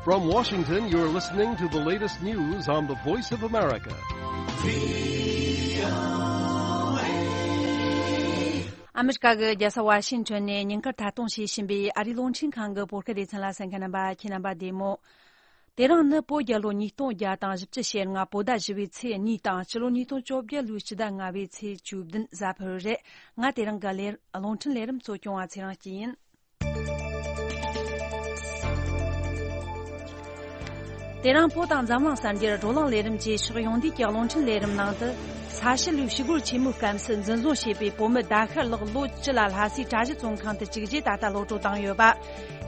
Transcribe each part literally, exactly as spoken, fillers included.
From Washington, you're listening to the latest news on the Voice of America. ཨ་མི་རི་ཀ་གི་རྒྱལ་ས་ཝ་ཤིང་ཊོན་ནས་ཉིན་དཀར་ཐད་གཏོང་བྱེད་བཞིན་པའི་ཨ་རིའི་རླུང་འཕྲིན་ཁང་གི་བོད་སྐད་སྡེ་ཚན་ལ་གསན་མཁན་རྣམ་པ་ཁྱེད་རྣམ་པ་བདེ་མོ། དེ་རིང་ནི་བོད་རྒྱལ་ལོ་ཉིས་སྟོང་བརྒྱ་དང་བཞི་བཅུ་ཞེ་ལྔ་བོད་ཟླ་བཞི་པའི་ཚེས་གཉིས་དང་སྤྱི་ལོ་ཉིས་སྟོང་བཅོ་བརྒྱད་ལོའི་སྤྱི་ཟླ་ལྔ་པའི་ཚེས་བཅུ་བདུན་གཟའ་ཕུར་བུ་རེད། ང་དེ་རིང་གི་ལས་རླུང་འཕྲིན་ལས་རིམ་གཙོ་སྐྱོང་བ་ཚེ་རིང་སྐྱིད་ཡིན། དེ་རིང་བོད་དང་འཛམ་གླིང་གསར་འགྱུར་བགྲོ་གླེང་ལས་རིམ་བཅས་ཕྱོགས་ཡོངས་བསྡུས་ཀྱི་རླུང་འཕྲིན་ལས་རིམ་ནང་དུ། ས་ཞི་ལུའི་ཞི་རྒོལ་ཆེན་མོའི་སྐབས་སུ་འཛིན་བཟུང་བྱས་པའི་བོད་མི་ཟླ་ཤར་ལགས་ལོ་བཅུ་ལ་ལྷ་སའི་གྲྭ་བཞི་བཙོན་ཁང་དུ་བཅུག་རྗེས་ད་ལྟ་གློད་བཀྲོལ་བཏང་ཡོད་པ།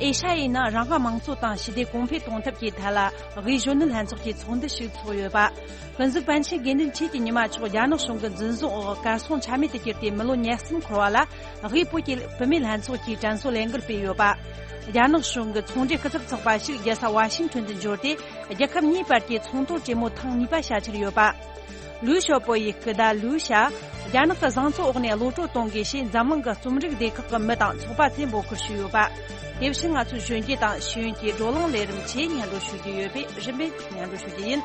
ཨེ་ཤ་ཡའི་ནང་རང་དབང་དམངས་གཙོ་དང་ཞི་བདེ་གོང་འཕེལ་གཏོང་ཐབས་ཀྱི་ཐད་ལ་དབུས་གཞོན་ནུ་ལྷན་ཚོགས་ཀྱི་ཚོགས་འདུ་ཞིག་འཚོགས་ཡོད་པ། ཀུན་གཟིགས་པཎ་ཆེན་དགེ་འདུན་ཆོས་ཀྱི་ཉི་མ་མཆོག་རྒྱ་ནག་གཞུང་གི་འཛིན་བཟུང་འོག་གར་སོང་ཆ་མེད་དུ་གྱུར་ཏེ་མི་ལོ་ཉེར་གསུམ་འཁོར་བ་ལ། དབུས་བོད་ཀྱི་བུད་མེད་ལྷན་ཚོགས་ཀྱིས་དྲན་གསོ་ལས་འགུལ་སྤེལ་ཡོད་པ། རྒྱ་ནག་གཞུང་གི་ཚོང་འབྲེལ་སྐུ་ཚབ་ཚོགས་པ་ཞིག་རྒྱལ་ས་ཝ་ཤིང་ཊོན་དུ་འབྱོར་ཏེ། རྒྱལ་ཁབ་གཉིས་བར་གྱི་ཚོང་དོན་གྲོས་མོལ་ཐེངས་གཉིས་པ་བྱ་འཆར་ཡོད་པ། ལུའུ་ཞའོ་པོ་ཡི་སྐུ་ཟླ་ལུའུ་ཞ། རྒྱ་ནག་གི་བཟང་ཚོགས་འོག་ནས་གློད་བཀྲོལ་གཏོང་དགོས་ཞེས་འཛམ་གླིང་གི་རྩོམ་རིག་སྡེ་ཁག་གི་མི་དང་ཚོགས་པ་ཚོས་འབོད་སྐུལ་ཞུས་ཡོད་པ། དེ་བཞིན་ང་ཚོའི་གཞོན་སྐྱེས་དང་ཤེས་ཡོན་གྱི་བགྲོ་གླེང་ལས་རིམ་ཆེད་སྙན་སྒྲོན་ཞུ་རྒྱུ་ཡོད་པས་རིམ་པས་སྙན་སྒྲོན་ཞུ་རྒྱུ་ཡིན།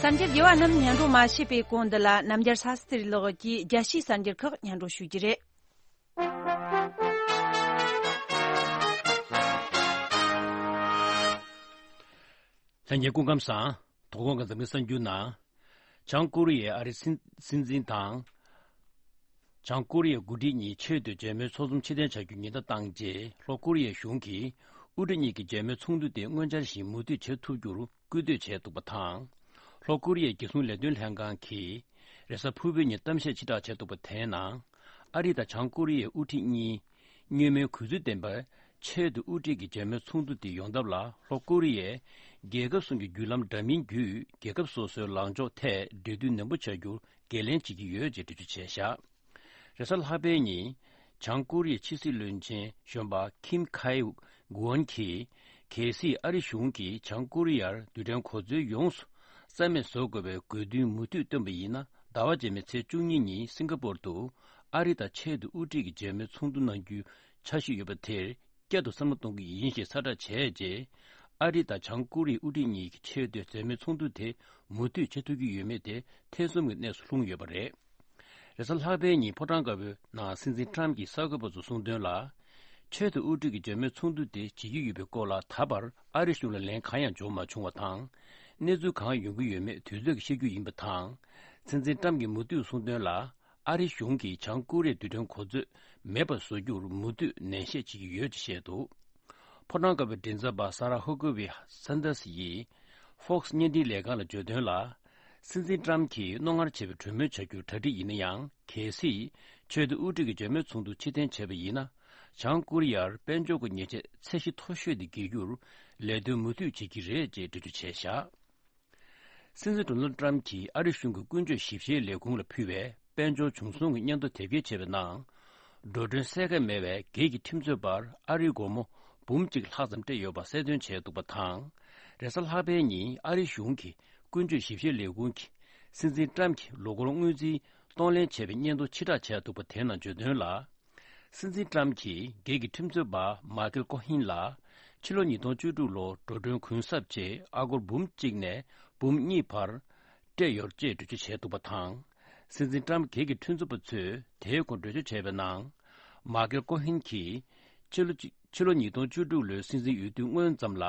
གསར་འགྱུར་རྒྱས་པ་རྣམས་སྙན་སྒྲོན་མ་བྱས་པའི་གོང་འདི་ལ་རྣམ་རྒྱལ་ས་སི་ཏི་རི་ལགས་ཀྱིས་རྒྱལ་སྤྱིའི་གསར་འགྱུར་ཁག་སྙན་སྒྲོན་ཞུ་རྒྱུ་རེད། ལྷན་རྒྱས་སྐུ་ཁམས་བཟང་། དོ་དགོང་གི་འཛམ་གླིང་གསར་འགྱུར་ནང་། བྱང་ཀོ་རི་ཡའི་ཨ་རིའི་སྲིད་སྲིད་འཛིན་དང་། བྱང་ཀོ་རི་ཡའི་འགོ་ཁྲིད་གཉིས་ཆེས་མཐོའི་མཇལ་མོལ་ཚོགས་འཛོམས་ཕྱིར་འཐེན་བྱ་རྒྱུའི་ཉེན་བརྡ་བཏང་རྗེས། ལྷོ་ཀོ་རི་ཡའི་གཞུང་གིས་དབུ་ཁྲིད་གཉིས་ཀྱི་མཇལ་མོལ་ཚོགས་འདུ་དེ་སྔོན་འཆར་བཞིན་མུ་མཐུད་བྱེད་ཐུབ་རྒྱུར་སྐུལ་འདེད་བྱས་འདུག་པ་དང་། ལྷོ་ཀོ་རི་ཡའི་རྒྱལ་སྲུང་ལས་དོན་ལྷན་ཁང་གིས་རེས་གཟའ་ཕུར་བུའི་ཉིན་གཏམ་བཤད་ཕྱིར་བསྒྲགས་བྱས་འདུག་པ་དེའི་ནང་། ཨ་རི་དང་བྱང་ཀོ་རི་ཡའི་དབུ་ཁྲིད་གཉིས་མཉམ་མོལ་གུས་བརྩི་ལྡན་པའི་ཆེད་དུ་དབུ་ཁྲིད་ཀྱི་མཇལ་མོལ་ཚོགས་འདུ་དེ་ཡོང་ཐབས་ལ། ལྷོ་ཀོ་རི་ཡས་རྒྱལ་ཁབ་གསུམ་གྱི་བརྒྱུད་ལམ་འདྲ་མིན་བརྒྱུད། རྒྱལ་ཁབ་སོ་སོའི་ལངས་ཕྱོགས་ཐད་འབྲེལ་མཐུད་ནན་པོ་བྱ་རྒྱུར་འགན་ལེན་བྱེད་ཀྱི་ཡོད་ཅེས་འགྲེལ་བརྗོད་བྱས་བཞག་རེས་གཟའ་ལྷག་པའི་ཉིན། བྱང་ཀོ་རི་ཡའི་ཕྱི་སྲིད་བློན་ཆེན་གཞོན་པ་ཁིམ་ཁའེ་གུའོན་གྱིས། གལ་སྲིད་ཨ་རི་གཞུང་གིས་བྱང་ཀོ་རི་ཡར་རྡུལ་ཕྲན་གོ་མཚོན་ཡོངས་སུ་རྩ་མེད་བཟོ་དགོས་པའི་དགོས་འདུན་མུ་མཐུད་བཏོན་པ་ཡིན་ན། ཟླ་བ་རྗེས་མའི་ཚེས་བཅུ་གཉིས་ཉིན་སིང་ག་པོར་དུ་ཨ་རི་དང་ཆེད་དུ་དབུ་ཁྲིད་ཀྱི་མཇལ་མོལ་ཚོགས་འདུ་གནང་རྒྱུའི་འཆར་གཞི་ཡོད་པ་དེར་བསྐྱར་དུ་བསམ་བློ་གཏོང་གི་ཡིན་ཞེས་གསལ་བསྒྲགས་བྱས་རྗེས། ཨ་རི་དང་བྱང་ཀོ་རི་ཡའི་དབུ་ཁྲིད་གཉིས་ཀྱི་ཆེས་མཐོའི་མཇལ་མོལ་ཚོགས་འདུ་དེ་མུ་མཐུད་བྱེད་ཐུབ་ཀྱི་ཡོད་མེད་དེ་ཐེ་ཚོམ་གྱི་གནས་སུ་ལྷུང་ཡོད་པ་རེད། རེས་གཟའ་ལྷག་པའི་ཉིན་ཕོ་བྲང་དཀར་པོའི་ནང་སྲིད་འཛིན་ཊམ་གྱིས་གསར་འགོད་པ་ཚོར་གསུངས་དོན་ལ། ཆེད་དུ་དབུ་ཁྲིད་ཀྱི་མཇལ་མོལ་ཚོགས་འདུ་དེ་བྱེད་ཀྱི་ཡོད་པའི་སྐོར་ལ་ད་བར་ཨ་རི་གཞུང་ལ་ལན་གང་ཡང་འབྱོར་མ་བྱུང་བ་དང་། གནས་ཚུལ་གང་ཡོང་གི་ཡོད་མེད་དུས་ཚོད་ཀྱིས་ཤེས་རྒྱུ་ཡིན་པ་དང་། སྲིད་འཛིན་ཊམ་གྱིས་མུ་མཐུད་གསུངས་དོན་ལ། ཨ་རི་གཞུང་གིས་བྱང་ཀོ་རི་ཡའི་རྡུལ་ཕྲན་གོ་མཚོན་མེད་པར་བཟོ་རྒྱུར་མུ་མཐུད་ནན་བཤད་བྱེད་ཀྱི་ཡོད་ཅེས་བཤད་འདུག་ཕོ་བྲང་དཀར་པོའི་མགྲིན་ཚབ་པ་ས་ར་ཧོ་ཀོ་བི་སན་ཏར་སི་ཡིས་ཧྥོག་སི་བརྙན་འཕྲིན་ལས་ཁང་ལ་བརྗོད་དོན་ལ། སྲིད་འཛིན་ཊམ་གྱིས་རྣོ་ངར་ཆེ་བའི་གྲོས་མོལ་བྱ་རྒྱུར་གྲ་སྒྲིག་ཡིན་ན་ཡང་། གལ་སྲིད་ཆེས་མཐོའི་དབུ་ཁྲིད་ཀྱི་མཇལ་མོལ་ཚོགས་འདུ་ཕྱིར་འཐེན་བྱས་པ་ཡིན་ན། བྱང་ཀོ་རི་ཡར་དཔལ་འབྱོར་གྱི་ཉེས་ཆད་ཚད་གཞི་མཐོ་ཤོས་དེ་འགེལ་རྒྱུར་ལས་དོན་མུ་མཐུད་བྱེད་ཀྱི་རེད་ཅེས་འགྲེལ་བརྗོད་བྱས་བཞག་སྲིད་འཛིན་ཌོ་ནལ་ཌི་ཊམ་གྱིས་ཨ་རི་གཞུང་གི་ཀུན་སྤྱོད་ཞིབ་བཤེར་ལས་ཁུངས་ལ་ཕུལ་བའི་དཔལ་འབྱོར་བྱུང་སོང་གི་སྙན་ཐོ་དེབ་སྐྱེལ་བྱས་པའི་ནང་། འགྲོ་གྲོན་གསལ་ཁ་མེད་པའི་སྒེར་གྱི་ཁྲིམས་རྩོད་པར་ཨ་རིའི་སྒོར་མོ་འབུམ་གཅིག་ལྷག་ཙམ་སྤྲད་ཡོད་པ་གསལ་སྟོན་བྱས་འདུག་པ་དང་། རེས་གཟའ་ལྷག་པའི་ཉིན་ཨ་རི་གཞུང་གི་ཀུན་སྤྱོད་ཞིབ་བཤེར་ལས་ཁུངས་ཀྱིས་སྲིད་འཛིན་ཊམ་གྱི་ལོ་འཁོར་དངུལ་རྩིས་གཏོང་ལེན་བྱས་པའི་སྙན་ཐོ་ཕྱིར་བསྒྲགས་བྱས་འདུག་པ་དེའི་ནང་བརྗོད་དོན་ལ། སྲིད་འཛིན་ཊམ་གྱིས་སྒེར་གྱི་ཁྲིམས་རྩོད་པ་མཱ་ཀལ་ཀོ་ཧིན་ལ་ཕྱི་ལོ་ཉིས་སྟོང་བཅུ་དྲུག་ལོར་འགྲོ་གྲོན་གུན་གསབ་ཆེད་ཨ་སྒོར་འབུམ་གཅིག་ནས་འབུམ་གཉིས་བར་སྤྲད་ཡོད་ཅེས་འགྲེལ་བརྗོད་བྱས་འདུག་པ་དང་། སྲིད་འཛིན་ཊམ་སྒེར་གྱི་ཁྲིམས་རྩོད་པ་ཚོས་དེའི་སྐོར་འགྲེལ་བརྗོད་བྱས་པའི་ནང་། མཱ་ཀལ་ཀོ་ཧིན་གྱིས་ཕྱི་ལོ་གཅིག་ཕྱི་ལོ་ཉིས་སྟོང་བཅུ་དྲུག་ལོའི་སྲིད་འཛིན་འོས་བསྡུ་སྔོན་ཙམ་ལ།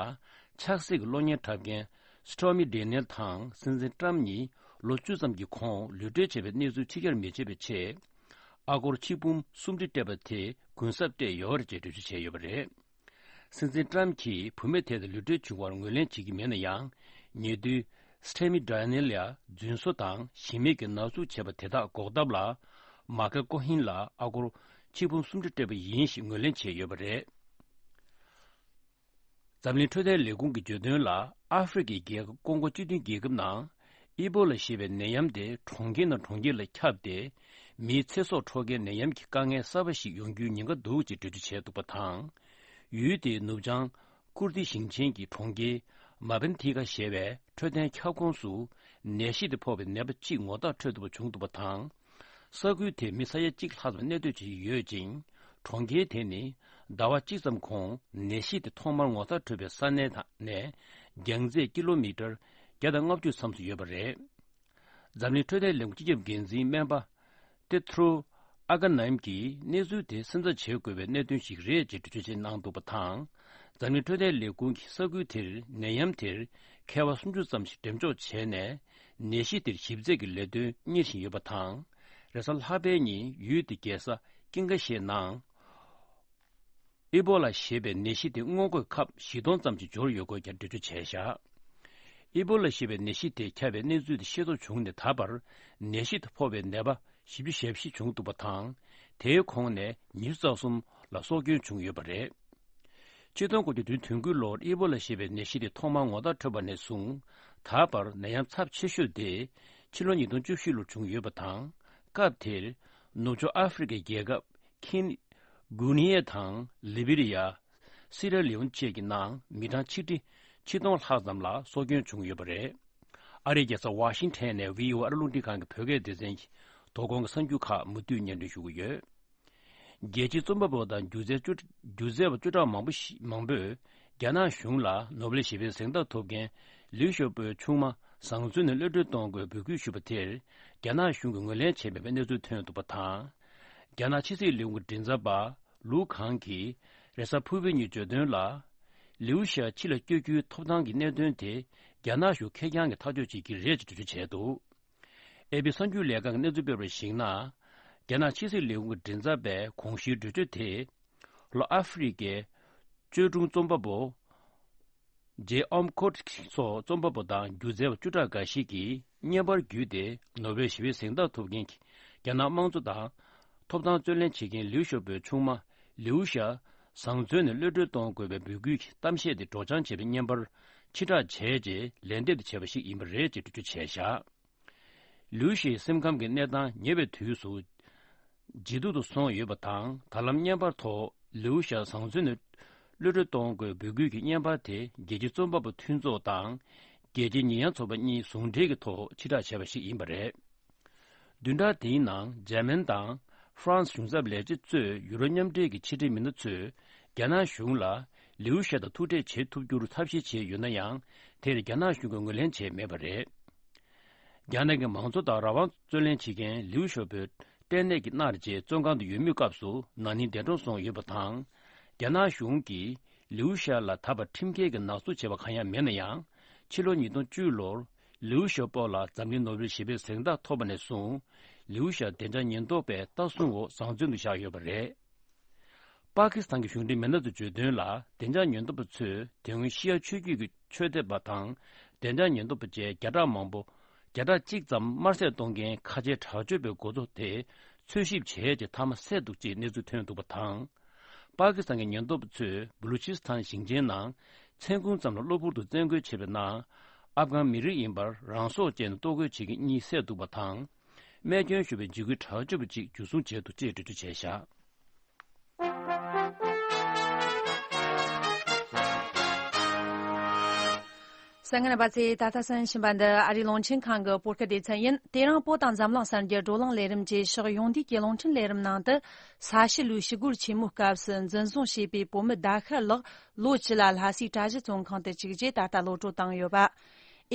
ཆགས་སྲེད་ཀྱི་གློག་བརྙན་འཁྲབ་མཁན་Stormy Daniel་དང་སྲིད་འཛིན་ཊམ་གཉིས་ལོ་བཅུ་ཙམ་གྱི་གོང་ལུས་འབྲེལ་བྱས་པའི་གནས་ཚུལ་ཕྱི་གྱར་མི་བྱེད་པའི་ཆེད། ཨ་སྒོར་ཆིག་འབུམ་སུམ་ཁྲི་སྤྲད་པ་དེ་གུན་གསབ་སྤྲད་ཡོད་རེད་ཅེས་འགྲེལ་བརྗོད་བྱས་ཡོད་པ་རེད། སྲིད་འཛིན་ཊམ་གྱིས་བུད་མེད་དེ་དང་ལུས་འབྲེལ་བྱུང་བར་ངོས་ལེན་བྱེད་ཀྱི་མེད་ན་ཡང་། ཉེ་དུས་Stormy Daniel་ལ་རྫུན་བཟོ་དང་གཞི་མེད་ཀྱི་ནག་འཛུགས་བྱས་པ་དེ་དག་འགོག་ཐབས་ལ། མཱ་ཀལ་ཀོ་ཧིན་ལ་ཨ་སྒོར་ཆིག་འབུམ་སུམ་ཁྲི་སྤྲད་པ་ཡིན་ཞེས་ངོས་ལེན་བྱས་ཡོད་པ་རེད། འཛམ་གླིང་འཕྲོད་བསྟེན་ལས་ཁུངས་ཀྱིས་བརྗོད་དོན་ལ། ཨ་ཧྥེ་རི་ཁའི་རྒྱལ་ཁབ་ཀོང་གོ་སྤྱི་མཐུན་རྒྱལ་ཁབ་ནང་ཨི་བོ་ལ་ཞེས་པའི་ནད་ཡམས་དེ་གྲོང་ཁྱེར་ནས་གྲོང་ཁྱེར་ལ་ཁྱབ་སྟེ། མིའི་ཚེ་སྲོག་འཕྲོག་མཁན་ནད་ཡམས་ཀྱི་དཀའ་ངལ་གསར་པ་ཞིག་ཡོང་རྒྱུའི་ཉེན་ཁ་འདུག་ཅེས་འགྲེལ་བརྗོད་བྱས་འདུག་པ་དང་། ཡུལ་དེའི་ནུབ་བྱང་ཀུར་ཏི་ཞིང་ཆེན་གྱི་གྲོང་ཁྱེར་མ་བན་ཐི་ཀ་ཞེས་པའི་འཕྲོད་བསྟེན་ཁྱབ་ཁོངས་སུ་ནད་གཞི་དེ་ཕོག་པའི་ནད་པ་གཅིག་ངོ་རྟགས་འཕྲོད་ཐུབ་པ་བྱུང་འདུག་པ་དང་། ས་ཁུལ་དེར་མི་ས་ཡ་གཅིག་ལྷག་ཙམ་གནས་སྡོད་བྱེད་ཀྱི་ཡོད་ཅིང་། གྲོང་ཁྱེར་དེ་ནི་ ཟླ་བ་གཅིག་ཙམ་གོང་ནད་གཞི་དེ་ཐོག་མར་ངོ་ཚ་འཕྲོད་པའི་ས་གནས་དང་ནས་རྒྱང་ཚད་ཀི་ལོ་མི་ཊར་བརྒྱ་དང་ལྔ་བཅུ་མཚམས་སུ་ཡོད་པ་རེད། འཛམ་གླིང་འཕྲོད་བསྟེན་ལས་ཁུངས་སྤྱི་ཁྱབ་འགན་འཛིན་སྨན་པ་ཏེ་ཐྲོ་ཨ་ཀ་ནེམ་གྱིས་གནས་ཚུལ་དེ་སེམས་འཚབ་བྱེད་དགོས་པའི་གནད་དོན་ཞིག་རེད་ཅེས་འགྲེལ་བརྗོད་གནང་འདུག་པ་དང་། འཛམ་གླིང་འཕྲོད་བསྟེན་ལས་ཁུངས་ཀྱིས་ས་ཁུལ་དེར་ནད་ཡམས་དེར་མཁས་པ་སུམ་ཅུ་ཙམ་ཞིག་འགྲེམས་འཇོག་བྱས་ནས་ནད་གཞི་དེར་ཞིབ་རྩད་ཀྱི་ལས་དོན་གཉེར་བཞིན་ཡོད་པ་དང་། རེས་གཟའ་ལྷག་པའི་ཉིན་ཡུལ་དེའི་རྒྱལ་ས་ཀིན་ཀ་ཤའི་ནང་ཨི་པོ་ལ་ཞེས་པའི་ནད་གཞི་དེ་སྔོན་འགོག་ཁབ་བཞི་སྟོང་ཙམ་ཞིག་འབྱོར་ཡོད་སྐོར་ཀྱང་འགྲེལ་བརྗོད་བྱས་བཞག་ཨི་པོ་ལ་ཞེས་པའི་ནད་གཞི་དེ་ཁྱབ་པའི་གནས་ཚུལ་དེ་ཤེས་རྟོགས་བྱུང་ནས་ད་བར་ནད་གཞི་དེ་ཕོག་པའི་ནད་པ་བཞི་བཅུ་ཞེ་བཞི་བྱུང་འདུག་པ་དང་། དེའི་ཁོངས་ནས་ཉི་ཤུ་རྩ་གསུམ་ལ་སྲོག་སྐྱོན་བྱུང་ཡོད་པ་རེད། ཆིག་སྟོང་དགུ་བརྒྱ་དོན་དགུ་ལོར་ཨི་པོ་ལ་ཞེས་པའི་ནད་གཞི་དེ་ཐོག་མར་ངོ་རྟགས་འཕྲོད་པ་ནས་བཟུང་ད་བར་ནད་ཡམས་ཚབས་ཆེ་ཤོས་དེ་ཕྱི་ལོ་ཉིས་སྟོང་བཅུ་བཞི་ལོར་བྱུང་ཡོད་པ་དང་། སྐབས་དེར་ནུབ་ཕྱོགས་ཨ་ཧྥེ་རི་ཁའི་རྒྱལ་ཁབ་ཁིན་གུ་ནི་ཡེ་དང་ལི་བི་རི་ཡ། སི་ར་ལི་ཡོན་བཅས་ཀྱི་ནང་མི་གྲངས་ཆིག་ཁྲི་ཆིག་སྟོང་ལྷག་ཙམ་ལ་སྲོག་སྐྱོན་བྱུང་ཡོད་པ་རེད། ཨ་རིའི་རྒྱལ་ས་ཝ་ཤིང་ཊོན་ནས་བྷི་ཨོ་ཨེ་ཨ་རི་རླུང་འཕྲིན་ཁང་གི་བོད་སྐད་སྡེ་ཚན་གྱི་དོ་དགོང་གི་གསར་འགྱུར་ཁག་མུ་མཐུད་སྙན་སྒྲོན་ཞུ་གི་ཡོད། རྒྱལ་སྤྱིའི་རྩོམ་པ་པོ་དང་སྒྱུ་རྩལ་བཅུ་སྒྱུ་རྩལ་བ་བཅུ་ཕྲག་མང་པོ་ཞིག་མང་པོས་རྒྱ་ནག་གཞུང་ལ་ནོ་བེལ་ཞི་བདེའི་གཟེངས་རྟགས་ཐོབ་མཁན་ལིའུ་ཞའོ་པོའི་ཆུང་མ་བཟང་བཙོན་ནས་གློད་གྲོལ་གཏོང་དགོས་འབོད་སྐུལ་ཞུས་པ་དེར་རྒྱ་ནག་གཞུང་གིས་ངོས་ལེན་བྱས་མེད་པའི་གནས་ཚུལ་ཐོན་འདུག་པ་དང་། རྒྱ་ནག་ཕྱི་སྲིད་ལས་ཁུངས་ཀྱི་མགྲིན་ཚབ་པ་ལུའུ་ཁང་གིས་རེས་གཟའ་ཕུར་བུའི་ཉིན་བརྗོད་དོན་ལ། ལིའུ་ཞའོ་ཕྱི་ལ་བསྐྱོད་རྒྱུའི་ཐོབ་ཐང་གི་གནད་དོན་དེ་རྒྱ་ནག་གཞུང་ཁེར་རྐྱང་གིས་ཐག་གཅོད་བྱེད་ཀྱི་རེད་ཅེས་འགྲེལ་བརྗོད་བྱས་འདུག་ཨེ་པི་གསར་འགྱུར་ལས་ཁང་གིས་གནས་ཚུལ་སྤེལ་བར་གཞིགས་ན། རྒྱ་ནག་ཕྱི་སྲིད་ལས་ཁུངས་ཀྱི་མགྲིན་ཚབ་པས་གོང་ཞུས་གྲོས་ཆོད་དེ། ལྷོ་ཨ་ཧྥེ་རི་ཁའི་བཅོས་སྒྲུང་རྩོམ་པ་པོ་ཇེ་ཨོམ་ཁོ་ཊ་སོགས་རྩོམ་པ་པོ་དང་སྒྱུ་རྩལ་བ་བཅུ་ཕྲག་འགའ་ཞིག་གིས་བརྙན་པར་བརྒྱུད་དེ་ནོ་བེལ་ཞི་བདེའི་གཟེངས་རྟགས་ཐོབ་མཁན་གྱི་རྒྱ་ནག་དམངས་གཙོ་དང་ཐོབ་ཐང་རྩོད་ལེན་བྱེད་མཁན་ལིའུ་ཞའོ་པོའི་ཆུང་མ་ལིའུ་ཞའོ་བཟང་བཙོན་ནས་གློད་གྲོལ་གཏོང་དགོས་པའི་འབོད་སྐུལ་གྱི་གཏམ་བཤད་དེ་སྒྲོག་སྦྱང་བྱས་པའི་བརྙན་པར་ཕྱིར་བསྒྲགས་བྱས་རྗེས་ལན་འདེབས་དེ་བྱས་པ་ཞིག་ཡིན་པ་རེད་ཅེས་འགྲེལ་བརྗོད་བྱས་བཞག་ལིའུ་ཞའོ་སེམས་ཁམས་ཀྱི་གནས་སྟངས་ཉེ་བའི་དུས་སུ་ཇེ་སྡུག་ཏུ་སོང་ཡོད་པ་དང་། ད་ལམ་བརྙན་པར་ཐོག་ལིའུ་ཞའོ་བཟང་བཙོན་ནས་གློད་གྲོལ་གཏོང་དགོས་འབོད་སྐུལ་གྱི་བརྙན་པར་དེ་རྒྱལ་སྤྱིའི་རྩོམ་པ་པོ་མཐུན་ཚོགས་དང་རྒྱལ་སྤྱིའི་ཉེས་ཡངས་ཚོགས་པ་གཉིས་ཟུང་འབྲེལ་གྱི་ཐོག་ཕྱིར་བསྒྲགས་བྱས་པ་ཞིག་ཡིན་པ་རེད། བདུན་ཕྲག་དེའི་ནང་འཇར་མན་དང་ཧྥ་རན་སི་གཞུང་ཚབ་ལས་བྱེད་གཙོས་ཡུ་རོབ་མཉམ་འབྲེལ་གྱི་ཕྱི་འབྲེལ་མི་སྣ་ཚོས་རྒྱ་ནག་གཞུང་ལ་ལིའུ་ཞའོ་དང་ཐུག་འཕྲད་བྱེད་ཐུབ་རྒྱུར་ཐབས་ཤེས་བྱས་ཡོད་ན་ཡང་། དེར་རྒྱ་ནག་གཞུང་གིས་ངོས་ལེན་བྱས་མེད་པ་རེད། རྒྱ་ནག་གི་མང་གཙོ་དང་རང་དབང་རྩོད་ལེན་བྱེད་མཁན་ལིའུ་ཞའོ་པོ་ལྟེ་གནས་ཀྱི་མནར་རྗེས་བཙོན་ཁང་དུ་ཡོད་མུས་སྐབས་སུ་ན་ནིང་འདས་གྲོངས་སོང་ཡོད་པ་དང་། རྒྱ་ནག་གཞུང་གིས་ལིའུ་ཞའོ་ལ་ད་བར་ཁྲིམས་འགལ་གྱི་ནག་འཛུགས་བྱས་པ་གང་ཡང་མེད་ན་ཡང་། ཕྱི་ལོ་ཉིས་སྟོང་བཅུ་ལོར་ལིའུ་ཞའོ་པོ་ལ་འཛམ་གླིང་ནོ་བེལ་ཞི་བདེའི་གཟེངས་རྟགས་ཐོབ་པ་ནས་བཟུང་། ལིའུ་ཞའོ་བདེ་འཇགས་ཉེན་རྟོག་པས་ལྟ་སྲུང་འོག་བཟང་བཙོན་དུ་བཞག་ཡོད་པ་རེད། པ་ཀི་སི་ཐན་གྱི་གཞུང་འབྲེལ་མི་སྣ་ཚོས་བརྗོད་དོན་ལ། བདེ་འཇགས་ཉེན་རྟོག་པ་ཚོས་དེ་སྔོན་ཤི་ཡ་ཆོས་བརྒྱུད་ཀྱི་ཆོས་དད་པ་དང་བདེ་འཇགས་ཉེན་རྟོག་པ་བཅས་བརྒྱ་ཕྲག་མང་པོ། བརྒྱ་ཕྲག་གཅིག་ཙམ་དམར་གསོད་གཏོང་མཁན་ཁ་ཆེའི་དྲག་སྤྱོད་པའི་འགོ་གཙོ་དེ་འཚོལ་ཞིབ་བྱས་རྗེས་མཐའ་མ་བསད་འདུག་ཅེས་གནས་ཚུལ་ཐོན་འདུག་པ་དང་། པ་ཀི་སི་ཐན་གྱི་ཉེན་རྟོག་པ་ཚོས་བུ་ལུ་ཆི་སི་ཐན་ཞིང་ཆེན་ནང་མཚན་གུང་ཙམ་ལ་གློ་བུར་དུ་བཙན་རྒོལ་བྱས་པའི་ནང་། ཨབ་གྷན་མི་རིགས་ཡིན་པར་རང་སྲོག་བཅད་ནས་ལྟོ་གོས་བྱེད་མཁན་གཉིས་བསད་འདུག་པ་དང་། རྨས་སྐྱོན་ཤོར་བའི་འཇིགས་སྐུལ་དྲག་སྤྱོད་པ་གཅིག་འཇུ་བཟུང་བྱས་འདུག་ཅེས་འགྲེལ་བརྗོད་བྱས་བཞག་གསན་མཁན་རྣམ་པ་ཚོས་ད་ལྟ་གསན་བཞིན་པ་འདི་ཨ་རིའི་རླུང་འཕྲིན་ཁང་གི་བོད་སྐད་སྡེ་ཚན་ཡིན། དེ་རིང་བོད་དང་འཛམ་གླིང་གསར་འགྱུར་བགྲོ་གླེང་ལས་རིམ་གྱི་ཕྱོགས་ཡོངས་བསྡུས་ཀྱི་རླུང་འཕྲིན་ལས་རིམ་ནང་དུ། ས་གཤིས་ལུའི་ཞི་རྒོལ་ཆེན་མོའི་སྐབས་སུ་འཛིན་བཟུང་བྱས་པའི་བོད་མི་ཟླ་ཤར་ལགས་ལོ་བཅུ་ལ་ལྷ་སའི་གྲྭ་བཞི་བཙོན་ཁང་དུ་བཅུག་རྗེས་ད་ལྟ་གློད་གྲོལ་བཏང་ཡོད་པ།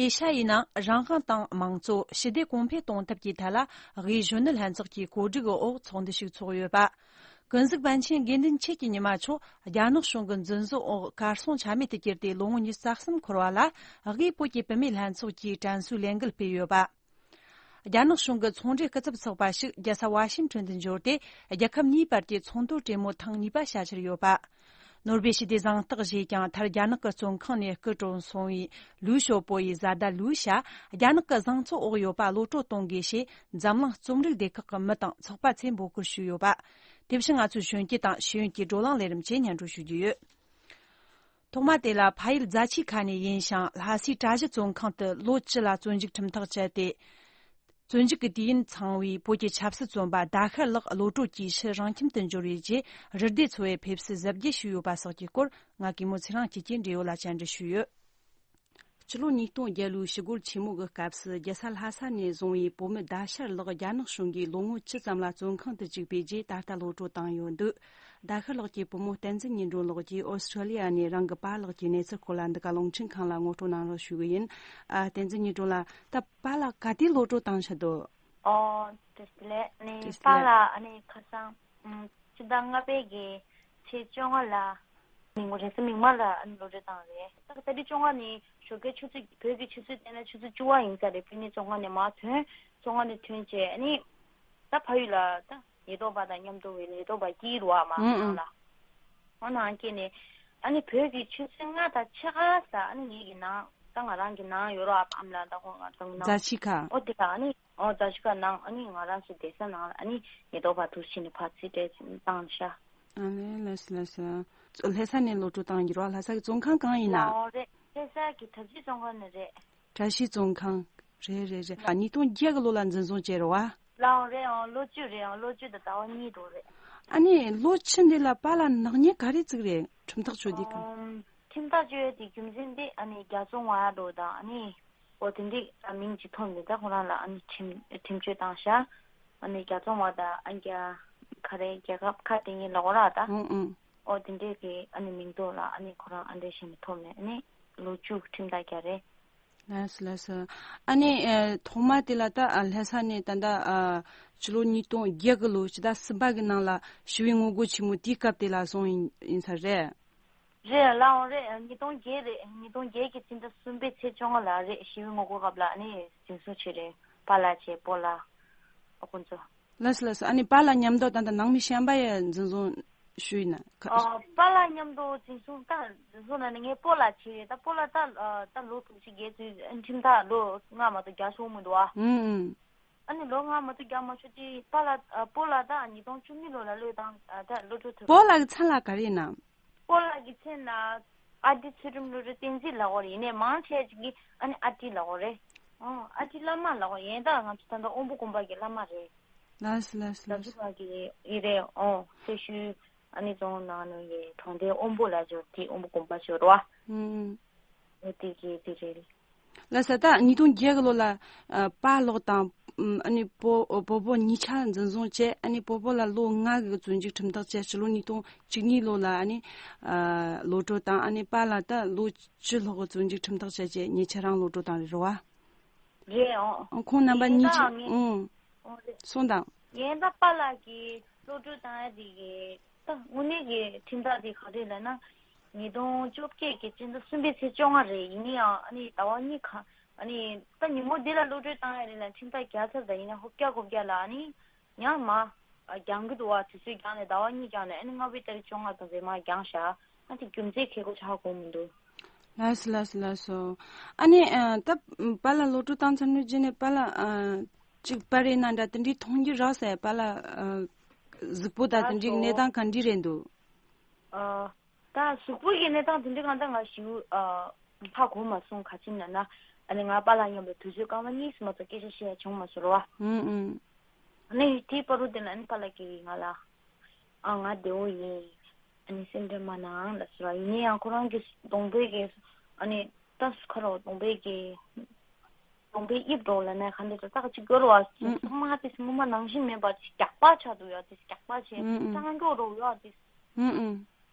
ཨེ་ཤ་ཡའི་ནང་རང་དབང་དང་དམངས་གཙོ་ཞི་བདེ་གོང་འཕེལ་གཏོང་ཐབས་ཀྱི་ཐད་ལ་དབུས་གཞོན་ནུ་ལྷན་ཚོགས་ཀྱི་གོ་སྒྲིག་འོག་ཚོགས་འདུ་ཞིག་ཚོགས་ཡོད་པ། ཀུན་གཟིགས་པཎ་ཆེན་དགེ་འདུན་ཆོས་ཀྱི་ཉི་མ་མཆོག་རྒྱ་ནག་གཞུང་གི་འཛིན་བཟུང་འོག་གར་སོང་ཆ་མེད་དུ་གྱུར་ཏེ་ལོ་ངོ་ཉི་ཤུ་རྩ་གསུམ་འཁོར་བ་ལ། དབུས་བོད་ཀྱི་བུད་མེད་ལྷན་ཚོགས་ཀྱིས་དྲན་གསོའི་ལས་འགུལ་སྤེལ་ཡོད་པ། རྒྱ་ནག་གཞུང་གི་ཚོང་འབྲེལ་སྐུ་ཚབ་ཚོགས་པ་ཞིག་རྒྱལ་ས་ཝ་ཤིང་ཊོན་དུ་འབྱོར་ཏེ། རྒྱལ་ཁབ་གཉིས་བར་གྱི་ཚོང་དོན་གྲོས་མོལ་ཐེངས་གཉིས་པ་བྱ་འཆར་ཡོད་པ། ནོར་བེལ་ཞི་བདེའི་གཟེངས་རྟགས་བཞེས་ཀྱང་མཐར་རྒྱ་ནག་གི་བཙོན་ཁང་ནས་སྐུ་གྲོངས་སོང་བའི་ལུའུ་ཞའོ་པོ་ཡི་བཟའ་ཟླ་ལུའུ་ཞ་རྒྱ་ནག་གི་བཟང་ཚོགས་འོག་ཡོད་པ་གློད་གྲོལ་གཏོང་དགོས་ཞེས་འཛམ་གླིང་རྩོམ་རིག་སྡེ་ཁག་གི་མི་དང་ཚོགས་པ་ཚོས་འབོད་སྐུལ་ཞུས་ཡོད་པ། དེ་བཞིན་ང་ཚོའི་གཞོན་སྐྱེས་དང་ཤེས་ཡོན་གྱི་བགྲོ་གླེང་ལས་རིམ་བཅས་སྙན་སྒྲོན་ཞུ་རྒྱུ་ཡོད། ཐོག་མ་དེ་ལ་ཕ་ཡུལ་རྫ་ཆུའི་ཁ་ནས་ཡིན་ཞིང་། ལྷ་སའི་གྲྭ་བཞི་བཙོན་ཁང་དུ་ལོ་བཅུ་ལ་བཙོན་འཇུག་ཁྲིམས་ཐག་བཅད་དེ། བཙོན་འཇུག་གི་དུས་ཡུན་ཚང་བའི་བོད་ཀྱི་ཆབ་སྲིད་བཙོན་པ་ཟླ་ཤར་ལགས་གློད་གྲོལ་གྱིས་ཕྱིར་རང་ཁྱིམ་དུ་འབྱོར་བའི་རྗེས་རུ་སྡེ་འཚོ་བའི་ཕེབས་བསུ་གཟབ་རྒྱས་ཞུས་ཡོད་པ་སོགས་ཀྱི་སྐོར་ང་གིས་མོ་ཚེ་རིང་སྐྱིད་ཀྱིས་འབྲེལ་ཡོད་ལ་བཅར་འདྲི་ཞུས་ཡོད། ཕྱི་ལོ་ཉིས་སྟོང་བརྒྱད་ལོའི་ཞི་རྒོལ་ཆེན་མོ་གི་སྐབས་སུ་རྒྱལ་ས་ལྷ་ས་ནས་བཟུང་བའི་བུད་མེད་ཟླ་ཤར་ལགས་རྒྱ་ནག་གཞུང་གིས་ལོ་ངོ་བཅུ་ཙམ་ལ་བཙོན་ཁང་དུ་བཅུག་པའི་རྗེས་ད་ལྟ་གློད་བཀྲོལ་བཏང་ཡོད་འདུག་ཟླ་ཤར་ལགས་ཀྱི་བུ་མོ་བསྟན་འཛིན་ཉི་སྒྲོན་ལགས་ཀྱིས་ཨོ་སི་ཁྲུ་ལི་ཡ་ནས་རང་གི་པཱ་ལགས་ཀྱི་གནས་ཚུལ་སྐོར་ལ་འདི་ག་རླུང་འཕྲིན་ཁང་ལ་ངོ་སྤྲོད་གནང་རོགས་ཞུ་གི་ཡིན། ཨ། བསྟན་འཛིན་ཉི་སྒྲོན་ལགས། ད་པཱ་ལགས་ག་དུས་གློད་བཀྲོལ་བཏང་ཆ་འདུག་ཨོ། བཀྲ་ཤིས་བདེ་ལེགས། ཨ་ནི་བཀྲ་ཤིས་བདེ་ལེགས། པཱ་ལགས་ཨ་ནི་ཁ་སང་། ཨམ། ཕྱི་ཟླ་ལྔ་པའི་གི་ཚེས་བཅོ་ལྔ་ལ། མིང་རེས་གཟའ་མིག་དམར་ལ་ཨ་ནི་གློད་བཀྲོལ་བཏང་རེད། ད་ད་རེས་བཅོ་ལྔ་ནི་ཞོགས་ཀའི་ཆུ་ཚོད། བོད་ཀྱི་ཆུ་ཚོད་བལྟས་ན་ཆུ་ཚོད་བཅུ་པ་ཡིན་ས་རེད། ཕ་ནས་བཙོན་ཁང་ནས་མར་ཐོན། བཙོན་ཁང་ནས་ཐོན་བྱས་ཨ་ནི། ད་ཕ་ཡུལ་ལ་ད་ཉེན་རྟོག་པ་དང་མཉམ་དུ་ཡོད། ཉེན་རྟོག་པ་དཀྱིལ་རུ་བ་མ་ཨང་ཨང་ཨང་ལ། ཨོ་ནང་སྐྱེས་ནས། ཨ་ནི་བོད་ཀྱི་ཆུ་ཚོད་ལྔ་དང་ཕྱེད་ཀ་ས་ཨ་ནི་ངེད་ཀྱི་ནང་། ད་ང་རང་གི་ནང་ཡོད་རོགས། ཨ་ཕའམ་ལ་ད་ཁོང་ང་ཚང་ནང་། རྫ་ཆུ་ཁ། ཨོ་དེ་ལ་ཨ་ནི། ཨོ་རྫ་ཆུ་ཁ་ནང་ཨ་ནི་ང་རང་ཚོ་བསྡད་ས་ནང་ལ་ཨ་ནི་ཉེན་རྟོག་པ་འདུག་ཕྱིན་ནས་ཕར་རྩིས་སྤྲད་བཏང་ཤག་ཨ་ལེ་ལགས་སོ་ལགས་སོ། ལྷ་ས་ནས་གློད་བཀྲོལ་བཏང་གི་རོགས། ལྷ་ས་གི་བཙོན་ཁང་གང་ཡིན་ན། ལའོ་རེད། ལྷ་ས་གི་གྲྭ་བཞི་བཙོན་ཁང་ནས་རེད། བཀྲ་ཤིས་བཙོན་ཁང་། རེད་རེད་རེད། ཉིས་སྟོང་བརྒྱད་གི་ལོ་ལ་འཛིན་བཟུང་བྱས་རེད་བ། ལའོ་རེད། ཨང་། ལོ་བཅུ་རེད། ཨང་། ལོ་བཅུ་དང་ཟླ་བ་གཉིས་འགྲོ་རེད། ཨ་ནི་ལོ་བཅུ་འདི་ལ་པཱ་ལགས་ནག་ཉེས་ག་རེ་བཙུགས་རེད། ཁྲིམས་ཐག་གཅོད་དུས་སྐབས། ཨམ། ཁྲིམས་ཐག་གཅོད་ཡས་དེ་རྒྱུ་མཚན་དེ་ཨ་ནི་རྒྱ་བཙོང་བ་འགྲོ་དང་ཨ་ནི། ཨོ་དེ་འདྲའི་མིང་ཅིག་ཐོབ་ནས་ད་ཁོ་རང་ལ་ཨ་ནི་ཁྲིམས་ཁྲིམས་གཅོད་བཏང་ཤག་ཨ་ནི་རྒྱ་བཙོང་བ་དང་ཨ་རྒྱ་ག་རེ་རྒྱལ་ཁབ་ཁ་དེ་ཉིད་ལ་འོ་ར་ད། ཨང་ཨང་། ཨོ་དེ་འདྲའི་གི་ཨ་ནི་མིང་ཐོག་ལ་ཨ་ནི་ཁོ་རང་ཨ་འདྲས་བྱས་ནས་ཐོབ་ནས་ཨ་ནི་ལོ་བཅུ་ཁྲིམས་ཐག་བཅད་རེད། ལགས་སོ་ལགས་སོ། ཨ་ནི་ཨ་ཐོག་མ་དེ་ལ་ད་ཨ་ལྷ་ས་ནས་ད་ལྟ་ཨ་ཕྱི་ལོ་ཉིས་སྟོང་བརྒྱད་གི་ལོ་ཕྱི་ཟླ་གསུམ་པ་གི་ནང་ལ་ཞི་བའི་ངོ་རྒོལ་ཆེན་མོ་དེའི་སྐབས་དེ་ལ་སོང་ཡིན་ཡིན་ས་རེད། རེད་ལགས། འོ་རེད། ཉིས་སྟོང་བརྒྱད་རེད། ཉིས་སྟོང་བརྒྱད་ཀྱི་ཕྱི་ཟླ་གསུམ་པའི་ཚེས་བཅོ་ལྔ་ལ་རེད། ཞི་བའི་ངོ་རྒོལ་སྐབས་ལ་ཨ་ནི་འཛིན་བཟུང་བྱས་རེད། པཱ་ལགས་བྱས་སྤོ་ལགས། ཨོ་ཁོང་ཚོ། ལགས་སོ་ལགས་སོ། ཨ་ནི་པཱ་ལགས་མཉམ་དུ་ད་ལྟ་ནང་མི་གཞན་པ་ཡང་འཛིན་བཟུང་ཞུས་ཡིན་ན་ཁ། ཨ། པཱ་ལགས་མཉམ་དུ་འཛིན་བཟུང་ད་འཛིན་བཟུང་ལ་ནི་ངའི་སྤོ་ལགས་བྱས་རེད། ད་སྤོ་ལགས་ད་ཨ་ད་ལོ་དྲུག་ཅུ་བརྒལ་ཚུལ་ཁྲིམས་ཐག་ལོ་ལྔ་མ་གཏོགས་བརྒྱབ་ཤོར་མི་འདུག་ཨ། ཨུམ་ཨུམ། ཨ་ནི་ལོ་ལྔ་མ་གཏོགས་བརྒྱབ་མ་ཤོར་དུས་པཱ་ལགས་ཨ་སྤོ་ལགས་ད་ཉིས་སྟོང་བཅུ་གཉིས་ལོ་ལ་གློད་བཏང་ཨ་ད་གློད་བཀྲོལ་ཐོབ། སྤོ་ལགས་ཀྱི་མཚན་ལ་ག་རེ་ཡིན་ནམ། སྤོ་ལགས་ཀྱི་མཚན་ལ་ཨ་ཏི་ཚུལ་ཁྲིམས་བློ་གྲོས་བསྟན་འཛིན་ལབ་དགོས་རེད། ཡིན་ནའི་མང་ཆེ་ཅིག་གིས་ཨ་ནི་ཨ་ཏི་ལབ་དགོས་རེད། ཨོ་ཨ་ཏི་བླ་མ་ལབ་དགོས། ཡིན་ད་ང་ཚོ་ད་ལྟ་དབོན་པོ་དགོན་པ་གི་བླ་མ་རེད། ལགས་སོ་ལགས་སོ་ལགས་སོ། ལགས་སོ་གི་ཡི་རེད། ཨོ་སེར་ཤུལ་ཨ་ནི་རྫོང་ནང་ནས་ཡི་གྲོང་སྡེ་དབོན་པོ་ལ་འབྱོར་དེ་དབོན་པོ་དགོན་པ་འབྱོར་བ། ཨུམ། ཨོ་དེ་གི་དེ་རེད། ལགས་སོ། ད་ཉིས་སྟོང་བརྒྱད་གི་ལོ་ལ་ཨ་པཱ་ལགས་དང་ཨ་ནི་སྤོ་སྤོ་བོ་གཉིས་ཆ་འཛིན་བཟུང་བྱས། ཨ་ནི་སྤོ་བོ་ལ་ལོ་ལྔ་གི་བཙོན་འཇུག་ཁྲིམས་ཐག་བཅད། ཕྱི་ལོ་ཉིས་སྟོང་བཅུ་གཉིས་ལོ་ལ་ཨ་ནི་ཨ་གློད་བཀྲོལ་བཏང་། ཨ་ནི་པཱ་ལགས་ད་ལོ་བཅུ་ལྷག་གི་བཙོན་འཇུག་ཁྲིམས་ཐག་བཅད་བྱས་ཉེ་ཆར་རང་གློད་བཀྲོལ་བཏང་རེད་རོ་བ། རེད། ཨོ། ཁོང་རྣམ་པ་གཉིས་ཀྱིས། ཨང་། ཨོ་རེད། གསུངས་དང་། ཡིན་ད་པཱ་ལགས་ཀྱིས་གློད་བཀྲོལ་བཏང་ཡ་དེ་གི་ད་དངོས་གནས་ཀྱི་ཁྲིམས་ཐག་དེ་ག་རེ་ལབ་ན། ཉིས་སྟོང་བཅོ་བརྒྱད་ཀྱི་སྤྱི་ཟླ་གསུམ་པའི་ཚེས་བཅོ་ལྔ་རེད། ཡིན་ནའི་ཡང་ཨ་ནི་ཟླ་བ་གཉིས་ག་ཨ་ནི་ད་ཉིན་མོ་འདི་ལ་གློད་བཀྲོལ་བཏང་ཡ་རེད་ལ་ཁྲིམས་ཐག་བརྒྱབ་ཚར། ད་ཡིན་ན་ཧོབ་རྒྱག་ཧོབ་རྒྱག་ལ་ཨ་ནི་ཡང་མ་རྒྱང་གི་འདུག་བ། དུས་ཚོད་རྒྱང་ནས་ཟླ་བ་གཉིས་རྒྱང་ནས་ཨ་ནི་ལྔ་པའི་ཏ་རིག་བཅོ་ལྔ་ཙམ་རེད་མ་རྒྱང་ཤག་ཨ་དེ་རྒྱུ་མཚན་ཁེ་གོ་ཆག་གོ་མི་འདུག་ལགས་སོ་ལགས་སོ་ལགས་སོ། ཨ་ནི་ཨ་ད་པཱ་ལགས་གློད་བཀྲོལ་བཏང་ཚར་ནས་རྗེས་ནས་པཱ་ལགས་ཨ་ཅིག་པར་རིས་ནང་འདྲ་དེ་འདྲའི་མཐོང་རྒྱུ་རག་ས་ཡ། པཱ་ལགས་ཨ་གཟུགས་པོ་དང་དེ་འདྲའི་གནས་སྟངས་ག་འདྲ་རེད་འདུག་ཨ་ད་གཟུགས་པོ་གི་གནས་སྟངས་དེ་འདྲའི་གང་ལྟར་ང་ཞིག་ཨ་ཧ་གོ་མ་སོང་། ག་ཅི་ན་ན་ཨ་ནི་ང་པཱ་ལགས་མཉམ་དུ་དུས་ཚོད་སྐར་མ་གཉིས་སུ་མ་གཏོགས་སྐད་ཆ་བཤད་ཡ་བྱུང་མ་སོང་རོ། ཨུམ་ཨུམ། ཨ་ནི་དེའི་བར་དུ་དེ་ལ་ཨ་ནི་པཱ་ལགས་ཀྱིས་ང་ལ་ཨ་ང་བདེ་བོ་ཡིན། ཨ་ནི་སེམས་ཁྲལ་མ་གནང་ལབ་སོང་ར། ཡིན་ན་ཡང་ཁོ་རང་གི་གདོང་པའི་གི་ཨ་ནི་ད་སུ་ཁ་རོ་གདོང་པའི་གི་གདོང་པའི་དབྱིབས་འདྲ་བོ་ལབ་ན་ག་འདྲ་ད་ཅིག་གོ་རོ་བ། ཨུམ། ཚང་མ་དེ་སྔོན་མ་ནང་བཞིན་མེད་པ་དེ་རྒྱགས་པ་ཆགས་འདུག་ཡ། དེ་རྒྱགས་པ་བྱས། ཨུམ་ཨུམ། སྐྲག་སྐྱོ་རོ་ཡ་དེ། ཨུམ་ཨུམ།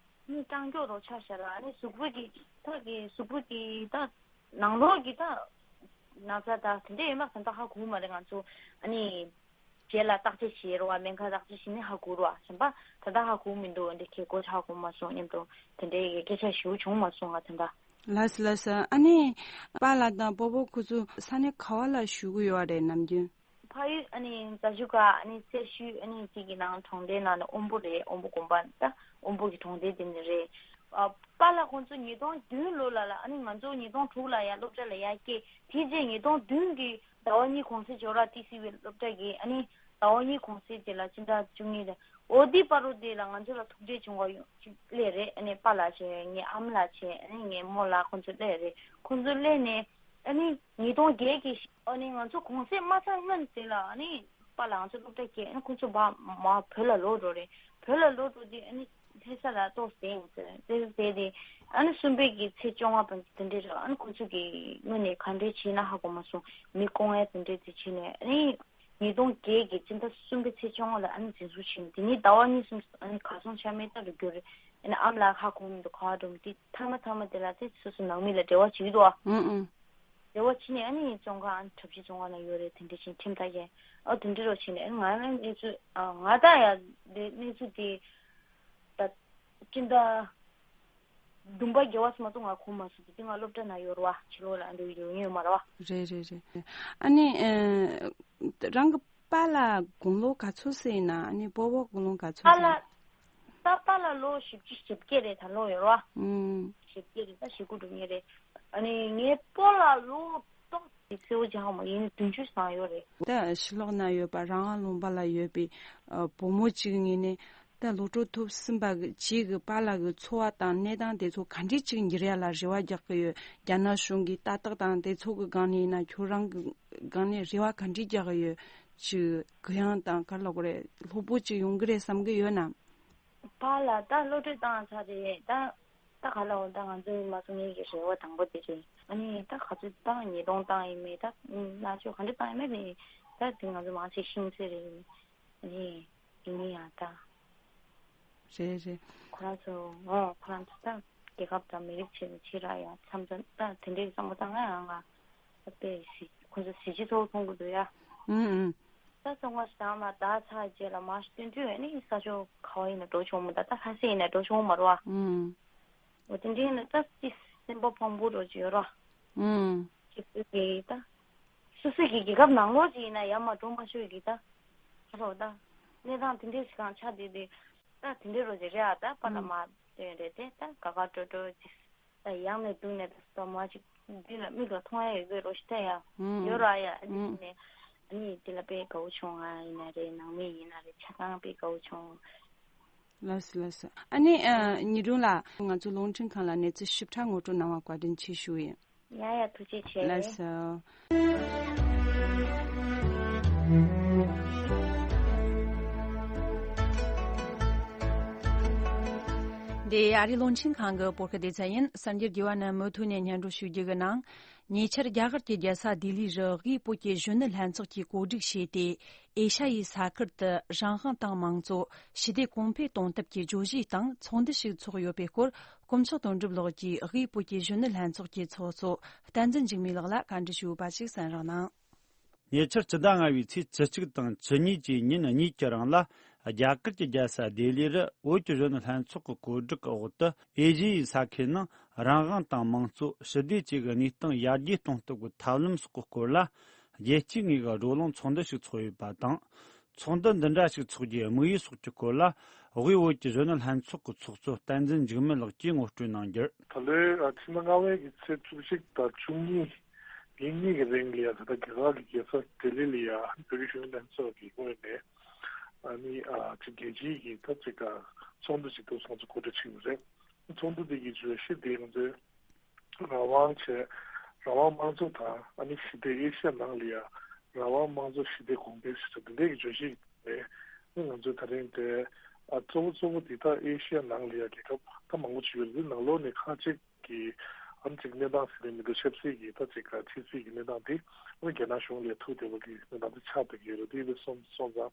ནི་སྐྲག་སྐྱོ་རོ་ཆགས་ཤག་ལ། ཨ་ནི་གཟུགས་པོ་གི་ད་གི་གཟུགས་པོ་གི་ད་ནང་ལོགས་གི་ད་ན་ཚ་ད་དེ་འདྲ་ཡོད་མ་ད་ད་ཧ་གོ་མ་རེད་ང་ཚོ། ཨ་ནི་རྗེས་ལ་བརྟག་དཔྱད་བྱེད་རོགས། སྨན་ཁང་བརྟག་དཔྱད་བྱས་ནས་ཧ་གོ་རོགས། གཞན་པ་ད་ལྟ་ཧ་གོ་མི་འདུག་འདི་ཁེ་གོ་ཧ་གོ་མ་སོང་སྙམ་དུ་དེ་འདྲའི་སྐད་ཆ་ཞུ་བྱུང་མ་སོང་ང་ད་ལྟ། ལགས་སོ་ལགས་སོ། ཨ་ནི་པཱ་ལགས་དང་སྤོ་བོ་ཁོ་ཚོ་ས་གནས་ག་བ་ལ་བཞུགས་ཀྱི་ཡོད་རེད་ནམ་རྒྱུན། ཕ་ཡུལ་ཨ་ནི་རྫ་ཆུ་ཁ་ཨ་ནི་སེར་ཤུལ་ཨ་ནི་གཅིག་གི་ནང་གྲོང་སྡེ་ནང་ནས་དབོན་པོ་རེད། དབོན་པོ་དགོན་པ་ད་དབོན་པོ་གི་གྲོང་སྡེ་དེ་ནས་རེད། ཨ་པཱ་ལགས་ཁོང་ཚོ་ཉིས་སྟོང་བདུན་ལོ་ལ་ལ་ཨ་ནི་ང་ཚོ་ཉིས་སྟོང་དྲུག་ལ་ཡ་སློབ་གྲྭ་ལ་ཡ་སྐྱེས། དེ་རྗེས་ཉིས་སྟོང་བདུན་གི་ཟླ་བ་གཉིས་གུང་སེང་ཇོ་ར་ཏི་སི་བའི་སློབ་གྲྭ་གི་ཨ་ནི་ཟླ་བ་གཉིས་གུང་སེང་དེ་ལ་སྤྱི་ཟླ་བཅུ་གཉིས་ལ་འོ་དེ་བར་དུ་དེ་ལ་ང་ཚོ་ལ་ཐུག་འཕྲད་བྱུང་བ་ཡོད་ཅིག་སླེབས་རེད། ཨ་ནི་པཱ་ལགས་བྱས་ངའི་ཨ་མ་ལགས་བྱས་ཨ་ནི་ངའི་རྨོ་ལགས་ཁོང་ཚོ་སླེབས་རེད། ཁོང་ཚོ་སླེབས་ནས་ཨ་ནི་ཉིས་སྟོང་བརྒྱད་ཀྱི་ཨ་ནི་ང་ཚོ་གུང་སེང་མ་ཚར་སྔོན་དེ་ལ་ཨ་ནི་པཱ་ལགས་ང་ཚོ་སློབ་གྲྭ་སྐྱེལ། ཨ་ནི་ཁོང་ཚོ་བ་མ་བོད་ལ་ལོག་འགྲོ་རེད། བོད་ལ་ལོག་འགྲོ་དུས་ཨ་ནི་ ལྷ་ས་ལ་ཏོག་ཙམ་ཡིན་ཟེར། ཏོག་ཙམ་དེ་ཨ་ནི་གསུམ་པའི་གི་ཚེས་བཅོ་ལྔ་བར་དེ་འདྲས་རེད། ཨ་ནི་ཁོ་ཚོ་གི་དངོས་ནས་ག་འདྲས་བྱས་ན་ཧ་གོ་མ་སོང་། མི་སྐོང་ཡ་དེ་འདྲས་དེ་བྱས་ནས། ཨ་ནི་ཉིས་སྟོང་བརྒྱད་ཀྱི་སྤྱི་ཟླ་གསུམ་པའི་ཚེས་བཅོ་ལྔ་ལ་ཨ་ནི་འཛིན་བཟུང་བྱས་ནས། དེ་ནས་ཟླ་བ་གཉིས་གསུམ་ཨ་ནི་གར་སོང་ཆ་མེད་ད་རུ་གྱུར་རེད། ཨ་ནི་ཨ་མ་ལགས་ཧ་གོ་མི་འདུག་ག་བ་འགྲོ་མི་དེ་མཐའ་མ་མཐའ་མ་དེ་ལ་དེ་སོ་སོ་ནང་མི་ལ་འབྲེལ་བ་བྱེད་ཀྱི་འདུག་ཨ། ཨུ་ཨུ། རེ་བ་བྱས་ནས། ཨ་ནི་བཙོན་ཁང་ཨ་ནི་གྲྭ་བཞི་བཙོན་ཁང་ན་ཡོད་རེད། དེ་འདྲ་བྱས་ཁྲིམས་ཐག་བཅད། ཨ་དེ་འདྲ་རོ་བྱས་ནས། ཨ་ནི་ང་ལ་གནས་ཚུལ་ཨ་ང་ད་ཡ་དེ་གནས་ཚུལ་དེ་ད་སྤྱི་ཟླ་བདུན་པ་བརྒྱད་པ་སོང་མ་གཏོགས་ང་གོ་མ་སོང་། དེ་ང་སློབ་གྲྭ་ན་ཡོད་རེད་བ། ཕྱི་ལོགས་ལ་ཨ་འདྲ་ཡོང་ཡོད་མ་རེད་བ། རེད་རེད་རེད། ཨ་ནི་ཨ་རང་གི་པཱ་ལགས་དགུང་ལོ་ག་ཚོད་ཟེར་ཡིན་ན། ཨ་ནི་སྤོ་བོ་དགུང་ལོ་ག་ཚོད་པཱ་ཟེར། ལགས་ད་པཱ་ལགས་ལོ་བཞི་བཅུ་ཞེ་བརྒྱད་རེད། ད་ལོ་ཡོད་རེད་བ། ཨུམ། ཞེ་བརྒྱད་རེད། ད་ཞེ་དགུ་འགྲོ་མཁན་རེད། ཨ་ནི་ངའི་སྤོ་ལགས་ལོ་ཏོག་ཙམ་གསལ་བོ་ཅིག་ཧ་མ་ཡིན། བདུན་ཅུ་ཙམ་ཡོད་རེད། ད་ཕྱི་ལོགས་ན་ཡོད་པ་རང་དབང་ལུང་པ་ལ་ཡོད་པའི་ཨ་བུ་མོ་གཅིག་ངོས་ནས། ད་སློབ་གྲྭ་ཐོབ་ཟིན་པ་གི་རྗེས་ཀྱི་པཱ་ལགས་ཀྱི་འཚོ་བ་དང་གནས་སྟངས་དེ་ཚོ་ག་འདྲས་ཅིག་འགྱུར་ཡ་ལ་རེ་བ་རྒྱག་གི་ཡོད། རྒྱ་ནག་གཞུང་གི་ལྟ་རྟོག་དང་དེ་ཚོ་གི་སྒང་ནས་ཡིན་ན། ཁྱོད་རང་གི་སྒང་ནས་རེ་བ་ག་འདྲས་རྒྱག་གི་ཡོད། ཅིག་གུ་ཡངས་དང་ག་རེ་ལབ་དགོས་རེད། ལྷུག་པོ་ཅིག་ཡོང་གི་རེད་བསམ་གི་ཡོད་ན། པཱ་ལགས་ད་སློབ་གྲྭ་བཏང་ཚར་རེད། ད་ད་ག་ལ་འོང་། ད་ང་ཚོའི་མ་སོང་ངེས་ཀྱི་རེ་བ་དང་པོ་དེ་རེད། ཨ་ནི་ད་ག་ཚོད་བཏང་། ཉིས་སྟོང་བཏང་ཡིན་མེད། ད་མནར་གཅོད་ག་འདྲ་བཏང་ཡིན་མེད་དེ། ད་དེ་ང་ཚོ་མང་ཆེ་ཤེས་ཚོད་རེད། ཨ་ནི་ཡིན་ནི་ཡང་ད། རེད་རེད། ཁོ་རང་ཚོ་ཨོ་ཁོ་རང་ཚོ་ད་རྒྱལ་ཁབ་དང་མི་རིགས་ཆེད་ནས་ཕྱིར་ར་ཡ་མཚམས་མཚམས་ད་དེ་འདྲའི་བསམ་བློ་བཏང་ན་ཡང་ང་ད་དཔེ་གཟི་ཁོ་ཚོ་གཟི་བརྗིད་ཚ་བོ་མཐོང་གི་འདུག་ཡ། ཨུ་ཨུ། ད་བཙོན་ཁང་ཞིག་དང་མ་ད་ཚར་རྗེས་ལ་མར་སྟོན་དུས་ཨ་ནི་ས་ཕྱོགས་ག་བ་ཡིན་ན་འགྲོ་ཆོག་མོ། ད་ད་ལྷ་སའི་ཡིན་ན་འགྲོ་ཆོག་མ་རེད་བ། ཨུ། འོ་དེ་འདྲའི་ཡིན་ན་ད་ཅི་སེམས་པ་ཕངས་པོ་འགྲོ་གི་ཡོད་ར། ཨུ། ཅིག་ཅིག་གི་ད་སོ་སོའི་གི་རྒྱལ་ཁབ་ནང་ལོགས་ཅིག་ཡིན་ན་ཡར་མར་འགྲོ་མ་ཆོག་གི་ད། ཁ་ལོ་ད་གནས་སྟངས་དེ་འདྲའི་ཞིག་གང་ཆགས་བསྡད་དེ། ད་དེ་འདྲའི་རོ་ཅིག་རེད་ཨ། ད་པ་ལ་མ་སྟོན་རེད་དེ། ད་དགའ་དགའ་སྤྲོ་སྤྲོ་ཅིག་ད་ཡང་ནས་བསྡུས་ནས་ད་སོ་མ་ཅིག་འདི་ལ་མིག་ལ་མཐོང་ཡ་ཡོད་པའི་རོ་ཞིག་ད་ཡ་ཡོད་ར་ཡ། ཨ་ནི་ཨ་ནི་དེ་ལ་དཔེ་དགའ་བོ་བྱུང་། ང་ཡིན་ན་རེད། ནང་མི་ཡིན་ན་རེད། ཆ་ཚང་དཔེ་དགའ་བོ་བྱུང་། ལགས་སོ་ལགས་སོ། ཨ་ནི་ཨ་ཉི་སྒྲོན་ལགས། ང་ཚོ་རླུང་འཕྲིན་ཁང་ལ་གནས་ཚུལ་ཞིབ་ཕྲ་ངོ་སྤྲོད་གནང་བར་བཀའ་དྲིན་ཆེ་ཞུ་ཡིན། ཡ་ཡ་ཐུགས་རྗེ་ཆེ། ལགས་སོ། འདི་ཨ་རིའི་རླུང་འཕྲིན་ཁང་གི་བོད་སྐད་སྡེ་ཚན་ཡིན། གསར་འགྱུར་རྒྱས་པ་རྣམས་མུ་མཐུད་ནས་སྙན་སྒྲོན་ཞུ་རྒྱུ་གི་ནང་། ཉེ་ཆར་རྒྱ་གར་གྱི་རྒྱལ་ས་ལྡི་ལི་རུ་དབུས་བོད་ཀྱི་གཞོན་ནུ་ལྷན་ཚོགས་ཀྱིས་གོ་སྒྲིག་བྱས་ཏེ། ཨེ་ཤ་ཡའི་ས་ཁུལ་དུ་རང་དབང་དང་མང་གཙོ། ཞི་བདེ་གོང་འཕེལ་གཏོང་ཐབས་ཀྱི་བརྗོད་གཞིའི་སྟེང་ཚོགས་འདུ་ཞིག་འཚོགས་ཡོད་པའི་སྐོར། དཀོན་མཆོག་དོན་གྲུབ་ལགས་ཀྱིས་དབུས་བོད་ཀྱི་གཞོན་ནུ་ལྷན་ཚོགས་ཀྱི་ཚོགས་གཙོ་བསྟན་འཛིན་འཇིགས་མེད་ལགས་ལ་བཀའ་འདྲི་ཞུས་པ་ཞིག་གསན་རོགས་གནང་། ཉེ་ཆར་སྤྱི་ཟླ་ལྔ་བའི་ཚེས་བཅུ་གཅིག་དང་བཅུ་གཉིས་ཀྱི་ཉིན་གཉིས་ཀྱི་རིང་ལ། རྒྱ་གར་གྱི་རྒྱལ་ས་ལྡི་ལི་རུ་བོད་ཀྱི་གཞོན་ནུ་ལྷན་ཚོགས་ཀྱི་གོ་སྒྲིག་གི་འོག་ཏུ། ཨེ་ཤེ་ཡའི་ས་ཁུལ་ནང་རང་དབང་དང་མང་གཙོ། ཞི་བདེ་བཅས་ཀྱི་གནས་སྟངས་ཡར་རྒྱས་གཏོང་ཐབས་ཀྱི་ཐབས་ལམ་སོགས་ཀྱི་སྐོར་ལ། རྒྱལ་སྤྱིའི་ངོས་ཀྱི་བགྲོ་གླེང་ཚོགས་འདུ་ཞིག་འཚོགས་ཡོད་པ་དང་། ཚོགས་འདུ་འདི་འདྲ་ཞིག་འཚོགས་རྒྱུའི་དམིགས་ཡུལ་སོགས་ཀྱི་སྐོར་ལ། དབུས་བོད་ཀྱི་གཞོན་ནུ་ལྷན་ཚོགས་ཀྱི་ཚོགས་གཙོ་བསྟན་འཛིན་འཇིགས་མེད་ལགས་ཀྱིས་ངོ་སྤྲོད་གནང་རྒྱུར། ད་ལོའི་ཨ་ཕྱི་ཟླ་ལྔ་པའི་གི་ཚེས་བཅུ་གཅིག་དང་བཅུ་གཉིས་ཉིན་གཉིས་ཀྱི་རིང་ལ་ཡ། ད་ལྟ་རྒྱ་གར་གྱི་རྒྱལ་ས་ལྡི་ལི་ལ་ཡ་བོད་ཀྱི་གཞོན་ནུ་ལྷན་ཚོགས་ཀྱི་ངོས་ནས་ཨ་ནི་ཨ་ཅིག་རྒྱལ་སྤྱིའི་གི་ད་ཅིག་ཨ་ཚོགས་འདུ་ཞིག་ཏུ་སོང་ཙང་གོ་སྒྲིག་བྱས་པ་རེད། ཚོགས་འདུ་དེ་གི་བརྗོད་གཞི་དེ་ང་ཚོའི་རང་དབང་བྱས། རང་དབང་དམངས་གཙོ་དང་ཨ་ནི་ཞི་བདེ། ཨེ་ཤ་ཡ་ནང་ལ་ཡ་རང་དབང་དམངས་གཙོ་ཞི་བདེ་གོང་འཕེལ་ཞེས་པ་འདི་འདྲའི་གི་བརྗོད་གཞི་རེད། ཨ་ནི་ང་ཚོའི་ད་རིང་དེ་ཨ་གཙོ་བོ་གཙོ་བོ་འདི་ད་ཨེ་ཤ་ཡ་ནང་ལ་ཡ་རྒྱལ་ཁབ་ད་མང་པོ་ཅིག་ཡོད་རེད། འདི་ནང་ལོགས་ནས་ཁག་ཅིག་གི་ཨ་ནི་ཅིག་གནས་སྟངས་ཟེར་ནས་མི་འདུག་ཆབ་སྲིད་ཀྱི་ད་ཅིག་ག་ཕྱི་སྲིད་ཀྱི་གནས་སྟངས་དེ་ཨ་ནི་རྒྱ་ནག་གཞུང་ལ་ཐུག་བསྡད་པ་གི་གནས་སྟངས་དེ་ཆགས་བསྡད་ཀྱི་ཡོད་རེད། དེ་ཡིན་པ་སོང་སོང་ཙང་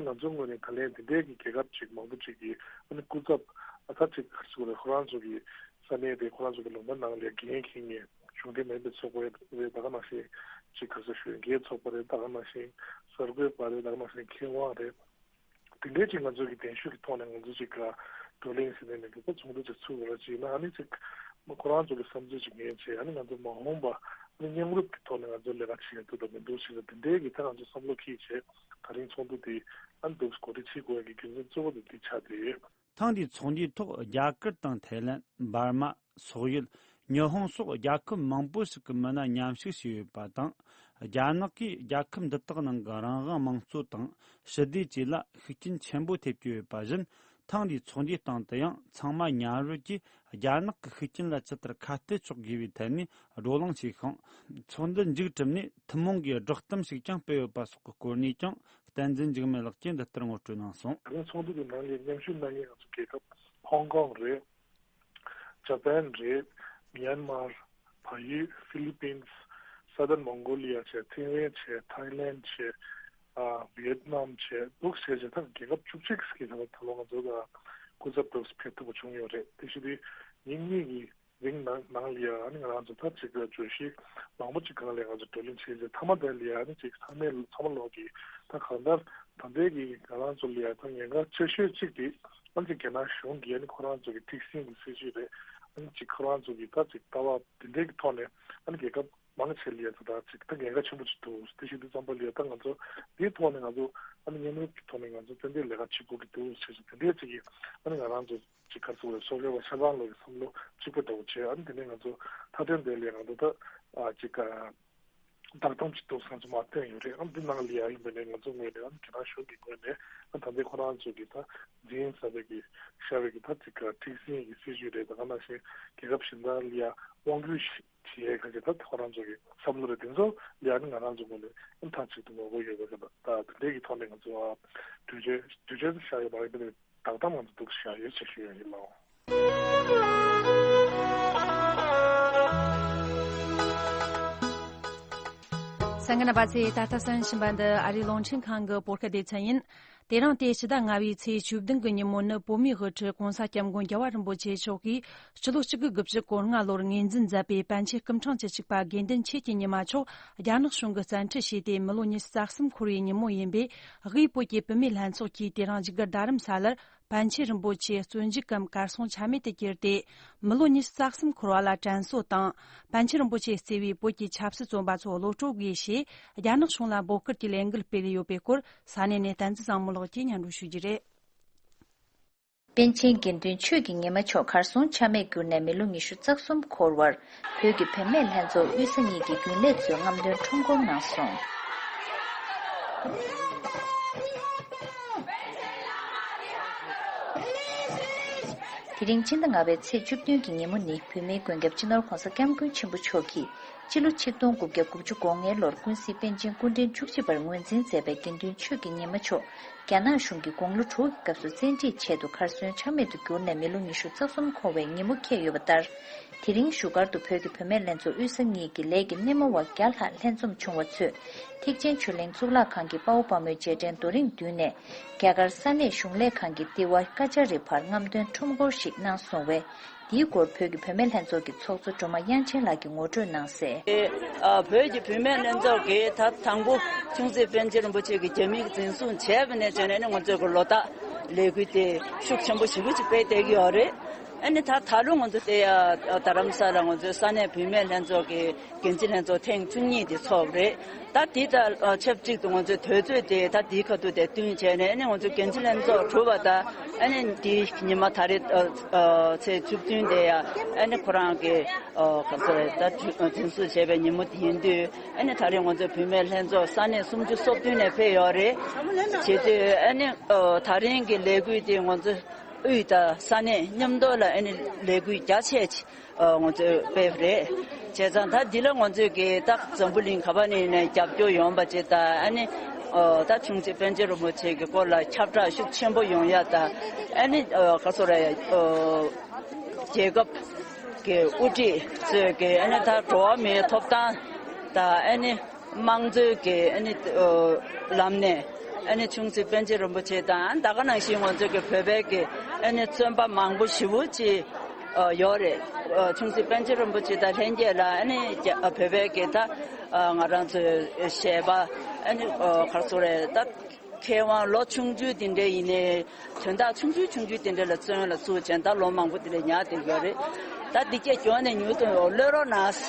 ང་ཚོའི་ངོས་ནས་ད་ལན་འདི་འདྲའི་གི་རྒྱལ་ཁབ་ཅིག་མང་པོ་ཅིག་གི་ཨ་ནི་སྐུ་ཚབ་ཨ་ད་ཅིག་ག་རེ་ཟེར་དགོས་རེད། ཁོ་རང་ཚོ་གི་ས་གནས་དེ་ཁོ་རང་ཚོ་གི་ལུང་པ་ནང་ལ་འགན་འཁྱེར་མཁན་གཞུང་འབྲེལ་མིན་པའི་ཚོགས་པ་རེད། ད་ག་ནང་བཞིན་ཅིག་ག་རེ་ཟེར་གཞོན་སྐྱེས་ཚོགས་པ་རེད། ད་ག་ནང་བཞིན་གསར་འགོད་པ་རེད། ད་ག་ནང་བཞིན་མཁས་དབང་རེད། དེ་འདྲའི་ཅིག་ང་ཚོ་གི་གདན་ཞུ་གི་ཐོག་ནས་ང་ཚོ་ཅིག་ག་བགྲོ་གླེང་ཟེར་ནས་མི་འདུག་པ། ཚོགས་འདུ་ཅིག་ཚུགས་པ་ར་ཅིག་ཡིན་ན་ཨ་ནི་ཅིག་མ་ཁོ་རང་ཚོ་གི་བསམ་ཚུལ་ཅིག་ཉན་བྱས། ཨ་ནི་ང་ཚོ་མ་འོངས་པ་ཨ་ནི་མཉམ་རུབ་ཀྱི་ཐོག་ནས་ང་ཚོ་ལས་ཀ་བྱེད་ཡ་འདུག་དང་མི་འདུག་ཟེར་ན་དེ་འདྲའི་གི་ད་ང་ཚོ་བསམ་བློ་འཁྱེར་བྱས་ད་རིང་ཚོགས་འདུ་དེ་ཨ་ནི་འདུག་གོ་སྒྲིག་བྱེད་དགོས་ཡ་གི་རྒྱུ་མཚན་གཙོ་བོ་དེ་འདི་ཆགས་བསྡད་ཡོད། ཐེངས་འདིའི་ཚོགས་འདུའི་ཐོག་རྒྱ་གར་དང་ཐའི་ལན། འབར་མ། སོག་ཡུལ། ཉི་ཧོང་སོགས་རྒྱལ་ཁབ་མང་པོ་ཞིག་གི་མི་སྣ་མཉམ་ཞུགས་བྱས་ཡོད་པ་དང་། རྒྱ་ནག་གིས་རྒྱལ་ཁབ་འདི་དག་ནང་གི་རང་དབང་དམངས་གཙོ་དང་ཞི་བདེ་བཅས་ལ་ཤུགས་རྐྱེན་ཆེན་པོ་ཐེབས་ཀྱི་ཡོད་པ་བཞིན། ཐེངས་འདིའི་ཚོགས་འདུའི་སྟེང་དུ་ཡང་ཚང་མ་མཉམ་རུབ་ཀྱིས་རྒྱ་ནག་གི་ཤུགས་རྐྱེན་ལ་ཇི་ལྟར་ཁ་གཏད་གཅོག་དགོས་པའི་ཐད་ནས་བགྲོ་གླེང་བྱས་ཤིང་། ཚོགས་འདུ་མཇུག་གྲུབ་ནས་ཐུན་མོང་གི་བསྒྲགས་གཏམ་ཞིག་ཀྱང་སྤེལ་ཡོད་པ་སོགས་ཀྱི་སྐོར་ནས་ཀྱང་བསྟན་འཛིན་འཇིགས་མེད་ལགས་ཀྱིས་འདི་ལྟར་ངོ་སྤྲོད་གནང་སོང་། ད་ལན་ཚོགས་འདུ་དེ་ནང་ལ་མཉམ་ཞུགས་གནང་མཁན་ང་ཚོ་རྒྱལ་ཁབ་ ཧོང་ཀོང་རེད། ཇ་པན་རེད། མྱན་མར། བལ་ཡུལ། ཧྥི་ལི་པིན། Southern Mongolia བྱས། ཐེ་ཝན་བྱས། ཐའི་ལན་བྱས། ཨ། ཝི་ཡེད་ནམ་བྱས། འདུག་བྱས་བྱས་ད་རྒྱལ་ཁབ་བཅུ་གཅིག་གི་ད་ད་ལོ་ང་ཚོ་ད་སྐུ་ཚབ་འདུག་ཕེབས་ཐུབ་པ་བྱུང་ཡོད་རེད། དེ་བཞིན་དུ་ཉིན་གཉིས་ཀྱི་རིང་ནང་ནང་ལ་ཡ་ཨ་ནི་ང་རང་ཚོ་ད་ཅིག་བརྗོད་གཞི་མང་པོ་ཅིག་སྒང་ལ་ང་ཚོ་བགྲོ་གླེང་བྱས་རྗེས་མཐའ་མ་དེ་ལ་ཡ་ཨ་ནི་ཅིག་ཚང་མས་ཚང་མ་ལོག་གི་ད་གང་ལྟར་ད་ལྟའི་གི་ང་རང་ཚོ་ལ་ཡ་ད་ཉེན་ཁ་ཆེ་ཤོས་གཅིག་དེ་ཨ་ནི་ཅིག་རྒྱ་ནག་གཞུང་གིས་ཨ་ནི་ཁོ་རང་ཚོ་གི་མཁྲེགས་འཛིན་གྱི་སྲིད་ཇུས་རེད། ཨ་ནི་ཅིག་ཁོ་རང་ཚོ་གི་ད་ཅིག་ལྟ་བ་དེ་འདྲའི་གི་ཐོག་ནས་ཨ་ནི་རྒྱལ་ཁབ་མང་ཆེ་ལ་ཡ་ད་ད་ཅིག་ད་ཉེན་ཁ་ཆེན་པོ་ཅིག་འདུག་དེ་བཞིན་དུ་བསམ་པ་ལ་ཡ་ད་ང་ཚོ་དེའི་ཐོག་ནས་ང་ཚོ་ཨ་ནི་མཉམ་རུབ་ཀྱི་ཐོག་ནས་ང་ཚོ་ཏན་ཏན་ལས་ཀ་བྱེད་དགོས་ཀྱི་འདུག་ཞེས་སོ་དེ་འདྲའི་ཅིག་གི་ཨ་ནི་ང་རང་ཚོ་ཅིག་ག་རེ་ཟེར་དགོས་རེད། སོག་པོའི་བ་ཤ་ཐང་ལོ་ཡི་བསམ་བློ་གཅིག་པ་འདྲ་བོ་བྱས། ཨ་ནི་དེ་ནས་ང་ཚོ་མཐའ་དོན་དེ་ལ་ཡ་ང་ཚོ་ད་ཨ་ཅིག་ག་བདག་དམ་གྱི་འདུག་སེ་ང་ཚོ་མར་བཏོན་ཡོད་རེད། ཨ་ནི་འདི་ནང་ལ་ཡ་ཡིན་པ་ནས་ང་ཚོ་ངོས་ནས་ཨ་ནི་རྒྱ་ནག་གཞུང་གི་ངོས་ནས་ཨ་ནི་ད་ལྟའི་ཁོ་རང་ཚོ་གི་ད་འཛིན་ས་བའི་གི་ཤ་བའི་གི་ད་ཅིག་ག་མཁྲེགས་འཛིན་གྱི་སྲིད་ཇུས་རེད། ད་ག་ནང་བཞིན་རྒྱལ་ཁབ་གཞན་དག་ལ་ཡ་དབང་སྒྱུར་ཞིག་བྱེད་ཡས་ག་གི་ད་ཁོ་རང་ཚོ་གི་བསམ་བློ་རེད། དེ་ཚོ་ལ་ཡ་ཨ་ནི་ང་རང་ཚོ་ངོས་ནས་ཨ་ནི་མཐའ་གཅིག་ཏུ་ངོ་རྒོལ་ཡོད་པ་རེད། ད་དེ་འདྲའི་གི་ཐོག་ནས་ང་ཚོ་ཨ་གྲོས་ཆོད་གྲོས་ཆོད་བཞག་ཡོད་མ་རེད། དེ་ནས་བདག་དམ་ང་ཚོ་འདུག་བཞག་ཡོད་ཅེས་ཞུ་ཡ་ཡིན་ལགས། གསན་མཁན་རྣམ་པ་ཚོས་ད་ལྟ་གསན་བཞིན་པ་འདི་ཨ་རིའི་རླུང་འཕྲིན་ཁང་གི་བོད་སྐད་སྡེ་ཚན་ཡིན། དེ་རིང་སྟེ་ཕྱི་ཟླ་ལྔ་པའི་ཚེས་བཅུ་བདུན་གྱི་ཉིན་མོ་ནི་བོད་མིའི་དབུ་ཁྲིད་༸གོང་ས་༸སྐྱབས་མགོན་རྒྱལ་བ་རིན་པོ་ཆེ་མཆོག་གིས་ཕྱི་ལོ་གཅིག་དགུ་དགུ་བཅུ་གོ་ལྔ་ལོར་ངོས་འཛིན་མཛད་པའི་པཎ་ཆེན་སྐུ་ཕྲེང་བཅུ་གཅིག་པ་དགེ་འདུན་ཆོས་ཀྱི་ཉི་མ་མཆོག་རྒྱ་ནག་གཞུང་གིས་བཙན་ཁྲིད་བྱས་ཏེ་མི་ལོ་ཉི་ཤུ་རྩ་གསུམ་འཁོར་བའི་ཉིན་མོ་ཡིན་པས། དབུས་བོད་ཀྱི་བུད་མེད་ལྷན་ཚོགས་ཀྱིས་དེ་རིང་བཞུགས་སྒར་རྡ་རམ་ས་ལར་པཎ་ཆེན་རིན་པོ་ཆེའི་བཙོན་འཇུག་གམ་གར་སོང་ཆ་མེད་དུ་གྱུར་ཏེ། མི་ལོ་ཉི་ཤུ་རྩ་གསུམ་འཁོར་བ་ལ་དྲན་གསོ་དང་། པཎ་ཆེན་རིན་པོ་ཆེས་གཙོས་པའི་བོད་ཀྱི་ཆབ་སྲིད་བཙོན་པ་ཚོ་གློད་བཀྲོལ་དགོས་ཞེས་རྒྱ་ནག་གཞུང་ལ་འབོད་སྐུལ་གྱི་ལས་འགུལ་སྤེལ་ཡོད་པའི་སྐོར་ས་གནས་ནས་བསྟན་འཛིན་བཟང་མོ་ལགས་ཀྱིས་སྙན་སྒྲོན་ཞུ་རྒྱུ་རེད། པཎ་ཆེན་དགེ་འདུན་ཆོས་ཀྱི་ཉི་མ་མཆོག་གར་སོང་ཆ་མེད་གྱུར་ནས་མི་ལོ་ཉི་ཤུ་རྩ་གསུམ་འཁོར་བར། བོད་ཀྱི་བུད་མེད་ལྷན་ཚོགས་དབུས་ས་གཉིས་ཀྱི་རྒྱུན་ལས་ཚོས་རྔམ་སྟོན་ཁྲོམ་སྐོར་གནང་སོང་། དེ་རིང་ཕྱི་ཟླ་ལྔ་པའི་ཚེས་བཅུ་བདུན་གྱི་ཉིན་མོ་ནི་བོད་མིའི་མགོན་སྐྱབས་སྤྱི་ནོར་༸གོང་ས་༸སྐྱབས་མགོན་ཆེན་པོ་མཆོག་གིས་སྤྱི་ལོ་ཆིག་སྟོང་དགུ་བརྒྱ་དགུ་བཅུ་གོ་ལྔའི་ལོར་ཀུན་གཟིགས་པཎ་ཆེན་སྐུ་ཕྲེང་བཅུ་གཅིག་པར་ངོས་འཛིན་མཛད་པའི་དགེ་འདུན་ཆོས་ཀྱི་ཉི་མ་མཆོག་རྒྱ་ནག་གཞུང་གིས་དགུང་ལོ་དྲུག་གི་སྐབས་སུ་བཙན་ཁྲིད་ཆེད་དུ་གར་སོན་ཆ་མེད་དུ་གྱུར་ནས་མི་ལོ་ཉི་ཤུ་རྩ་གསུམ་འཁོར་བའི་ཉིན་མོ་འཁེལ་ཡོད་པ་ལྟར། དེ་རིང་བཞུགས་སྒར་དུ་བོད་ཀྱི་བུད་མེད་ལྷན་ཚོགས་དབུས་ས་གཉིས་ཀྱི་ལས་ཀྱི་སྣེ་མོ་བ་བརྒྱ་ལྷག་ལྷན་འཛོམས་བྱུང་བ་ཚོས། ཐེག་ཆེན་ཆོས་གླིང་གཙུག་ལག་ཁང་གི་དཔའ་བོ་དཔའ་མོའི་རྗེས་དྲན་རྡོ་རིང་མདུན་ནས། རྒྱ་གར་ས་གནས་གཞུང་ལས་ཁང་གི་ལྟེ་བ་ཀ་ཅཱ་རི་བར་རྔམ་སྟོན་ཁྲོམ་སྐོར་ཞིག་གནང་སོང་བས། འདིའི་སྐོར་བོད་ཀྱི་བུད་མེད་ལྷན་ཚོགས་ཀྱི་ཚོགས་གཙོ་སྒྲོལ་མ་དབྱངས་ཅན་ལགས་ཀྱིས་ངོ་སྤྲོད་གནང་གསལ། ཨ། བོད་ཀྱི་བུད་མེད་ལྷན་ཚོགས་ཀྱིས་ད་དང་པོ་ཆུང་སྲིད་པཎ་ཆེན་རིན་པོ་ཆེ་གི་རྒྱ་མིས་འཛིན་བཟུང་བྱས་པ་ནས་བྱས་ནས་ནི་ང་ཚོའི་གི་ལོ་རྟགས་ལས་འགུལ་དེ་ཤུགས་ཆེན་པོ་ཞེ་པོ་ཅིག་སྤེལ་བསྡད་ཀྱི་ཡོད་རེད། ཨ་ནི་ད་ད་ལོ་ང་ཚོ་དེ་ཡ་རྡ་རམ་ས་ལ་ང་ཚོའི་ས་གནས་བུད་མེད་ལྷན་ཚོགས་ཀྱི་འགན་འཛིན་ལྷན་ཚོགས་ཐེངས་བཅུ་གཉིས་དེ་ཚོགས་པ་རེད། ད་དེ་དང་ཆབས་ཅིག་ཏུ་ང་ཚོའི་དུས་ཚོད་དེ་ད་དེའི་ཁ་ཐུག་དེ་བསྟུན་བྱས་ནས་ཨ་ནི་ང་ཚོའི་འགན་འཛིན་ལྷན་ཚོགས་གྲུབ་པ་དང་ཨ་ནི་དེའི་ཉི་མ་ད་རེས་ཚེས་བཅུ་བདུན་དེ་ཡ་ཨ་ནི་ཁོ་རང་གི་ག་ཚོད་རེད་ད་འཛིན་བཟུང་བྱས་པའི་ཉིན་མོ་དེ་ཡིན་དུས་ཨ་ནི་ད་རེས་ང་ཚོའི་བུད་མེད་ལྷན་ཚོགས་ས་གནས་སུམ་ཅུ་སོ་བདུན་ནས་ཕེབས་ཡོད་རེད། བྱེད་དུས་ཨ་ནི་ད་རིང་གི་ལས་འགུལ་དེ་ང་ཚོ་དབུས་དང་ས་གནས་མཉམ་དུ་ལ་ཨ་ནི་ལས་འགུལ་རྒྱ་ཆེ་ཆེ་ཨ་ང་ཚོས་སྤེལ་བ་རེད། བྱས་ཙང་ད་འདི་ལ་ང་ཚོས་ཀྱི་ད་འཛམ་བུ་གླིང་ག་པ་ནས་ནས་རྒྱབ་སྐྱོར་ཡོང་པ་ཅིག་དང་ཨ་ནི་ཨ་ད་ཆུང་སྲིད་པཎ་ཆེན་རིན་པོ་ཆེ་གི་སྐོར་ལ་ཁྱབ་བསྒྲགས་ཤུགས་ཆེན་པོ་ཡོང་ཡ་དང་ཨ་ནི་ཨ་ག་ཚོད་རེད་ཨ་རྒྱལ་ཁབ་ཀྱི་དབུ་ཁྲིད་ཚོས་ཀྱི་ཨ་ནི་ད་འགྲོ་བ་མིའི་ཐོབ་ཐང་དང་ཨ་ནི། དམངས་གཙོའི་གི་ཨ་ནི་ལམ་ནས་ཨ་ནི་ཆུང་སྲིད་པཎ་ཆེན་རིན་པོ་ཆེ་དང་ད་ག་ནང་བཞིན་ང་ཚོའི་གི་བོད་པའི་གི་ཨ་ནི་བཙོན་པ་མང་པོ་ཞེ་པོ་ཅིག་ཡོད་རེད། ཆུང་སྲིད་པཎ་ཆེན་རིན་པོ་ཆེ་དང་ལྷན་རྒྱས་ལ་ཨ་ནི་བོད་པའི་གི་ད་ང་རང་ཚོའི་གཞས་པ་ཨ་ནི་ག་རེ་ཟེར་རེད་ད། མཁས་དབང་ལོ་ཆུང་ཆུང་དེ་འདྲ་ཡིན་ནའི་དོན་དག་ཆུང་ཆུང་ཆུང་ཆུང་དེ་འདྲ་ལ་བཙོན་ལ་བཙུགས་བྱས་ད་ལོ་མང་པོ་དེ་འདྲ་ཉར་བསྡད་ཡོད་རེད། ད་འདི་སྐད་རྒྱང་ནས་ཉུང་དུ་གློད་རོགས་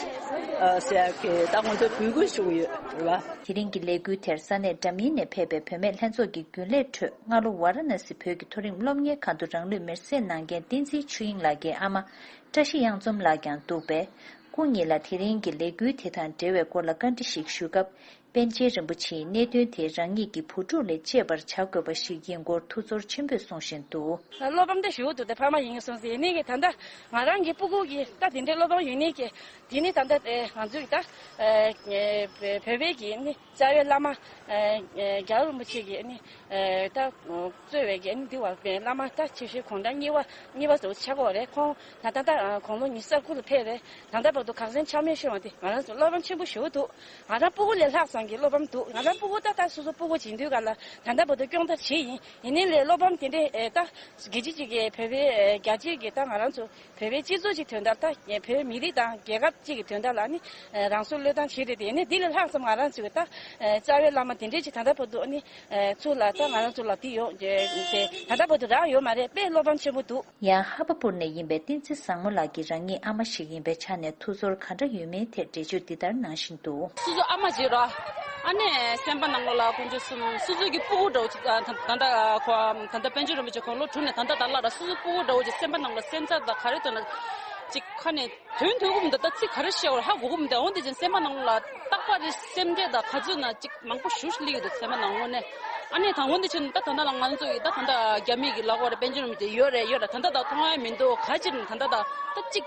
གནང་ཟེར་གི་ད་ང་ཚོས་འབོད་སྐུལ་ཞུ་གི་ཡོད་རེད་བ། དེ་རིང་གི་ལས་འགུལ་དེར་ས་གནས་འདྲ་མིན་ནས་ཕེབས་པའི་བུད་མེད་ལྷན་ཚོགས་ཀྱི་རྒྱུན་ལས་ཁྲོད་སྔ་ལོ་ཝཱ་ར་ཎ་སི་བོད་ཀྱི་མཐོ་རིམ་སློབ་གཉེར་ཁང་དུ་རང་ལུས་མེར་སྲེག་གནང་མཁན་བསྟན་འཛིན་ཆོས་དབྱིངས་ལགས་ཀྱི་ཨ་མ་བཀྲ་ཤིས་གཡང་འཛོམས་ལགས་ཀྱང་འདུག་པས། སྐུ་ཉིད་ལ་དེ་རིང་གི་ལས་འགུལ་དེ་དང་འབྲེལ་བའི་སྐོར་ལ་བཀའ་འདྲི་ཞིག་ཞུས་སྐབས། པཎ་ཆེན་རིན་པོ་ཆེའི་གནད་དོན་དེ་རང་ཉིད་ཀྱི་བུ་ཕྲུག་ལས་གཅེས་པར་བྱ་དགོས་པ་ཞིག་ཡིན་སྐོར་ཐུགས་ཚོར་ཆེན་པོས་གསུངས་བཞིན་འདུག། བློ་ཕམ་དེ་ཞེ་པོ་འདུག་སྟེ། ཕ་མ་ཡིན་གསུངས་ཟིན་ནས་ཀྱི་ད་ལྟ་ང་རང་གི་སྤུ་གུ་གི་ད་དེ་འདྲའི་བློ་ཕམ་ཡོད་ནས་ཀྱི་དེ་ནི་ད་ལྟ་ང་ཚོའི་ད་བོད་པའི་གི་ནི་རྩ་བའི་བླ་མ་རྒྱལ་བ་རིན་པོ་ཆེ་གི་ནི་ད་གཙོས་པའི་གི་ནི་འདི་བ་བླ་མ་ད་ཆེ་ཤོས་གུང་ཐང་གཉིས་པ་གཉིས་པ་སོགས་ཆགས་ཀྱི་ཡོད་རེད། ཁོང་ད་ད་ད་དགུང་ལོ་ཉི་ཤུ་རྩ་དགུ་ལ་ཕེབས་རེད། ད་ལྟ་བར་དུ་གག་སེང་ཆགས་མེད་ཤོད་པ་དེ་ང་རང་ཚོ་བློ་ཕམ་ཆེན་པོ་ཞེ་པོ་འདུག། ང་རང་སྤུ་གུ་ལས་ལྷག་ཙམ་གྱི་བློ་ཕམ་འདུག། ང་རང་སྤུ་གུ་ད་ལྟ་སོ་སོ་སྤུ་གུ་བྱེད་དུས་ག་ལ་ད་ལྟ་བར་དུ་སྐྱོང་ཐབས་བྱེད་ཡིན། ཡིན་ནའི་ལས་བློ་ཕམ་དེ་འདྲའི་ཨེ་ད་རྒྱལ་སྤྱི་གཅིག་གི་བོད་པའི་ཨེ་རྒྱལ་སྤྱིའི་གི་ད་ང་རང་ཚོ་བོད་པའི་སྤྱི་ཚོགས་ཀྱི་དོན་དག་ད་བོད་མི་རིགས་དང་རྒྱལ་ཁབ་གཅིག་གི་དོན་དག་ལ་ནི་ཨེ་རང་སྲོག་བློས་བཏང་བྱེད་རེད་དེ། ཡིན་ནའི་འདི་ལས་ལྷག་ཙམ་ང་རང་ཚོས་ད་ཨེ་རྩ་བའི་བླ་མ་དེ་འདྲའི་ཅིག་ད་ལྟ་བར་དུ་ནི་ཨེ་ཚུར་ལ་ད་ང་རང་ཚོ་ལ་དེ་ཡོང་དེ་ད་ལྟ་བར་དུ་རག་ཡོད་མ་རེད། དཔེ་བློ་ཕམ་ཆེན་པོ་འདུག། ཡང་ཧ་པ་པུར་ནས་ཡིན་པའི་བསྟན་འཛིན་བཟང་མོ་ལགས་ཀྱིས་རང་ཉིད་ཨ་མ་ཞིག་ཡིན་པའི་ཆ་ནས་ཐུགས་ཚོར་ག་འདྲ་ཡོད་མེད་ཐད་འགྲེལ་བརྗོད་འདི་ལྟར་གནང་བཞིན་འདུག། སོ་སོ་ཨ་མ་ཞིག་ར། ཨ་ནེ་སེམས་པ་ནང་ལོགས་ལ་དཀོན་མཆོག་གསུམ། སོ་སོ་གི་སྤུ་གུ་འདྲ་བོ་ཅིག་ད་ད་ད་ཁོ་ད་ད་པཎ་ཆེན་རིན་པོ་ཆེ་དགུང་ལོ་དྲུག་ནས་ད་ད་ད་ལ་ར་སོ་སོ་སྤུ་གུ་འདྲ་བོ་ཅིག་སེམས་པ་ནང་ལ་སེམས་འཚབ་དང་ག་རེ་འདུག་ན་ཅིག་ཁ་ནས་དོན་དོན་གུམ་འདི་ད་ཚིག་ག་རེ་བཤད་བར་ཧ་གོ་གུམ་འདི། འོན་ཏེ་ཅན་སེམས་པ་ནང་ལ་རྟག་པ་རེ་སེམས་ཁྲལ་དང་ག་ཚོད་ན་ཅིག་མང་པོ་ཞུ་ཞིག་ལི་ཡོད་འདུག་སེམས་པ་ནང་ངོ་ནས། ཨ་ནེ་དང་འོན་ཏེ་ཅན་ད་ད་ད་ལ་ང་ཚོ་ཡི་ད་ད་ད་རྒྱ་མི་གི་ལ་གོ་རེ་པཎ་ཆེན་རིན་པོ་ཆེ་ཡོད་རེད་ཡོད་རེད། ད་ད་ད་མཐོང་ཡ་མི་འདུག་ག་ཅིག་ད་ད་ད་ད་ཅིག་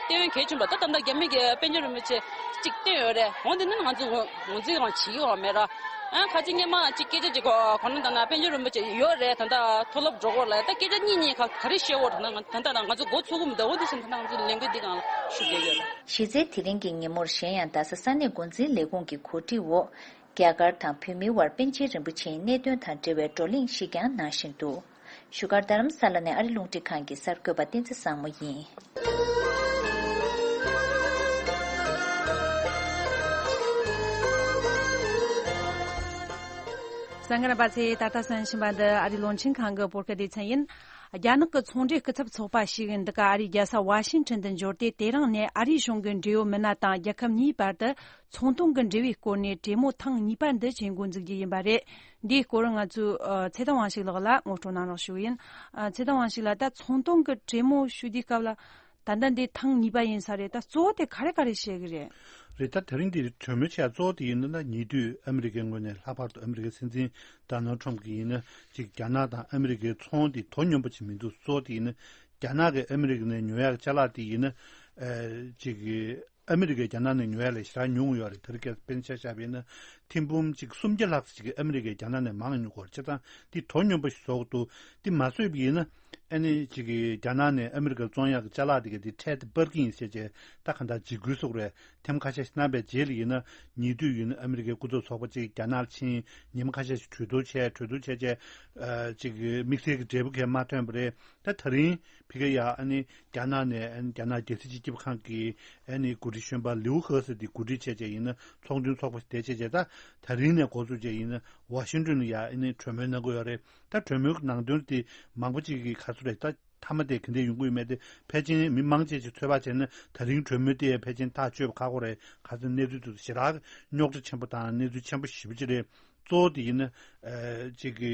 སྟོན་གལ་ཆུང་པ་ད་ད་ད་རྒྱ་མི་གི་པཎ་ཆེན་རིན་པོ་ཆེ་ཅིག་སྟོན་ཡོད་རེད། འོན་ཏེ་ནི་ང་ཚོ་ངོ་ངོ་ཚོས་རང་བྱེད་ཡོད་མེད་ར། ཨ་ཁ་ཅིག་སྔོན་མ་ཅིག་སྐད་ཆ་ཅིག་གོ་གོ་ན་ད་ན་པཎ་ཆེན་རིན་པོ་ཆེ་ཡོད་རེད། ད་ད་མཐོ་སློབ་འགྲོ་གོ་ལ་ད་སྐད་ཆ་གཉིས་གཉིས་ཁ་ག་རེ་བཤད་འོ་ད་ན་ད་ད་ང་ཚོ་མགོ་ཚུགས་གི་མི་འདུག། འོ་དེ་བཞིན་ད་ང་ཚོ་ལས་འགུལ་འདི་སྒང་ལ་ཞུགས་བསྡད་ཡོད་རེད། གཞི་རྩའི་དེ་རིང་གི་ཉིན་མོར་གཞན་ཡང་རྡ་ས་ས་གནས་འགོ་འཛིན་ལས་ཁུངས་ཀྱི་གོ་སྒྲིག་འོག་རྒྱ་གར་དང་བོད་མིའི་དབར་པཎ་ཆེན་རིན་པོ་ཆེའི་གནད་དོན་དང་འབྲེལ་བའི་བགྲོ་གླེང་ཞིག་ཀྱང་གནང་བཞིན་འདུག། བཞུགས་སྒར་རྡ་རམ་ས་ལ་ནས་ཨ་རི་རླུང་འཕྲིན་ཁང་གི་གསར་འགོད་པ་བསྟན་འཛིན་བཟང་མོ་ཡིན། གསན་མཁན་རྣམ་པ་ཚོས་ད་ལྟ་གསན་བཞིན་པ་འདི་ཨ་རི་རླུང་འཕྲིན་ཁང་གི་བོད་སྐད་སྡེ་ཚན་ཡིན། རྒྱ་ནག་གི་ཚོང་འབྲེལ་སྐུ་ཚབ་ཚོགས་པ་ཞིག་འདི་ག་ཨ་རིའི་རྒྱལ་ས་ཝ་ཤིང་ཊོན་དུ་འབྱོར་ཏེ། དེ་རིང་ནས་ཨ་རིའི་གཞུང་གི་འབྲེལ་ཡོད་མི་སྣ་དང་རྒྱལ་ཁབ་གཉིས་བར་དུ་ཚོང་དོན་གྱི་འབྲེལ་བའི་སྐོར་ནས་གྲོས་མོལ་ཐེངས་གཉིས་པ་འདི་བྱེད་འགོ་འཛུགས་རྒྱུ་ཡིན་པ་རེད། འདིའི་སྐོར་ང་ཚོའི་ཨ་ཚེ་བརྟན་དབང་ཕྱུག་ལགས་ལ་ངོ་སྤྲོད་གནང་རོགས་ཞུ་གི་ཡིན། ཨ་ཚེ་བརྟན་དབང་ཕྱུག་ལགས། ད་ཚོང་དོན་གྱི་གྲོས་མོལ་ཞུ་དུས་སྐབས་ལ་ད་ལྟ་འདི་ཐེངས་གཉིས་པ་ཡིན་ས་རེད། ད་གཙོ་བོ་དེ་ག་རེ་ག་རེ་བཤད་གི་རེད། རེད། ད་དེ་རིང་འདི་གྲོས་མོལ་བྱས་གཙོ་བོ་དེ་ཡིན་ན་ད་ཉེ་དུས་ཨ་མི་རི་ཀའི་ངོས་ནས་ལྷག་པར་དུ་ཨ་མི་རི་ཀའི་སྲིད་འཛིན་ཌོ་ནལ་ཊམ་གྱིས་ཡིན་ན་ཅིག་རྒྱ་ནག་དང་ཨ་མི་རི་ཀའི་ཚོང་དེ་དོ་སྙོམས་པོ་ཅིག་མི་འདུག། གཙོ་བོ་དེ་ཡིན་ན་རྒྱ་ནག་གིས་ཨ་མི་རི་ཀ་ནས་ཉོ་ཡག་ཅ་ལག་དེ་ཡིན་ན་ཨ་ཅིག་ཨ་མི་རི་ཀས་རྒྱ་ནག་ནས་ཉོ་ཡ་ལས་ཞེ་དྲག་ཉུང་ཡོད་རེད། དེ་རིང་ཁ་སང་དཔེར་ན་ཆ་བཞག་པ་ཡིན་ན་ཐེར་འབུམ་གཅིག་སུམ་བརྒྱ་ལྷག་ཙམ་ཅིག་ཨ་མི་རི་ཀས་རྒྱ་ནག་ནས་མང་ཉོ་གི་ཡོད་རེད། བྱས་ཙང་དེ་དོ་སྙོམས་པོ་ཞིག་བཟོ་གི་འདུག། དེ་མ་བཟོས་པ་ཡིན་ན་ཨ་ནི་ཅིག་རྒྱ་ནག་ནས་ཨ་མི་རི་ཀར་བཙོང་ཡག་གི་ཅ་ལག་དེ་ག་དེ་འཕྲལ་དུ་སྤར་གྱི་ཡིན་ཟེར་བྱས་ད་གང་ལྟར་འཇིགས་སྐུལ་སོགས་རེད། ཐེངས་ཁ་ཤས་ཤིག་གནང་པའི་རྗེས་ལ་ཡིན་ན་ཉེ་དུས་ཡིན་ན་ཨ་མི་རི་ཀའི་སྐུ་ཚབ་ཚོགས་པ་ཅིག་རྒྱ་ནག་ལ་ཕྱིན། ཉི་མ་ཁ་ཤས་ཤིག་གྲོས་བསྡུར་བྱས། གྲོས་བསྡུར་བྱས་རྗེས་ཨ་ཅིག་དམིགས་བསལ་གྱི་འབྲས་བུ་གང་ཡང་མ་ཐོན་པ་རེད། ད་དེ་རིང་ཕ་གི་ཡ་ཨ་ནི་རྒྱ་ནག་ནས་ཨ་ནི་རྒྱ་ནག་རྒྱལ་སྲིད་སྤྱི་ཁྱབ་ཁང་གི་ཨ་ནི་འགོ་ཁྲིད་གཞོན་པ་ལིའུ་ཧེ་སི་དེ་གོ་སྒྲིག་བྱས་རྗེས་ཡིན་ན་ཚོགས་འདུ་ཚོགས་པ་ཞིག་དེ་བྱས་རྗེས་ད་དེ་རིང་ནས་འགོ་བཙུགས་རྗེས་ཡིན་ན་ཝ་ཤིང་ཏོན་ལ་ཡ་ཨ་ནི་གྲོས་མོལ་གནང་གི་ཡོད་རེད། ད་གྲོས་མོལ་གྱི་ནང་དོན་དེ་མང་པོ་ཅིག་གིས་ག་ཚོད་རེད། ད་མཐའ་མ་དེ་ག་འདྲ་ཡོང་གི་ཡོད་མེད་དེ་ཕལ་ཆེར་མི་མང་ཆེ་ཅིག་ཚོད་དཔག་བྱས་ན་དེ་རིང་གྲོས་མོལ་དེ་ཕལ་ཆེར་ཐག་གཅོད་པ་ཁག་པོ་རེད། ག་ཚོད་གནས་ཚུལ་དེ་ཚོ་ཞེ་དྲག་རྙོག་དྲ་ཆེན་པོ་དང་གནས་ཚུལ་ཆེན་པོ་ཞེ་པོ་ཅིག་རེད། གཙོ་བོ་དེ་ཡིན་ན་ཨ་ཅིག་གི་